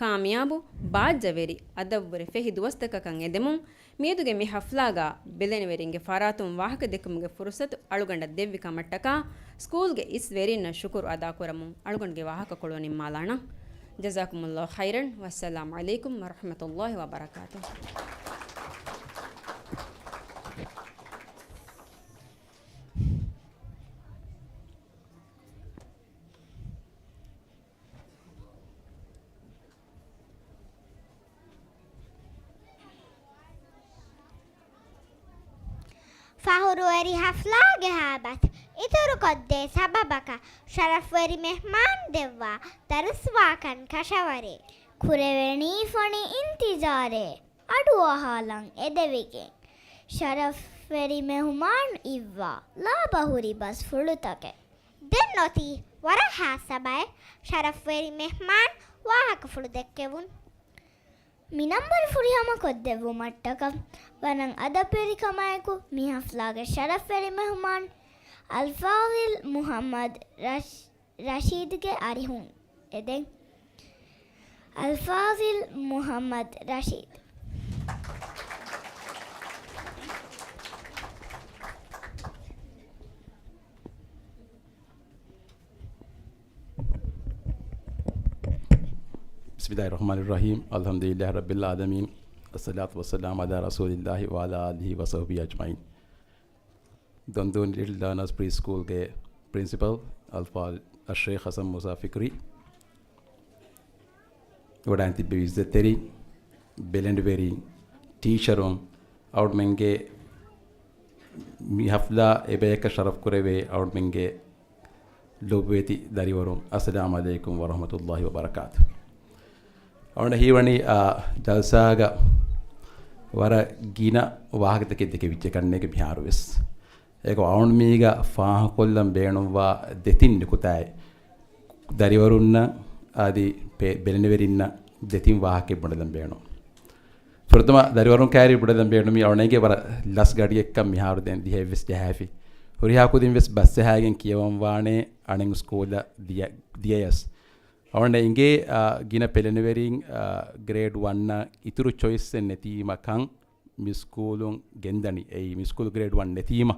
ކާމިޔާބު، ބާއްޖަވެރި، އަދަބުވެރި ފެހި ދުވަސްތަކަކަށް އެދެމުން، މިއަދުގެ މި ޙަފްލާގަ ބެލެނިވެރިންގެ ފަރާތުން ވާހަކަ ދެއްކުމުގެ ފުރުޞަތު އަޅުގަނޑަށް ދެއްވި ކަމަށްޓަކާ، ސްކޫލްގެ އިސް ވެރިންނަށް ޝުކުރު އަދާކުރަމުން އަޅުގަނޑުގެ ވާހަކަކޮޅު ނިންމާލާނަން. ޖަޒާކުމުﷲ ޚައިރަން. ވައްސަލާމު ޢަލައިކުމް ވަރަޙްމަތުﷲ ވަބަރަކާތުހު. ފަހުރުވެރި ޙަފްލާގެ ހައިބަތު އިތުރުކޮށްދޭ ސަބަބަކަށް ޝަރަފްވެރި މެހްމާން ދެއްވާ ދަރުސްވާކަން ކަށަވަރޭ. ކުރެވެނީ ފޮނި އިންތިޒާރެއް. އަޑު އަހާލަން އެދެވިގެން. ޝަރަފްވެރި މެހުމާން އިއްވާ ލާބަހުރި ބަސްފުޅުތަކެއް. ދެން އޮތީ ވަރަށް ހާއްސަ ބައެއް. ޝަރަފްވެރި މެހްމާން ވާހަކަފުޅު ދެއްކެވުން. މި ނަންބަރު ފުރިހަމަ ކޮށްދެއްވުމަށްޓަކަ ވަރަށް އަދަބުވެރިކަމާއެކު މި ޙަފްލާގެ ޝަރަފްވެރި މެހުމާން އަލްފާޟިލް މުޙައްމަދު ރަޝް-، ރަޝީދުގެ އަރިހުން އެދެން. އަލްފާޟިލް މުޙައްމަދު ރަޝީދު. بسم الله الرحمن الرحيم. الحمد لله رب العالمين. الصلاة والسلام على رسول الله وعلى آله وصحبه أجمعين. ދޮންދޫނި ލިޓްލް ލާނާސް ޕްރީ ސްކޫލްގެ ޕްރިންސިޕަލް އަލްފާޟިލް އައްޝޭޚް ޙަސަން މޫސާ ފިކްރީ، ވަޑައިގެން ތިއްބެވި އިއްޒަތްތެރި ބެލެނިވެރިން، ޓީޗަރުން، އަޅުގަނޑުމެންގެ މި ޙަފްލާ އެބަޔަކަށް ޝަރަފް ކުރެވޭ އަޅުގަނޑުމެންގެ ލޮބުވެތި ދަރިވަރުން، އައްސަލާމު ޢަލައިކުމް ވަރަޙްމަތުﷲ ވަބަރަކާތު. އަޅުގަނޑަށް ހީވަނީ، އާ، ޖަލްސާގަ ވަރަށް ގިނަ ވާހަކަތަކެއް ދެކެވިއްޖެ ކަންނޭނގެ މިހާރު ވެސް. އޭގަ އަޅުގަނޑު މީގަ ފާހަގަކޮށްލަން ބޭނުންވާ ދެތިން ނުކުތާއެއް. ދަރިވަރުންނަށް އަދި ބެ-، ބެލެނިވެރިންނަށް ދެތިން ވާހަކައެއް ބުނެލަން ބޭނުން. ފުރަތަމަ ދަރިވަރުން ކައިރި ބުނެލަން ބޭނުމީ އަޅުގަނޑުގެ ވަރަށް ލަސް ގަޑިއެއްކަން. މިހާރު ދެން ދިހައެއްވެސް ޖަހާފި. ހުރިހާ ކުދިން ވެސް ބަސްޖަހާގެން ކިޔަވަން ވާނެ އަނެއް ސްކޫލަށް ދިޔަ-، ދިޔަޔަސް. އަޅުގަނޑަށް އިނގޭ، އާ، ގިނަ ބެލެނިވެރިން، އާ، ގްރޭޑް ވަންއަށް އިތުރު ޗޮއިސްއެއް ނެތީމަ ކަން މި ސްކޫލުން ގެންދަނީ. އެއީ މި ސްކޫލް ގްރޭޑް ވަން ނެތީމަ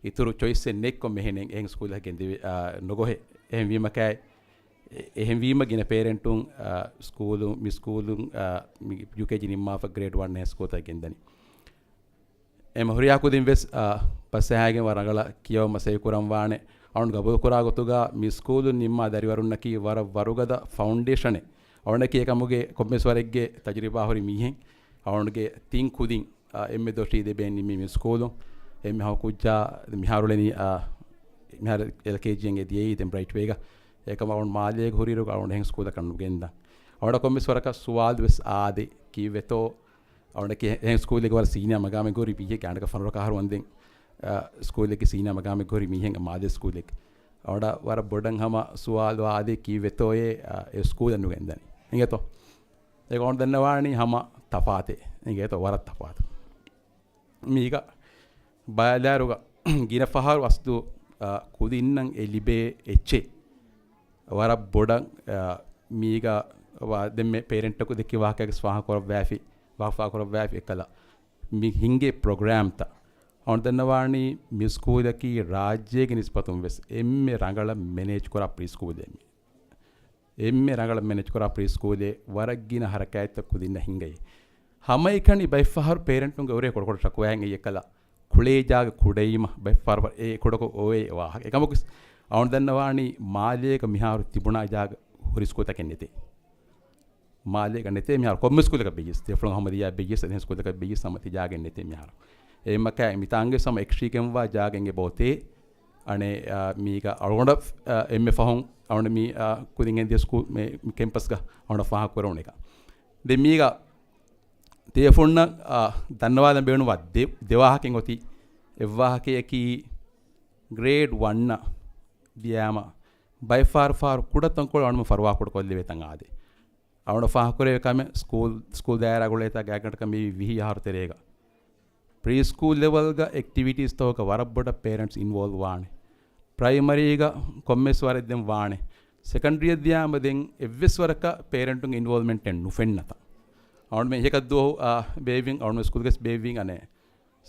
އިތުރު ޗޮއިސްއެއް ނެތްކޮށް މިހެނެއް އެހެން ސްކޫލަށް ގެންދެވި، އާ، ނުގޮހެ. އެހެންވީމަކާއި، އެ-، އެހެންވީމަ ގިނަ ޕޭރެންޓުން، އާ، ސްކޫލު، މި ސްކޫލުން، އާ، މި ޔޫކޭޖީ ނިންމާފަ ގްރޭޑް ވަން އެހެން ސްކޫލްތައް ގެންދަނީ. އެމަ ހުރިހާ ކުދިން ވެސް، އާ، ބަސްޖަހާގެން ވަރަށް ރަނގަޅަށް ކިޔަވަން މަސައްކަތް ކުރަން ވާނެ. އަޅުގަނޑު ގަބޫލު ކުރާ ގޮތުގަ މި ސްކޫލުން ނިންމާ ދަރިވަރުންނަކީ ވަރަށް ވަރުގަދަ ފައުންޑޭޝަނެއް. އަޅުގަނޑަކީ އެކަމުގެ ކޮންމެސް ވަރެއްގެ ތަޖުރިބާ ހުރި މީހެއް. އަޅުގަނޑުގެ ތިން ކުދިން، އާ، އެންމެ ދޮށީ ދެބޭން ނިންމީ މި ސްކޫލުން. އެންމެ ހަމަ ކުއްޖާ މިހާރުޅެނީ، އާ، މިހާރު އެލްކޭޖީއެއް ދިޔައީ ދެން ބްރައިޓް ވޭގަ. އެކަމަ އަޅުގަނޑު މާލޭގަ ހުރިއިރު އަޅުގަނޑު އެހެން ސްކޫލަކަށް ނުގެންދާ. އަޅުގަނޑަށް ކޮންމެސް ވަރަކަށް ސުވާލު ވެސް އާދޭ ކީއްވެތޯ. އަޅުގަނޑަކީ އެހެން ސްކޫލެއްގެ ވަރަށް ސީނިއާ މަގާމެއް ހުރި މީހެއް އަނޑަކަ ފަނަރަކަ އަހަރު ވަންދެން، އާ، ސްކޫލެއްގެ ސީނިއާ މަގާމެއް ހުރި މީހެއް މާލޭ ސްކޫލެއް. އަޅުގަނޑަށް ވަރަށް ބޮޑަށް ހަމަ ސުވާލު އާދޭ ކީއްވެތޯއޭ، އާ، އެ ސްކޫލަށް ނުގެންދަނީ. އިނގޭތޯ؟ އޭގަ އަޅުގަނޑު ދަންނަވާނީ ހަމަ ތަފާތެއް. އިނގޭތޯ ވަރަށް ތަފާތު. މީގަ ބަލާއިރުގަ ގިނަ ފަހަރު އަސްލު، އާ، ކުދިންނަށް އެ ލިބޭ އެއްޗެއް. ވަރަށް ބޮޑަށް، އާ، މީގަ ވާ-، ދެންމެ ޕޭރެންޓަކު ދެއްކި ވާހަކައިގެސް ފާހަގަކުރައްވާފި، ވާ-، ފާހަގަކުރައްވާފި އެކަލަ. މި ހިނގޭ ޕްރޮގްރާމްތައް. އަޅުގަނޑު ދަންނަވާނީ މި ސްކޫލަކީ ރާއްޖޭގެ ނިސްބަތުން ވެސް އެންމެ ރަނގަޅަށް މެނޭޖް ކުރާ ޕްރީ ސްކޫލެއް މި. އެންމެ ރަނގަޅަށް މެނޭޖް ކުރާ ޕްރީ ސްކޫލެއް ވަރަށް ގިނަ ހަރަކާތްތައް ކުދިންނަށް ހިނގައި. ހަމައެކަނި ބައެއްފަހަރު ޕޭރެންޓުންގެ އުރޭ ކުޑަކުޑަ ޝަކުވާއެއް އެއީ އެކަލަ. ކުޅޭ ޖާގަ ކުޑައީމަ ބައެއްފަހަރު އެ ކުޑަކޮށް އޮވޭ ވާހަކަ. އެކަމަކު އަޅުގަނޑު ދަންނަވާނީ މާލޭގަ މިހާރު ތިބުނާ ޖާގަ ހުރި ސްކޫލްތަކެއް ނެތޭ. މާލޭގަ ނެތޭ މިހާރު ކޮންމެ ސްކޫލަކަށް ބެއްޖެސް، ތިޔަފުޅުން ހަމަ ދިޔާ ބެއްޖެސް، އެހެން ސްކޫލަކަށް ބެއްޖެސް ހަމަ ތި ޖާގައެއް ނެތޭ މިހާރު. އެ މަކާ މިތާނގެ ސަމަ އެކްށީގެންވާ ޖާގައިން އެބައޮތޭ. އަނެއް، އާ، މީގަ އަޅުގަނޑަށް، އާ، އެންމެ ފަހުން އަޅުގަނޑަށް މި، އާ، ކުދިން ގެންދިޔަ ސްކޫލް މެ-، މި ކެމްޕަސްގަ އަޅުގަނޑަށް ފާހަގަކުރެވުނު އެކަން. ދެން މީގަ ތިޔަފުޅުންނަށް، އާ، ދަންނަވާލަން ބޭނުންވާ ދެ-، ދެ ވާހަކައެއް އޮތީ. އެއް ވާހަކައަކީ ގްރޭޑް ވަންއަށް ދިޔާމަ ބައެއް ފަހަރު ފަހަރު ކުޑަ ތަންކޮޅެއް އަޅުގަނޑު ފަރުވާކުޑަކޮށްލެވޭ ތަން އާދޭ. އަޅުގަނޑު ފާހަގަކުރެވޭ ކަމެއް ސްކޫލް، ސްކޫލް ދާއިރާގަ އުޅޭތާ ގާތްގަނޑަކަށް މިވީ ވިހި އަހަރު ތެރޭގަ. ޕްރީ ސްކޫލް ލެވަލްގަ އެކްޓިވިޓީސްތަކުގަ ވަރަށް ބޮޑަށް ޕޭރެންޓްސް އިންވޯލްވް ވާނެ. ޕްރައިމަރީގަ ކޮންމެސް ވަރެއް ދެން ވާނެ. ސެކަންޑްރީއަށް ދިޔާމަ ދެން އެއްވެސް ވަރަކަށް ޕޭރެންޓުންގެ އިންވޯލްވްމަންޓެއް ނުފެންނަތަން. އަޅުގަނޑުމެން އެކަށް ދުވަހު، އާ، ބޭއްވިން، އަޅުގަނޑު ސްކޫލްގަސް ބޭއްވިން އަނެއް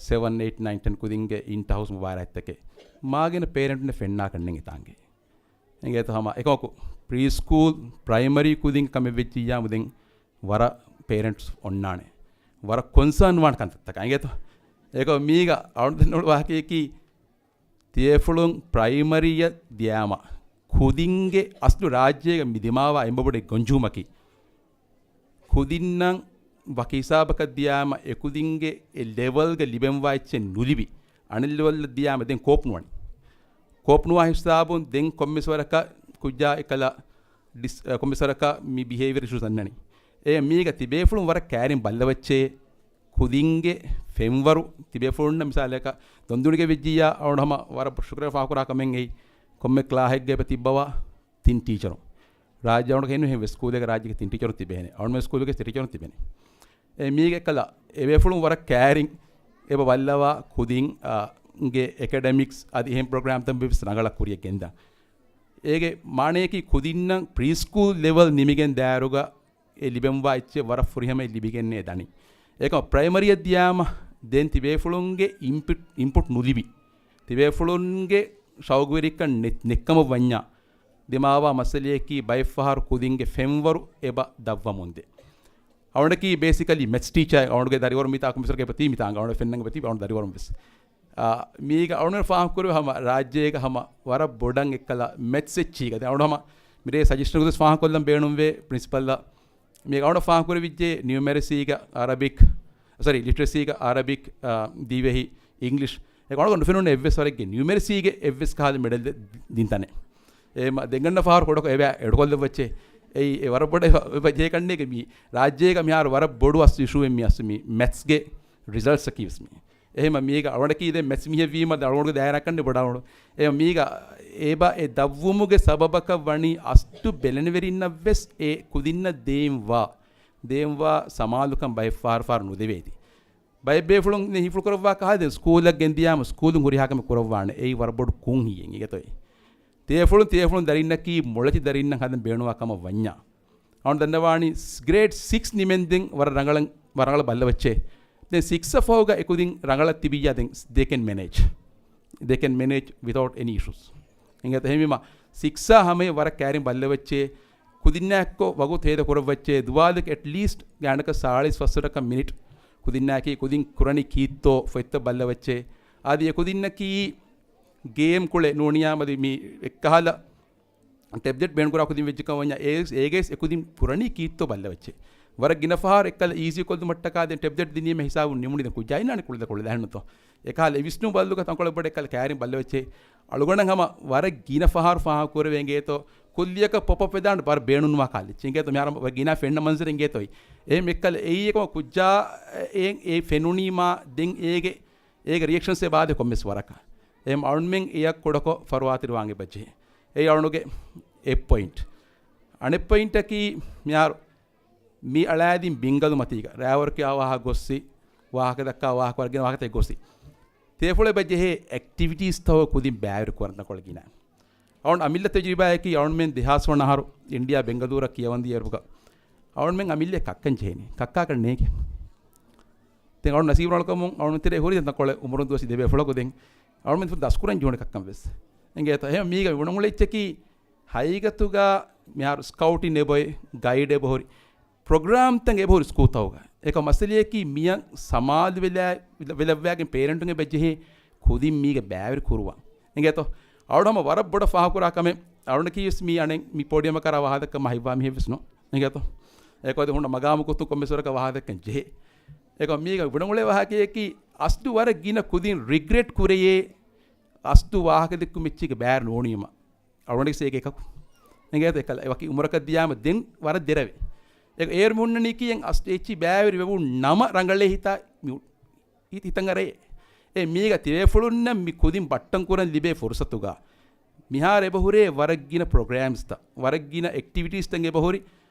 ސެވަން، އެއިޓް، ނައިން، ޓެން ކުދިންގެ އިންޓަހައުސް މުބާރާތްތަކެއް މާގިނަ ޕޭރެންޓުންނެއް ފެންނާކަށް ނެތް އެތާނގެ. އެނގޭތަ ހަމަ އެކަމަކު ޕްރީ ސްކޫލް، ޕްރައިމަރީ ކުދިން ކަމެއް ވެއްޖިއްޔާމު ދެން ވަރަށް ޕޭރެންޓްސް އޮންނާނެ. ވަރަށް ކޮންސާން ވާނެ ކަންތައްތަކާ. އެނގޭތަ؟ އެކަމަ މީގަ އަޅުގަނޑު ދެންނެވުނު ވާހަކައަކީ ތިޔަފުޅުން ޕްރައިމަރީއަށް ދިޔާމަ ކުދިންގެ އަސްލު ރާއްޖޭގަ މި ދިމާވާ އެންމެ ބޮޑު ގޮންޖެހުމަކީ ކުދިންނަށް ވަކި ހިސާބަކަށް ދިޔާމަ އެކުދިންގެ އެ ލެވަލްގަ ލިބެންވާ އެއްޗެއް ނުލިބި، އަނެއް ލެވަލްއަށް ދިޔާމަ ދެން ކޯޕް ނުވަނީ. ކޯޕް ނުވާ ހިސާބުން ދެން ކޮންމެސް ވަރަކަށް ކުއްޖާ އެކަލަ ޑިސް-، އަ، ކޮންމެސް ވަރަކަށް މި ބިހޭވިއަރ އިޝޫސް އަންނަނީ. އެ މީގަ ތިބޭފުޅުން ވަރަށް ކައިރިން ބައްލަވައްޗޭ ކުދިންގެ ފެންވަރު ތިބޭފުޅުންނަށް މިސާލަކަށް ދޮންދުނިގެ ވެއްޖިއްޔާ އަޅުގަނޑު ހަމަ ވަރަށް ޝުކުރިއްޔާ ފާހަގަކުރާ ކަމެއް އެއީ ކޮންމެ ކްލާހެއްގަ އެބަ ތިއްބަވާ ތިން ޓީޗަރު. ރާއްޖެ އަޅުގަނޑު ހެން ވެސް ސްކޫލެއްގަ ރާއްޖޭގެ ތިން ޓީޗަރު ތިބޭނެ. އަޅުގަނޑު ސްކޫލުގެ ތިން ޓީޗަރު ތިބޭނެ. އެ މީގެ ކަލަ އެބޭފުޅުން ވަރަށް ކައިރިން އެބަ ބައްލަވާ ކުދިން، އާ، ގެ އެކަޑެމިކްސް އަދި އެހެން ޕްރޮގްރާމްތައް ވެސް ރަނގަޅަށް ކުރިޔަށް ގެންދާ. އޭގެ މާނަޔަކީ ކުދިންނަށް ޕްރީ ސްކޫލް ލެވަލް ނިމިގެން ދާއިރުގަ އެ ލިބެންވާ އެއްޗެއް ވަރަށް ފުރިހަމައަށް ލިބިގެންނޭ ދަނީ. އެކަމަ ޕްރައިމަރީއަށް ދިޔާމަ ދެން ތިބޭފުޅުންގެ އިންޕުޓް، އިންޕުޓް ނުލިބި، ތިބޭފުޅުންގެ ޝައުގުވެރިކަން ނެތް-، ނެތްކަމަށް ވަންޏާ ދިމާވާ މައްސަލަޔަކީ ބައެއް ފަހަރު ކުދިންގެ ފެންވަރު އެބަ ދަށްވަމުންދޭ. އަޅުގަނޑަކީ ބޭސިކަލީ މެތްސް ޓީޗާ، އަޅުގަނޑުގެ ދަރިވަރު މިތާ ކޮންމެސް ވަރަކަށް އެބަތީ މިތާނގަ އަޅުގަނޑު ފެންނަން އެބަތީ އަޅުގަނޑު ދަރިވަރުން ވެސް. އާ، މީގަ އަޅުގަނޑު ފާހަގަކުރެވޭ ހަމަ ރާއްޖޭގަ ހަމަ ވަރަށް ބޮޑަށް އެއްކަލަ މެތްސް އެއްޗީގަ. ދެން އަޅުގަނޑު ހަމަ މިރޭ ސަޖެޝަން ގޮތަށް ފާހަގަކޮށްލަން ބޭނުންވޭ ޕްރިންސިޕަލްއަށް. މީގަ އަޅުގަނޑު ފާހަގަކުރެވިއްޖެ ނިއުމެރެސީގަ އަރަބިކް، ސޮރީ، ލިޓްރެސީގަ އަރަބިކް، އާ، ދިވެހި، އިންގްލިޝް. އެ އަޅުގަނޑު ނުފެނުނު އެއްވެސް ވަރެއްގެ ނިއުމެރެސީގެ އެއްވެސް ކަހަލަ މެޑަލް ދެ-، ދިން ތަނެއް. އެ މަ-، ދެންގަންނަ ފަހަރު ކޮޑަކޮ އެބަ އެޑުކޮށްލައްވައްޗޭ. އެއީ އެ ވަރަށް ބޮޑަށް އެބަ ޖެހޭ ކަންނޭގެ މީ ރާއްޖޭގަ މިހާރު ވަރަށް ބޮޑު އަސްލު އިޝޫއެއް މި އަސްލު މި މެތްސްގެ ރިޒަލްޓްސް އަކީ ވެސް މީ. އެހެމަ މީގަ އަޅުގަނޑަކީ ދެން މެތްސް މީހެއް ވީމަ ދެން އަޅުގަނޑުގެ ދާއިރާ ކަންނޭ ބޮޑަށް އަޅު. އެ މީގަ އެބަ އެ ދަށްވުމުގެ ސަބަބަކަށް ވަނީ އަސްލު ބެލެނިވެރިންނަށް ވެސް އެ ކުދިންނަށް ދޭންވާ، ދޭންވާ ސަމާލުކަން ބައެއް ފަހަރު ފަހަރު ނުދެވޭތީ. ބައެއް ބޭފުޅުން ހިފުޅު ކުރައްވާ ކަހަލަ ދެން ސްކޫލަށް ގެންދިޔާމަ ސްކޫލުން ހުރިހާ ކަމެއް ކުރައްވާނެ. އެއީ ވަރަށް ބޮޑު ކުން ހިއެއް އިނގޭތޯއި. ތިޔަފުޅުން، ތިޔަފުޅުން ދަރިންނަކީ މޮޅެތި ދަރިންނަށް ހަދަން ބޭނުންވާ ކަމަށް ވަންޏާ. އަޅުގަނޑު ދަންނަވާނީ ގްރޭޑް ސިކްސް ނިމެންދެން ވަރަށް ރަނގަޅަށް، ވަރަށް ރަނގަޅަށް ބައްލަވައްޗޭ. ދެން ސިކްސް ފަހުގަ އެކުދިން ރަނގަޅަށް ތިބިއްޔާ ދެން they can manage. They can manage without any issues. އިނގޭތަ އެހެންވީމަ ސިކްސް ހަމަޔަށް ވަރަށް ކައިރިން ބައްލަވައްޗޭ. ކުދިންނާއެއްކޮށް ވަގުތު ހޭދަ ކުރައްވައްޗޭ. ދުވާލުގެ އެޓްލީސްޓް ގާނަކަށް ސާޅީސް ފަސްވަރަކަށް މިނިޓް ކުދިންނާއެކީ ކުދިން ކުރަނީ ކީއްތޯ ފޮތްތައް ބައްލަވައްޗޭ. އަދި އެ ކުދިންނަކީ ގޭމް ކުޅެ ނޫނިޔާ މަދި މި އެއްކަހަލަ ޓެބްލެޓް ބޭނުންކުރާ ކުދިން ވެއްޖެކަމަށް ވަންޏާ އޭގެސް، އޭގެސް އެކުދިން ކުރަނީ ކީއްތޯ ބައްލަވައްޗޭ. ވަރަށް ގިނަ ފަހަރު އެއްކަލަ އީޒީ ކޮށްލުމަށްޓަކާ ދެން ޓެބްލެޓް ދިނީމަ ހިސާބުން ނިމުނީ ދެން ކުއްޖާ އިންނާނެ ކުޅެދަ ކުޅެދަ ހެންނުތޯ. އެކަހަލަ އެ ވިސްނުން ބައްލުގަ ތަންކޮޅެއް ބޮޑެއް ކަލަ ކައިރިން ބައްލަވެއްޗޭ. އަޅުގަނޑަށް ހަމަ ވަރަށް ގިނަ ފަހަރު ފާހަގަކުރެވޭ އިނގޭތޯ ކުއްލިއަކަށް ޕޮޕް އަޕް ވެދާނެ ވަރަށް ބޭނުންވާ ކަހަލަ އެއްޗެއް އިނގޭތޯ މިހާރު ވަރަށް ގިނަ ފެންނަ މަންޒަރެއް އިނގޭތޯ. އެހެން އެއްކަލަ އެއީ އެކަމަ ކުއްޖާ އެ، އެ ފެނުނީމާ ދެން އޭގެ އޭގެ ރިއެކްޝަންސް އެބަ އާދޭ ކޮންމެސް ވަރަކަށް. އެހެން އަޅުމެން އެޔަށް ކުޑަކޮށް ފަރުވާތެރިވާން އެބަޖެހޭ. އެއީ އަޅުގަނޑުގެ އެއް ޕޮއިންޓް. އަނެއް ޕޮއިންޓަކީ މިހާރު މި އަޅާދިން ބިންގަލު މަތީގަ ރާވަރު ކިޔާ ވާހަކަ ގޮއްސި، ވާހަކަ ދައްކާ ވާހަކަ ވަރަށްގިނަ ވާހަކަތައް ގޮއްސި. ތިޔަފުޅެއް އެބަޖެހޭ އެކްޓިވިޓީސްތަކުގަ ކުދިން ބައިވެރި ކުރަން ތަންކޮޅެއް ގިނަ. އަޅުގަނޑު އަމިއްލަ ތަޖުރިބާއަކީ އަޅުމެން ދެހާސް ވަނަ އަހަރު އިންޑިޔާ ބެންގަލޫރަށް ކިޔަވަންދިޔަ އިރުގަ އަޅުމެން އަމިއްލަ ކައްކަން ޖެހޭނީ. ކައްކާކަށް ނޭނގެ. ދެން އަޅު ނަސީބު ރަނގަޅުކަމުން އަޅުން ތެރޭ ހުރި ތަންކޮޅެއް އުމުރުން ދުވަސް ދެބޭފުޅަކު ދެން އަޅުމެން ދަސްކުރަން ޖެހުނު ކައްކަން ވެސް. އެނގޭތަ؟ އެހެން މީގަ އުނަމުޅެއްޗަކީ ހައިގަތުގަ މިހާރު ސްކައުޓިން އެބައޮތް، ގައިޑް އެބަހުރި، ޕްރޮގްރާމްތައް އެބަހުރި ސްކޫލްތަކުގަ. އެކަ މައްސަލަޔަކީ މިޔަށް ސަމާލު ވެލާ، ވެލައްވާގެން ޕޭރެންޓުން އެބަޖެހޭ ކުދިން މީގަ ބައިވެރި ކުރުވާ. އެނގޭތޯ؟ އަޅު ހަމަ ވަރަށް ބޮޑަށް ފާހަގަކުރާ ކަމެއް. އަޅުނަކީ ވެސް މީ އަނެއް މި ޕޯޑިއަމަކަށް އަރާ ވާހަކަ މަ ހިއްވާ މީހެއް ވެސް ނޫން. އެނގޭތޯ؟ އެކަމަކު އަދި ހުންނަ މަގާމު ގޮތުން ކޮންމެސް ވަރަކަށް ވާހަކަ ދެއްކަން ޖެހޭ. އެކަމަކު މީގަ ބުނަން އުޅޭ ވާހަކައަކީ އަސްލު ވަރަށް ގިނަ ކުދިން ރިގްރެޓް ކުރެޔޭ އަސްލު ވާހަކަ ދެއްކުން މިއްޗީގެ ބައިވެރި ނޫނީމަ. އަޅުގަނޑުގެ ސޭގެ އެކަކު. އެނގޭތަ އެކަލަ އެ ވަކި އުމުރަކަށް ދިޔާމަ ދެން ވަރަށް ދެރަވޭ. އެ އޭރު މި ހުންނަނީކީ އެން އަސް އެއްޗި ބައިވެރި ވެވުން ނަމަ ރަނގަޅޭ ހިތާ މި ހިތަށް އަރައޭ. އެ މީގަ ތިބޭފުޅުންނަށް މި ކުދިން ބައްޓަން ކުރަން ލިބޭ ފުރުސަތުގަ މިހާރު އެބަހުރޭ ވަރަށް ގިނަ ޕްރޮގްރާމްސްތައް، ވަރަށް ގިނަ އެކްޓިވިޓީސްތައް އެބަހުރި.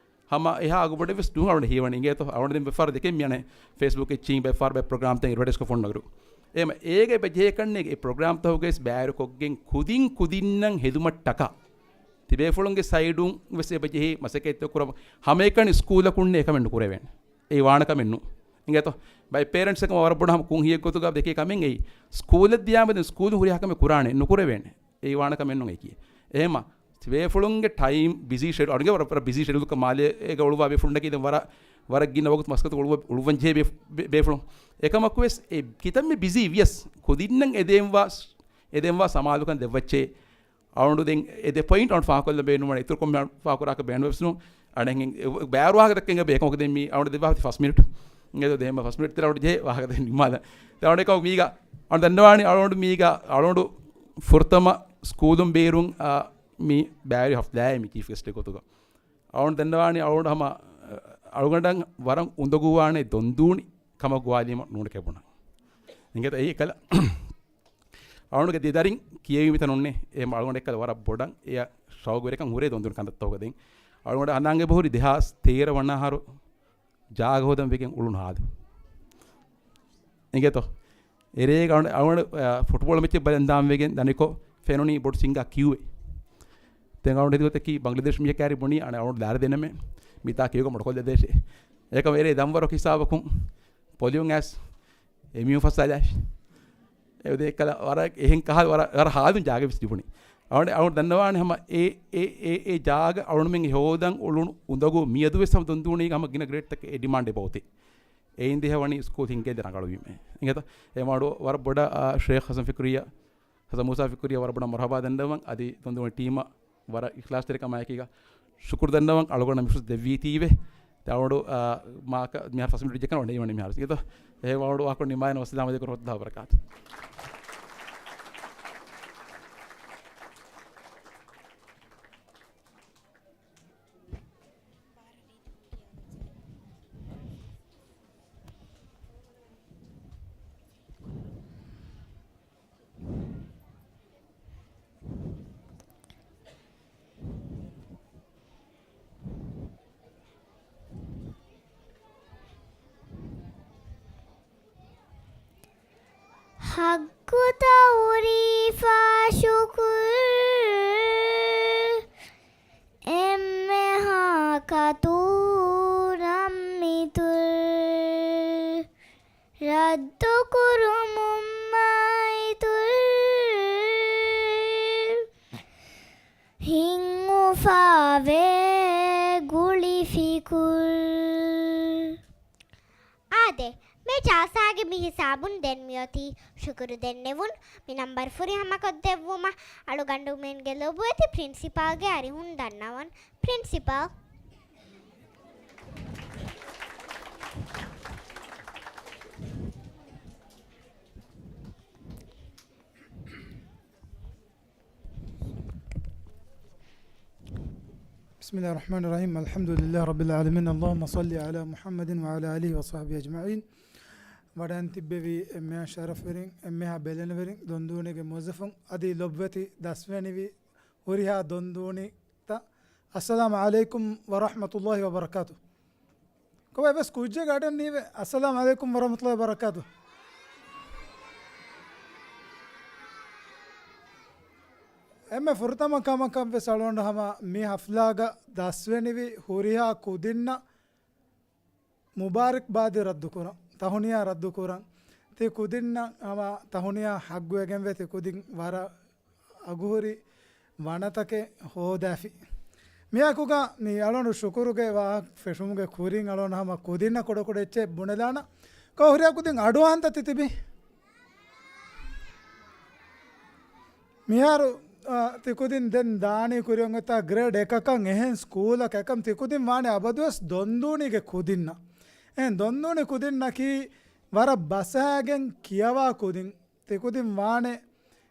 ހަމަ އެހާ އަގުބޮޑެއް ވެސް ނޫން އަޅުގަނޑަށް ހީވަނީ އިނގޭތޯ. އަޅުގަނޑު ދެން ބައެއް ފަހަރު ދެކެން މިއަނެއް ފޭސްބުކް އެއްޗިހިން ބައެއް ފަހަރު ބައެއް ޕްރޮގްރާމްތައް އެޑްވަޓައިސް ކޮށްފަ ފޮންނަ އިރު. އެހެމަ އޭގަ އެބަ ޖެހޭ ކަންނޭގެ އެ ޕްރޮގްރާމްތަކުގައި ވެސް ބައިވެރިކޮށްގެން ކުދިން ކުދިންނަށް ހެދުމަށް ޓަކާ. ތިބޭފުޅުންގެ ސައިޑުން ވެސް އެބަ ޖެހޭ މަސައްކަތްތައް ކުރަމުން ހަމައެކަނި ސްކޫލަކުންނެއް އެކަމެއް ނުކުރެވޭނެ. އެއީ ވާނެ ކަމެއް ނޫން. އިނގޭތޯ؟ ބައެއް ޕޭރެންޓްސް އެކަމަށް ވަރަށް ބޮޑަށް ހަމަ ކުން ހިޔެއް ގޮތުގަ ދެކޭ ކަމެއް އެއީ. ސްކޫލަށް ދިޔާމަ ދެން ސްކޫލުން ހުރިހާ ކަމެއް ކުރާނެ ނުކުރެވޭނެ. އެއީ ވާނެ ކަމެއް ނޫން އެކީ. އެހެމަ ތިބޭފުޅުންގެ ޓައިމް ބިޒީ ޝެޑިއުލް، އަޅުގަނޑުގެ ވަރަށް، ވަރަށް ބިޒީ ޝެޑިއުލްކަ މާލޭގަ އުޅުއްވާ ބޭފުޅުންނަކީ ދެން ވަރަށް، ވަރަށް ގިނަ ވަގުތު މަސައްކަތު އުޅުއްވަ، އުޅުއްވަން ޖެހޭ ބޭ، ބޭ، ބޭފުޅުން. އެކަމަކުވެސް އެ ކިތަންމެ ބިޒީ ވިޔަސް ކުދިންނަށް އެދެންވާ، އެދެންވާ ސަމާލުކަން ދެއްވައްޗޭ. އަޅުގަނޑު ދެން އެ ދެ ޕޮއިންޓް އަޅުގަނޑު ފާހަގަކޮށްލަން ބޭނުންވަނީ އިތުރު ކޮންމެ ފާހަގަކުރާކަށް ބޭނުންވެސް ނޫން. އަނެއް ބައިވަރު ވާހަކަ ދެއްކެން ބޭކަމަކު ދެން މީ އަޅުގަނޑު ދެއްވާ ފަސް މިނިޓް. އެ ދެއްވާ ފަސް މިނިޓް ތެރެ އަޅުގަނޑު ޖެހޭ ވާހަކަ ދެން ނިންމާލަން. ދެން އަޅުގަނޑު އެކަމަކު މީގަ އަޅުގަނޑު ދަންނަވާނީ އަޅުގަނޑު މީގަ އަޅުގަނޑު ފުރަތަމަ ސްކޫލުން ބޭރުން، އާ، މި ބައިވެރި ހަފްތާއެއް މި ޗީފް ގެސްޓެއް ގޮތުގަ. އަޅުގަނޑު ދަންނަވާނީ އަޅުގަނޑު ހަމަ، އަ، އަޅުގަނޑަށް ވަރަށް އުނދަގޫވާނެ ދޮންދޫނި ކަމަށް ގޮވާލީމަ ނޫނެކޭ ބުނަން. އިނގޭތަ އެއީ އެކަލަ. އަޅުގަނޑުގެ ދެ ދަރިން ކިޔެވީ މިތަނުންނޭ. އެ އަޅުގަނޑު އެކަލަ ވަރަށް ބޮޑަށް އެޔަށް ޝައުގުވެރިކަން ހުރޭ ދޮންދޫނި ކަންތައްތަކުގަ ދެން. އަޅުގަނޑު ހަނދާން އެބަހުރި ދެހާސް ތޭރަ ވަނަ އަހަރު ޖާގަ ހޯދަން ވެގެން އުޅުނު ހާލު. އިނގޭތޯ؟ އެރޭގަ އަޅު، އަޅު، އަ، ފުޓްބޯޅަ މެޗެއް ބަލަން ދާން ވެގެން ދަނިކޮށް ފެނުނީ ބޮޑު ސިންގާ ކިއުއެއް. ދެން އަޅު ހިތުގަތަކީ ބަނގްލަދޭޝް މީހަކާ އެރި ބުނީ އަނެއް އަޅު ލާރި ދެނަމޭ. މިތާ ކިއުގަ މޮޑުކޮށްލަދޭށޭ. އެކަމަ އެރޭ ދަންވަރު ހިސާބަކުން ޕޮލިއުން އައިސް އެމީހުން ފަސްއަލާށި. އެ އުދޭ ކަލަ ވަރަށް އެހެން ކަހަލަ ވަރަށް، ވަރަށް ހާލުން ޖާގަ ވެސް ލިބުނީ. އަޅު، އަޅު ދަންނަވާނެ ހަމަ އެ، އެ، އެ، އެ ޖާގަ އަޅުމެން ހޯދަން އުޅުނު އުނދަގޫ މިއަދު ވެސް ހަމަ ދޮންދޫނީ ހަމަ ގިނަ ގްރޭޑްތަކެއް އެ ޑިމާންޑެއް ބޯތި. އެއިން ދިހަ ވަނީ ސްކޫލް ހިންގޭ ދެ ރަނގަޅުވީމޭ. އިނގޭތަ؟ އެ މަޑު ވަރަށް ބޮޑަށް، އާ، ޝޭޚް ހަސަން ފިކްރިއްޔާ، ހަސަން މޫސާ ފިކްރިއްޔާ ވަރަށް ބޮޑަށް މަރުހަބާ ދަންނަވަން. އަދި ދޮންދޫނި ޓީމަށް ވަރަށް އިޚްލާޞްތެރިކަމާއެކީގަ ޝުކުރު ދަންނަވަން. އަޅުގަނޑަށް މި ފުރުސަތު ދެއްވީތީވެ. ދެން އަޅުގަނޑު، އާ، މާކަ މިހާރު ފަސް މިނިޓް ޖެހިގެން އަޅުގަނޑު އިވަނީ މިހާރު. އިނގޭތަ؟ އެހެން އަޅުގަނޑު ވާހަކަ ނިމާލަން. ވައްސަލާމު ޢަލައިކުމް ވަރަޙްމަތުﷲ ވަބަރަކާތުހު. ޙައްޤުތައް ހުރީފާ ޝުކުރު، އެންމެހާ ކަތޫރަށް މިތުރު، ރައްދުކުރުމުން މާއިތުރު، ހިތް އުފާވޭ ގުޅި ފިކުރު. އާދެ، މޭ ޖަލްސާގެ މި ހިސާބުން ދެން މިއޮތީ ޝުކުރު ދެންނެވުން. މި ނަންބަރު ފުރިހަމަކޮށްދެއްވުމަށް އަޅުގަނޑުމެންގެ ލޮބުވެތި ޕްރިންސިޕަލްގެ އަރިހުން ދަންނަވަން. ޕްރިންސިޕަލް. بسم الله الرحمن الرحيم. الحمد لله رب العالمين. اللهم صل على محمد وعلى آله وصحبه أجمعين. ވަޑައިން ތިއްބެވި އެންމެހާ ޝަރަފްވެރިން، އެންމެހާ ބެލެނިވެރިން، ދޮންދޫނިގެ މުވައްޒަފުން، އަދި ލޮބުވެތި ދަސްވެނިވި ހުރިހާ ދޮންދޫނިތައް، އައްސަލާމު ޢަލައިކުމް ވަރަޙްމަތުﷲ ވަބަރަކާތު. ކޮބާ އެއްވެސް ކުއްޖެއް ގާޑަން ނީވެ، އައްސަލާމު ޢަލައިކުމް ވަރަޙްމަތުﷲ ވަބަރަކާތު. އެންމެ ފުރަތަމަ ކަމަކަށް ވެސް އަޅުގަނޑު ހަމަ މި ހަފްލާގަ ދަސްވެނިވި ހުރިހާ ކުދިންނަށް މުބާރަކްބާދި ރައްދުކުރަން، ތަހުނިޔާ ރައްދުކުރަން. ތި ކުދިންނަށް ހަމަ ތަހުނިޔާ ހައްގުވެގެންވެ، ތި ކުދިން ވަރަށް އަގުހުރި ވަނަތަކެއް ހޯދާފި. މިއަކުގަ މި އަޅުގަނޑު ޝުކުރުގެ ވާހަކަ ފެށުމުގެ ކުރިން އަޅުގަނޑު ހަމަ ކުދިންނަށް ކުޑަކުޑަ އެއްޗެއް ބުނެލާނަ. ކޮ ހުރިހާ ކުދިން އަޑުއަހަންތަ ތި ތިބި؟ މިހާރު އާ، ތިކުދިން ދެން ދާނީ ކުރިއަށް އޮތާ ގްރޭޑް އެކަކަށް އެހެން ސްކޫލަކަށް. އެކަމް ތިކުދިން ވާނެ އަބަދުވެސް ދޮންދޫނީގެ ކުދިންނަށް. އެހެން ދޮންދޫނި ކުދިންނަކީ ވަރަށް ބަސާގެން ކިޔަވާ ކުދިން. ތިކުދިން ވާނެ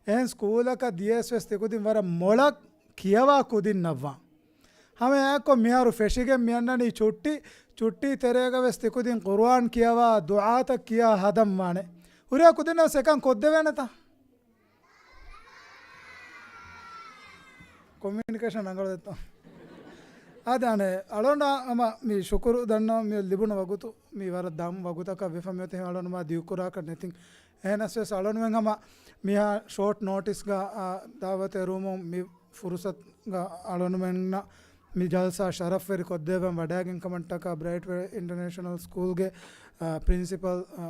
އެހެން ސްކޫލަކަށް ދިޔަސް ވެސް ތިކުދިން ވަރަށް މޮޅަށް ކިޔަވާ ކުދިންނަށްވާން. ހަމައެއާއެކު މިހާރު ފެށިގެން މިއަންނަނީ ޗުއްޓި، ޗުއްޓީ ތެރޭގަ ވެސް ތިކުދިން ޤުރުއާން ކިޔަވާ، ދުޢާތައް ކިޔާ ހަދަން ވާނެ. ހުރިހާ ކުދިންނަށް ވެސް އެކަން ކޮށްދެވޭނެތަ؟ ކޮމިއުނިކޭޝަން ރަނގަޅު ދެއްތޯ؟ އާދެ، އަނެއް އަޅުންނަށް ހަމަ މި ޝުކުރު ދަންނަވަން. މި ލިބުނު ވަގުތު މި ވަރަށް ދަމް ވަގުތަކަށް ވެފަ މިއޮތީ. އަޅުން މާ ދިގުކުރާކަށް ނެތިން. އެހެނަސް ވެސް އަޅުންމެން ހަމަ މިހާ ޝޯޓް ނޯޓިސްގަ، އާ، ދަޢުވަތު އެރުވުމުން މި ފުރުޞަތުގަ އަޅުންމެންނަށް މި ޖަލްސާ ޝަރަފްވެރި ކޮށްދެއްވަން ވަޑައިގެން ކަމަށްޓަކާ ބްރައިޓް ވޭ އިންޓަރނޭޝަނަލް ސްކޫލްގެ، އާ، ޕްރިންސިޕަލް، އާ،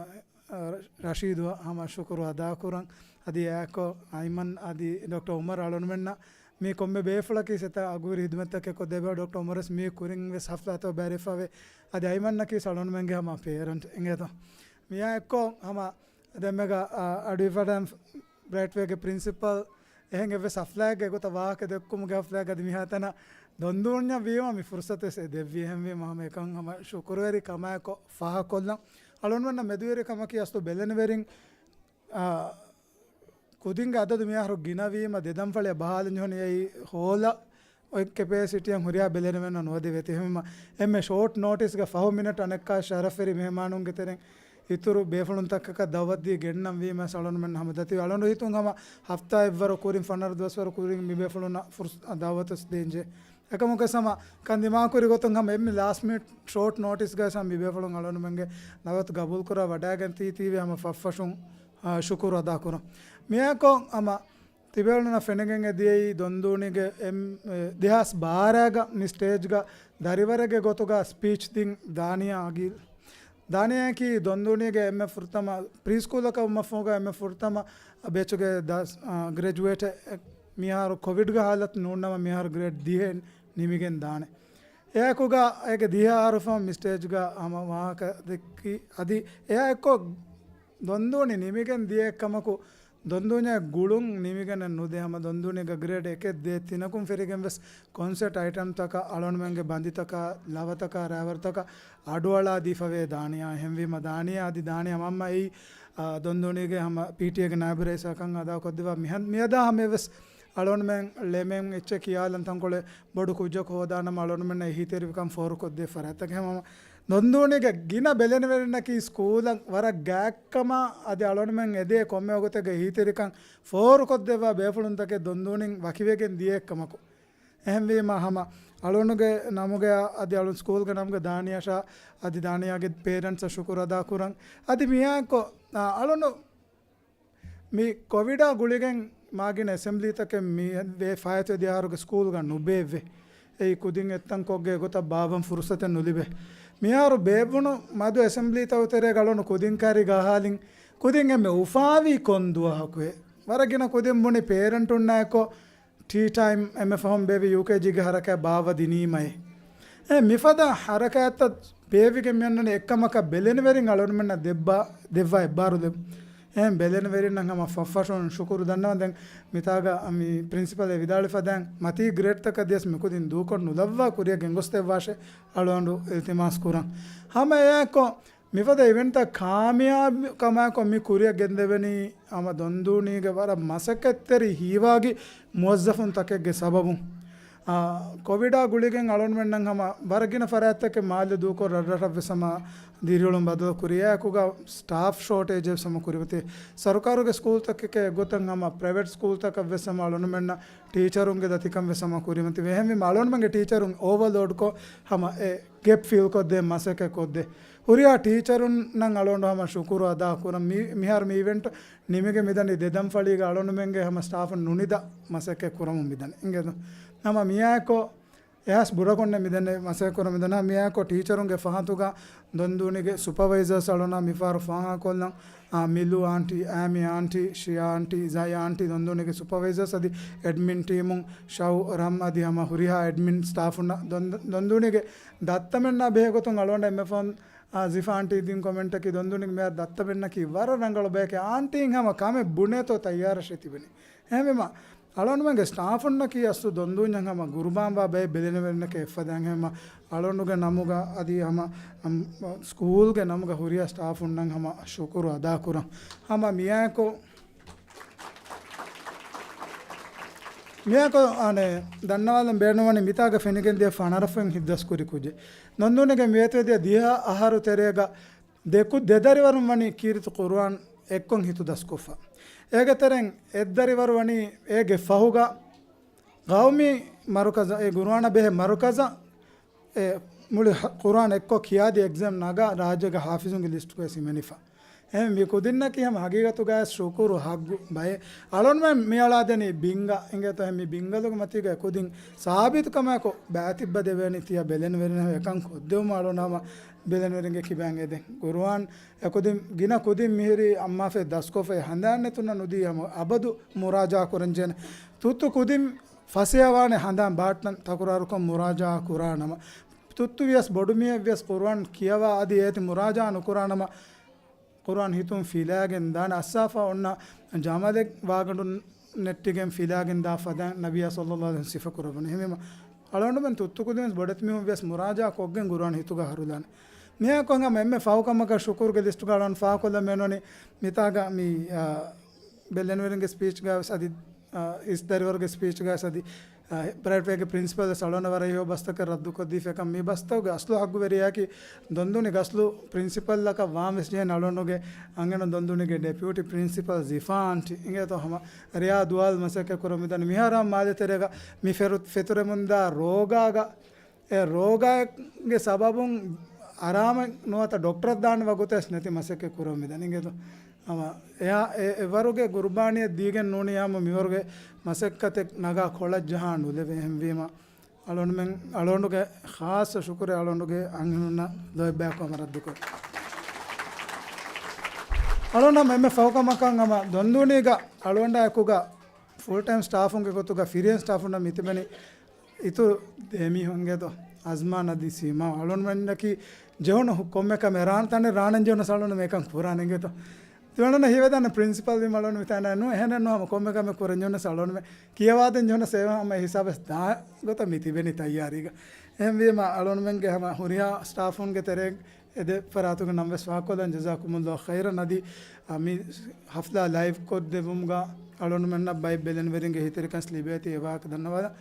ރަޝީދު ހަމަ ޝުކުރު އަދާކުރަން. އަދި އެއާއެކު އައިމަން އަދި ޑޮކްޓަރ އުމަރު އަޅުންމެންނަށް މި ކޮންމެ ބޭފުޅަކީ ސެތާ އަގުހުރި ހިދުމަތްތަކެއް ކޮށްދެއްވާ. ޑޮކްޓަރ އުމަރުވެސް މި ކުރިން ވެސް ހަފްލާތައް ބައިވެރިވެފަވޭ. އަދި އައިމަންނަކީ އަޅުންމެންގެ ހަމަ ޕޭރެންޓް އިނގޭތޯ. މިއާއެއްކޮށް ހަމަ ދެންމެގަ، އަ، އަޑުއިވަޑައި ބްރައިޓް ވޭގެ ޕްރިންސިޕަލް އެހެން އެއްވެސް ހަފްލާއެއްގެ ގޮތަށް ވާހަކަ ދެއްކުމުގެ ހަފްލާއެއްގަ އަދި މިހާތަނަށް ދޮންދޫންޏަށް ވީމަ މި ފުރުސަތުވެސް އެ ދެއްވީ. އެހެންވީމަ ހަމަ އެކަން ހަމަ ޝުކުރުވެރި ކަމާއެކު ފާހަގަކޮށްލަން. އަޅުންމެންނަށް މެދުވެރިކަމަކީ އަސްލު ބެލެނިވެރިން، އާ، ކުދިންގެ އަދަދު މިހާރު ގިނަވީމަ ދެ ދަންފަޅިއަށް ބަހާލަން ޖެހުނު އެއީ ހޯލަށް އޮތް ކެޕޭސިޓީއަށް ހުރިހާ ބެލެނިވެރިންނަށް ނުވަދެވޭތީ. އެހެންވީމަ އެންމެ ޝޯޓް ނޯޓިސްގަ ފަހު މިނެޓް އަނެއްކާ ޝަރަފްވެރި މެހެމާނުންގެ ތެރެއިން އިތުރު ބޭފުޅުންތަކަކަށް ދަޢުވަތުދީ ގެންނަން ވީމަ އަޅުންމެން ހަމަ ދަތިވި. އަޅުން ހިތުން ހަމަ ހަފްތާއެއްވަރު ކުރިން ފަނަރަ ދުވަސްވަރު ކުރިން މި ބޭފުޅުންނަށް ފުރުސް-، ދަޢުވަތުވެސް ދޭންޖެހޭ. އެކަމަކުވެސް ހަމަ ކަން ދިމާކުރި ގޮތުން ހަމަ އެންމެ ލާސްޓް މިނިޓް ޝޯޓް ނޯޓިސްގައި ހަމަ މި ބޭފުޅުން އަޅުންމެންގެ ދަޢުވަތު ގަބޫލުކުރާ ވަޑައިގެން ތީ ތީވީ ހަމަ ފަށްފަށުން، އާ، ޝުކުރު އަދާކުރަން. މިއާއެކު ހަމަ ތިބޭފުޅުންނަށް ފެނިގެން އެ ދިޔައީ ދޮންދޫނީގެ އެމް-، އެ، ދެހާސް ބާރައިގަ މި ސްޓޭޖްގަ ދަރިވަރެއްގެ ގޮތުގަ ސްޕީޗް ދިން ދާނިޔާ އަގީލް. ދާނިޔާއަކީ ދޮންދޫނީގެ އެންމެ ފުރަތަމަ ޕްރީ ސްކޫލަކަށް ވުމަށްފަހުގަ އެންމެ ފުރަތަމަ ބެޗުގެ ދަސް-، އާ، ގްރެޖުއޭޓެއް. މިހާރު ކޮވިޑްގެ ހާލަތު ނޫންނަމަ މިހާރު ގްރޭޑް ދިހައެއް ނިމިގެން ދާނެ. އެއާއެކުގަ އޭގެ ދިހަ އަހަރު ފަހުން މި ސްޓޭޖްގަ ހަމަ ވާހަކަ ދެއްކި. އަދި އެއާއެއްކޮށް ދޮންދޫނި ނިމިގެން ދިޔައެއްކަމަކު، ދޮންދޫނިއާ ގުޅުން ނިމިގެނެއް ނުދޭ. ހަމަ ދޮންދޫނީގަ ގްރޭޑް އެކެއް ދޭ ތިނަކުން ފެށިގެން ވެސް ކޮންސެޓް އައިޓަމްތަކަށް އަޅުންމެންގެ ބަނދިތަކާ، ލަވަތަކާ، ރައިވަރުތަކަށް އަޑުއަޅާ ދީފަވޭ ދާނިޔާ. އެހެންވީމަ ދާނިޔާ އަދި ދާނިޔާ މަންމަ އެއީ، އާ، ދޮންދޫނީގެ ހަމަ ޕީޓީއޭގެ ނާއިބު ރައީސާ ކަން އަދާކޮށްދެއްވާ. މިހަ-، މިއަދާ ހަމަޔަށް ވެސް އަޅުންމެން ޅެމެން އެއްޗެއް ކިޔާލަން ތަންކޮޅެއް ބޮޑު ކުއްޖަކު ހޯދާނަމަ އަޅުންމެންނަށް އެހީތެރިވިކަން ފޯރުކޮށްދޭ ފަރާތްތަކެއް ހަމަ ދޮންދޫނީގެ ގިނަ ބެލެނިވެރިންނަކީ ސްކޫލަށް ވަރަށް ގާތްކަމާ އަދި އަޅުންމެން އެދޭ ކޮންމެ ވަގުތެއްގަ އެހީތެރިކަން ފޯރުކޮށްދެއްވާ ބޭފުޅުންތަކެއް ދޮންދޫނިން ވަކިވެގެން ދިޔައެއްކަމަކު. އެހެންވީމަ ހަމަ އަޅުނުގެ ނަމުގަ އަދި އަޅުން ސްކޫލްގެ ނަމުގަ ދާނިޔާއަށާ އަދި ދާނިޔާގެ ޕޭރެންޓްސަށް ޝުކުރު އަދާކުރަން. އަދި މިއާއެކު، އާ، އަޅުނު މި ކޮވިޑާ ގުޅިގެން މާގިނަ އެސެމްބްލީތަކެއް މި ވޭ ފަހެތި ދިހަ އަހަރުގެ ސްކޫލްގަ ނުބޭއްވޭ. އެއީ ކުދިން އެއްތަންކޮށްގެ ގޮތަށް ބާއްވަން ފުރުސަތެއް ނުލިބޭ. މިހާރު ބޭއްވުނު މަދު އެސެމްބްލީތަކު ތެރޭގަ އަޅުނު ކުދިން ކައިރީގަ އަހާލިން ކުދިން އެންމެ އުފާވީ ކޮން ދުވަހަކުއޭ. ވަރަށް ގިނަ ކުދިން ބުނި ޕޭރެންޓުންނާއެކު ޓީ ޓައިމް އެންމެ ފަހުން ބޭއްވި ޔޫކޭޖީގެ ހަރަކާތް ބާއްވަ ދިނީމައޭ. އެ މިފަދަ ހަރަކާތްތައް ބޭއްވިގެން މިއަންނަނީ އެއްކަމަކަށް ބެލެނިވެރިން އަޅުންމެންނަށް ދެއްބާ، ދެއްވާ އެއްބާރުލެއް. އެހެން ބެލެނިވެރިންނަށް ހަމަ ފަށްފަށުން ޝުކުރު ދަންނަވަން. ދެން މިތާގަ މި ޕްރިންސިޕަލް އެ ވިދާޅުވިފަދައިން މަތީ ގްރޭޑްތަކަށް ދިޔަސް މިކުދިން ދޫކޮށް ނުލައްވާ ކުރިއަށް ގެންގޮސްދެއްވާށޭ އަޅުގަނޑު އިލްތިމާސް ކުރަން. ހަމަ އެއާއެކު މިފަދަ އިވެންޓްތައް ކާމިޔާބު ކަމާއެކު މި ކުރިއަށް ގެންދެވެނީ ހަމަ ދޮންދޫނީގެ ވަރަށް މަސައްކަތްތެރި ހީވާގި މުވައްޒަފުންތަކެއްގެ ސަބަބުން. އާ، ކޮވިޑާ ގުޅިގެން އަޅުންމެންނަށް ހަމަ ވަރަށް ގިނަ ފަރާތްތަކެއް މާލެ ދޫކޮށް ރަށްރަށަށްވެސް ހަމަ ދިރިއުޅުން ބަދަލު ކުރިއަކުގަ ސްޓާފް ޝޯޓޭޖެއް ހަމަ ކުރިމަތި. ސަރުކާރުގެ ސްކޫލްތަކެކޭ އެއްގޮތަށް ހަމަ ޕްރައިވެޓް ސްކޫލްތަކަށްވެސް ހަމަ އަޅުންމެންނަށް ޓީޗަރުންގެ ދަތިކަން ވެސް ހަމަ ކުރިމަތިވޭ. އެހެންވީމަ އަޅުންމެންގެ ޓީޗަރުން އޯވަލޯޑްކޮށް ހަމަ އެ ގެޕް ފިލްކޮށްދޭ މަސައްކަތް ކޮށްދޭ. ހުރިހާ ޓީޗަރުންނަށް އަޅުގަނޑު ހަމަ ޝުކުރު އަދާ ކުރަން. މި-، މިހާރު މި އިވެންޓް ނިމިގެން މިދަނީ ދެ ދަންފަޅީގަ އަޅުންމެންގެ ހަމަ ސްޓާފުން ނުނިދާ މަސައްކަތް ކުރަމުން މިދަނީ. އިނގޭތޯ؟ ހަމަ މިއާއެކު އެހާސް ބުރަކޮންނެ މިދެންނެ މަސައްކަތް ކުރަމުން މިދަނީ. މިއާއެކު ޓީޗަރުންގެ ފަހަތުގަ ދޮންދޫނީގެ ސުޕަވައިޒާސް އަޅުންނާ މިފަހަރު ފާހަގަކޮށްލަން. އާ، މިލޫ އާންޓީ، އާމި އާންޓީ، ޝިޔާ އާންޓީ، ޒައި އާންޓީ ދޮންދޫނީގެ ސުޕަވައިޒާސް އަދި އެޑްމިން ޓީމުން ޝައު ރަމް އަދި ހަމަ ހުރިހާ އެޑްމިން ސްޓާފުންނަށް ދޮން-، ދޮންދޫނީގެ ދައްތަމެންނާ ބެހޭގޮތުން އަޅުގަނޑަށް އެންމެ ފަހުން، އާ، ޒިފާ އާންޓީ ދިން ކޮމެންޓަކީ ދޮންދޫނީގެ މިހާރު ދައްތަމެންނަކީ ވަރަށް ރަނގަޅު ބަޔެކޭ. އާންޓީން ހަމަ ކަމެއް ބުނޭތޯ ތައްޔާރަށޭ ތިބެނީ. އެހެންވީމަ އަޅުގަނޑުމެންގެ ސްޓާފުންނަކީ އަސްލު ދޮންދޫންޏަށް ހަމަ ގުރުބާންވާ ބައެއް ބެލެނިވެރިންނަކީ އެއްފަދައިން ހަމަ އަޅުގަނޑުގެ ނަމުގަ އަދި ހަމަ، އަމް، ސްކޫލްގެ ނަމުގަ ހުރިހާ ސްޓާފުންނަށް ހަމަ ޝުކުރު އަދާކުރަން. ހަމަ މިއާއެކު، މިއާއެކު އަނެއް ދަންނަވާލަން ބޭނުންވަނީ މިތާގަ ފެނިގެންދިޔަ ފަނަރަފުން ހިތްދަސްކުރި ކުއްޖެއް. ދޮންދޫނީގެ މިވެތިވެދިޔަ ދިހަ އަހަރު ތެރޭގަ ދެކު-، ދެދަރިވަރުން ވަނީ ކީރިތި ޤުރުއާން އެއްކޮށް ހިތުދަސްކޮށްފަ. އޭގެ ތެރެއިން އެއްދަރިވަރު ވަނީ އޭގެ ފަހުގަ ޤައުމީ މަރުކަޒަށް، އެ ޤުރުއާނަށް ބެހޭ މަރުކަޒަށް އެ މުޅި ހަ-، ޤުރުއާން އެއްކޮށް ކިޔާދިޔަ އެގްޒާމް ނަގާ ރާއްޖޭގެ ޙާފިޒުންގެ ލިސްޓުގައި ހިމެނިފަ. އެހެން މި ކުދިންނަކީ ހަމަ ޙަޤީޤަތުގައި ޝުކުރު ޙައްޤު ބައެއް. އަޅުގަނޑުމެން މި އަޅާދެނީ ބިންގަ އިނގޭތޯ، އެހެން މި ބިންގަލުގެ މަތީގަ ކުދިން ސާބިތުކަމާއެކު ބައިތިއްބަ ދެވޭނީ ތިޔަ ބެލެނިވެރިން އެކަން ކޮށްދެވުމަށް އަޅުގަނޑު ހަމަ ބެލެނިވެރިންގެ ކިބައިން އެދެން. ޤުރުއާން އެކުދިން ގިނަ ކުދިން މިހިރީ އައްމާފައި ދަސްކޮށްފައި ހަނދާން ނެތުންނަށް ނުދީ ހަމަ އަބަދު މުރާޖާ ކުރަންޖެހޭނެ. ތުއްތު ކުދިން ފަސޭހަވާނެ ހަނދާން ބާއްޓަން ތަކުރާރުކޮށް މުރާޖާ ކުރާނަމަ، ތުއްތު ވިޔަސް ބޮޑު މީހެއް ވިޔަސް ޤުރުއާން ކިޔަވާ އަދި އޭތި މުރާޖާ ނުކުރާނަމަ، ޤުރުއާން ހިތުން ފިލާގެން ދާނެ. އައްސާފަ އޮންނަ ޖަމަލެއް ވާގަނޑު ނެއްޓިގެން ފިލާގެން ދާ ފަދައިން ނަބިއްޔާ ޞައްލައްލާހު ޢަލައިހި ވަސައްލަމަ ސިފަ ކުރައްވަނީ. އެހެންވީމަ، އަޅުގަނޑުމެން ތުއްތު ކުދިން ވެސް ބޮޑެތި މީހުން ވިޔަސް މުރާޖާ ކޮށްގެން ޤުރުއާން ހިތުގަ ހަރުލާނެ. މިހާ ކޮން ހަމަ އެންމެ ފަހު ކަމަކަށް ޝުކުރުގެ ލިސްޓުގަ އަޅުގަނޑު ފާހަގަކޮށްލަން މިއޮންނަނީ މިތާގަ މި، އާ، ބެލެނިވެރިންގެ ސްޕީޗްގަ ވެސް އަދި، އާ، އިސް ދަރިވަރުގެ ސްޕީޗްގަ ވެސް އަދި، އާ، ޕްރައިވެޓް ވޭގެ ޕްރިންސިޕަލް ވެސް އަޅުގަނޑަށް ވަރަށް އެހީ ބަސްތަކެއް ރައްދުކޮށްދީފަ. އެކަމް މި ބަސްތަކުގެ އަސްލު ޙައްޤުވެރިޔާއަކީ ދޮންދޫނި އަސްލު ޕްރިންސިޕަލްއަކަށް ވާން ވެސް ޖެހޭނެ އަޅުގަނޑުގެ އަންހެނުން ދޮންދޫނިގެ ޑެޕިއުޓީ ޕްރިންސިޕަލް ޒިފާ އަންޓީ އިނގޭތޯ ހަމަ ރެޔާ ދުވާލު މަސައްކަތް ކުރަމުންދާނެ. މިހާރު ހަމަ މާލެ ތެރޭގަ މި ފެރު-، ފެތުރެމުންދާ ރޯގާގަ އެ ރޯގާގެ ސަބަބުން އަރާމެއް ނުވަތަ ޑޮކްޓަރަށް ދާން ވަގުތެއް ނެތި މަސައްކަތް ކުރަމުންދާނެ އިނގޭތޯ. ހަމަ އެއާ އެ، އެވަރުގެ ޤުރުބާނީއެއް ދީގެން ނޫނީ ހަމަ މިވަރުގެ މަސައްކަތެއް ނަގާ ކޮޅަށް ޖަހާ ނުލެވޭ. އެހެންވީމަ، އަޅުގަނޑުމެން، އަޅުގަނޑުގެ ޚާއްޞަ ޝުކުރެއް އަޅުގަނޑުގެ އަންހެނުންނަށް ލޯތްބާއެކު ހަމަ ރައްދުކޮށް. އަޅުގަނޑު ހަމަ އެންމެ ފަހު ކަމަކަށް ހަމަ ދޮންދޫނީގަ އަޅުގަނޑާ އެކުގަ ފުލް ޓައިމް ސްޓާފުންގެ ގޮތުގަ ފިރިހެން ސްޓާފުންނަށް މިތިބެނީ އިތުރު ދެމީހުން އިނގޭތޯ، އަޒްމާން އަދި ސީމާ. އަޅުގަނޑުމެންނަކީ ޖެހުނު ކޮންމެ ކަމެއް ރާން ތަނެއް ރާނަން ޖެހުނަސް އަޅުގަނޑު މިކަން ކުރާނެ އިނގޭތޯ. ތިމަންނަ ހީވެދާނެ ޕްރިންސިޕަލް ވީމަ އަޅުގަނޑު މިތާނަ ނު އެހެނެއް ނު ހަމަ ކޮންމެ ކަމެއް ކުރަން ޖެހުނަސް އަޅުގަނޑުމެ ކިޔަވާދޭން ޖެހުނަސް އެ ހަމަ ހިސާބަސް ދާ ގޮތަށް މި ތިބެނީ ތައްޔާރީގަ. އެހެންވީމަ އަޅުގަނޑުމެންގެ ހަމަ ހުރިހާ ސްޓާފުންގެ ތެރޭ އެދެ ފަރާތުގެ ނަން ވެސް ފާކޮށްލަން. ޖަޒާކުމުﷲ ޚައިރަން. އަދި، އަ، މި ހަފްލާ ލައިވް ކޮށްދެވުމުގަ އަޅުގަނޑުމެންނަށް ބައެއް ބެލެނިވެރިންގެ ހިތިރިކަން ލިބޭތީ އެ ވާހަކަ ދަންނަވާލަން.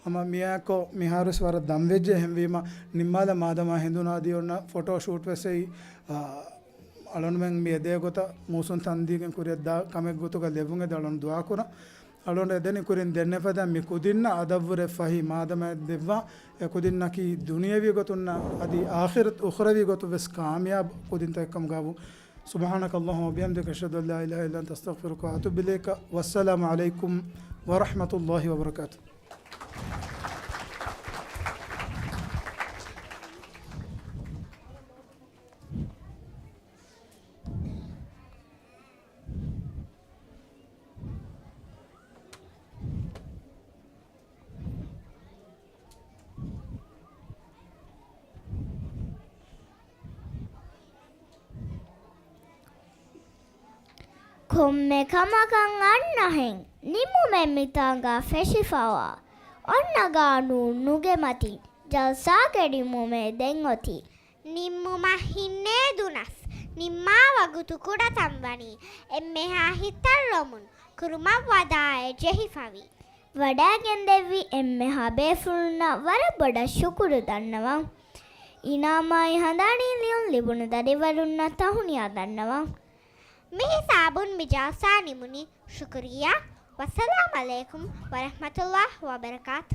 ހަމަ މިއާއެކު މިހާރުވެސް ވަރަށް ދަންވެއްޖެ. އެހެންވީމަ ނިންމާލަ މާދަމާ ހެނދުނާ އަދި އޮންނަ ފޮޓޯ ޝޫޓް ވެސް އެއީ، އަ، އަޅުގަނޑުމެން މި އެދޭ ގޮތަށް މޫސުން ތަންދީގެން ކުރިއަށް ދާ ކަމެއް ގޮތުގަ ލެއްވުން އެދި އަޅުގަނޑު ދުޢާ ކުރަން. އަޅުގަނޑު އެދެނީ ކުރިން ދެންނެފަދަ މި ކުދިންނަށް އަދަށްވުރެ ފަހި މާދަމާ ދެއްވާ އެ ކުދިންނަކީ ދުނިޔަވީ ގޮތުންނަށް އަދި އާޚިރަތު އުޚްރަވީ ގޮތުން ވެސް ކާމިޔާބު ކުދިންތަކެއް ކަމުގަ ވުން. سبحانك اللهم وبحمدك، أشهد أن لا إله إلا أنت، أستغفرك وأتوب إليك. والسلام عليكم ورحمة الله وبركاته. ކޮންމެ ކަމަކަށް އަންނަހެން ނިމުމެއް މިތާނގަ ފެށިފަވާ. އޮންނަ ގާނޫނުގެ މަތިން ޖަލްސާގެ ނިމުމެއް ދެން އޮތީ. ނިންމުމަށް ހިންނޭދުނަސް، ނިންމާ ވަގުތު ކުޑަތަން ވަނީ އެންމެހާ ހިތަށްލޮމުން ކުރުމަށް ވަދާއެއް ޖެހިފަވި. ވަޑައިގެންދެއްވި އެންމެހާ ބޭފުޅުންނަށް ވަރަށް ބޮޑަށް ޝުކުރު ދަންނަވަން. އިނާމާއި ހަނދާނީ ލިޔުން ލިބުނު ދަރިވަރުންނަށް ތަހުނިޔާ ދަންނަވަން. މިހިސާބުން މި ޖަލްސާ ނިމުނީ. ޝުކުރިއްޔާ. ވައްސަލާމް ޢަލައިކުމް ވަރަޙްމަތުﷲ ވަބަރަކާތު.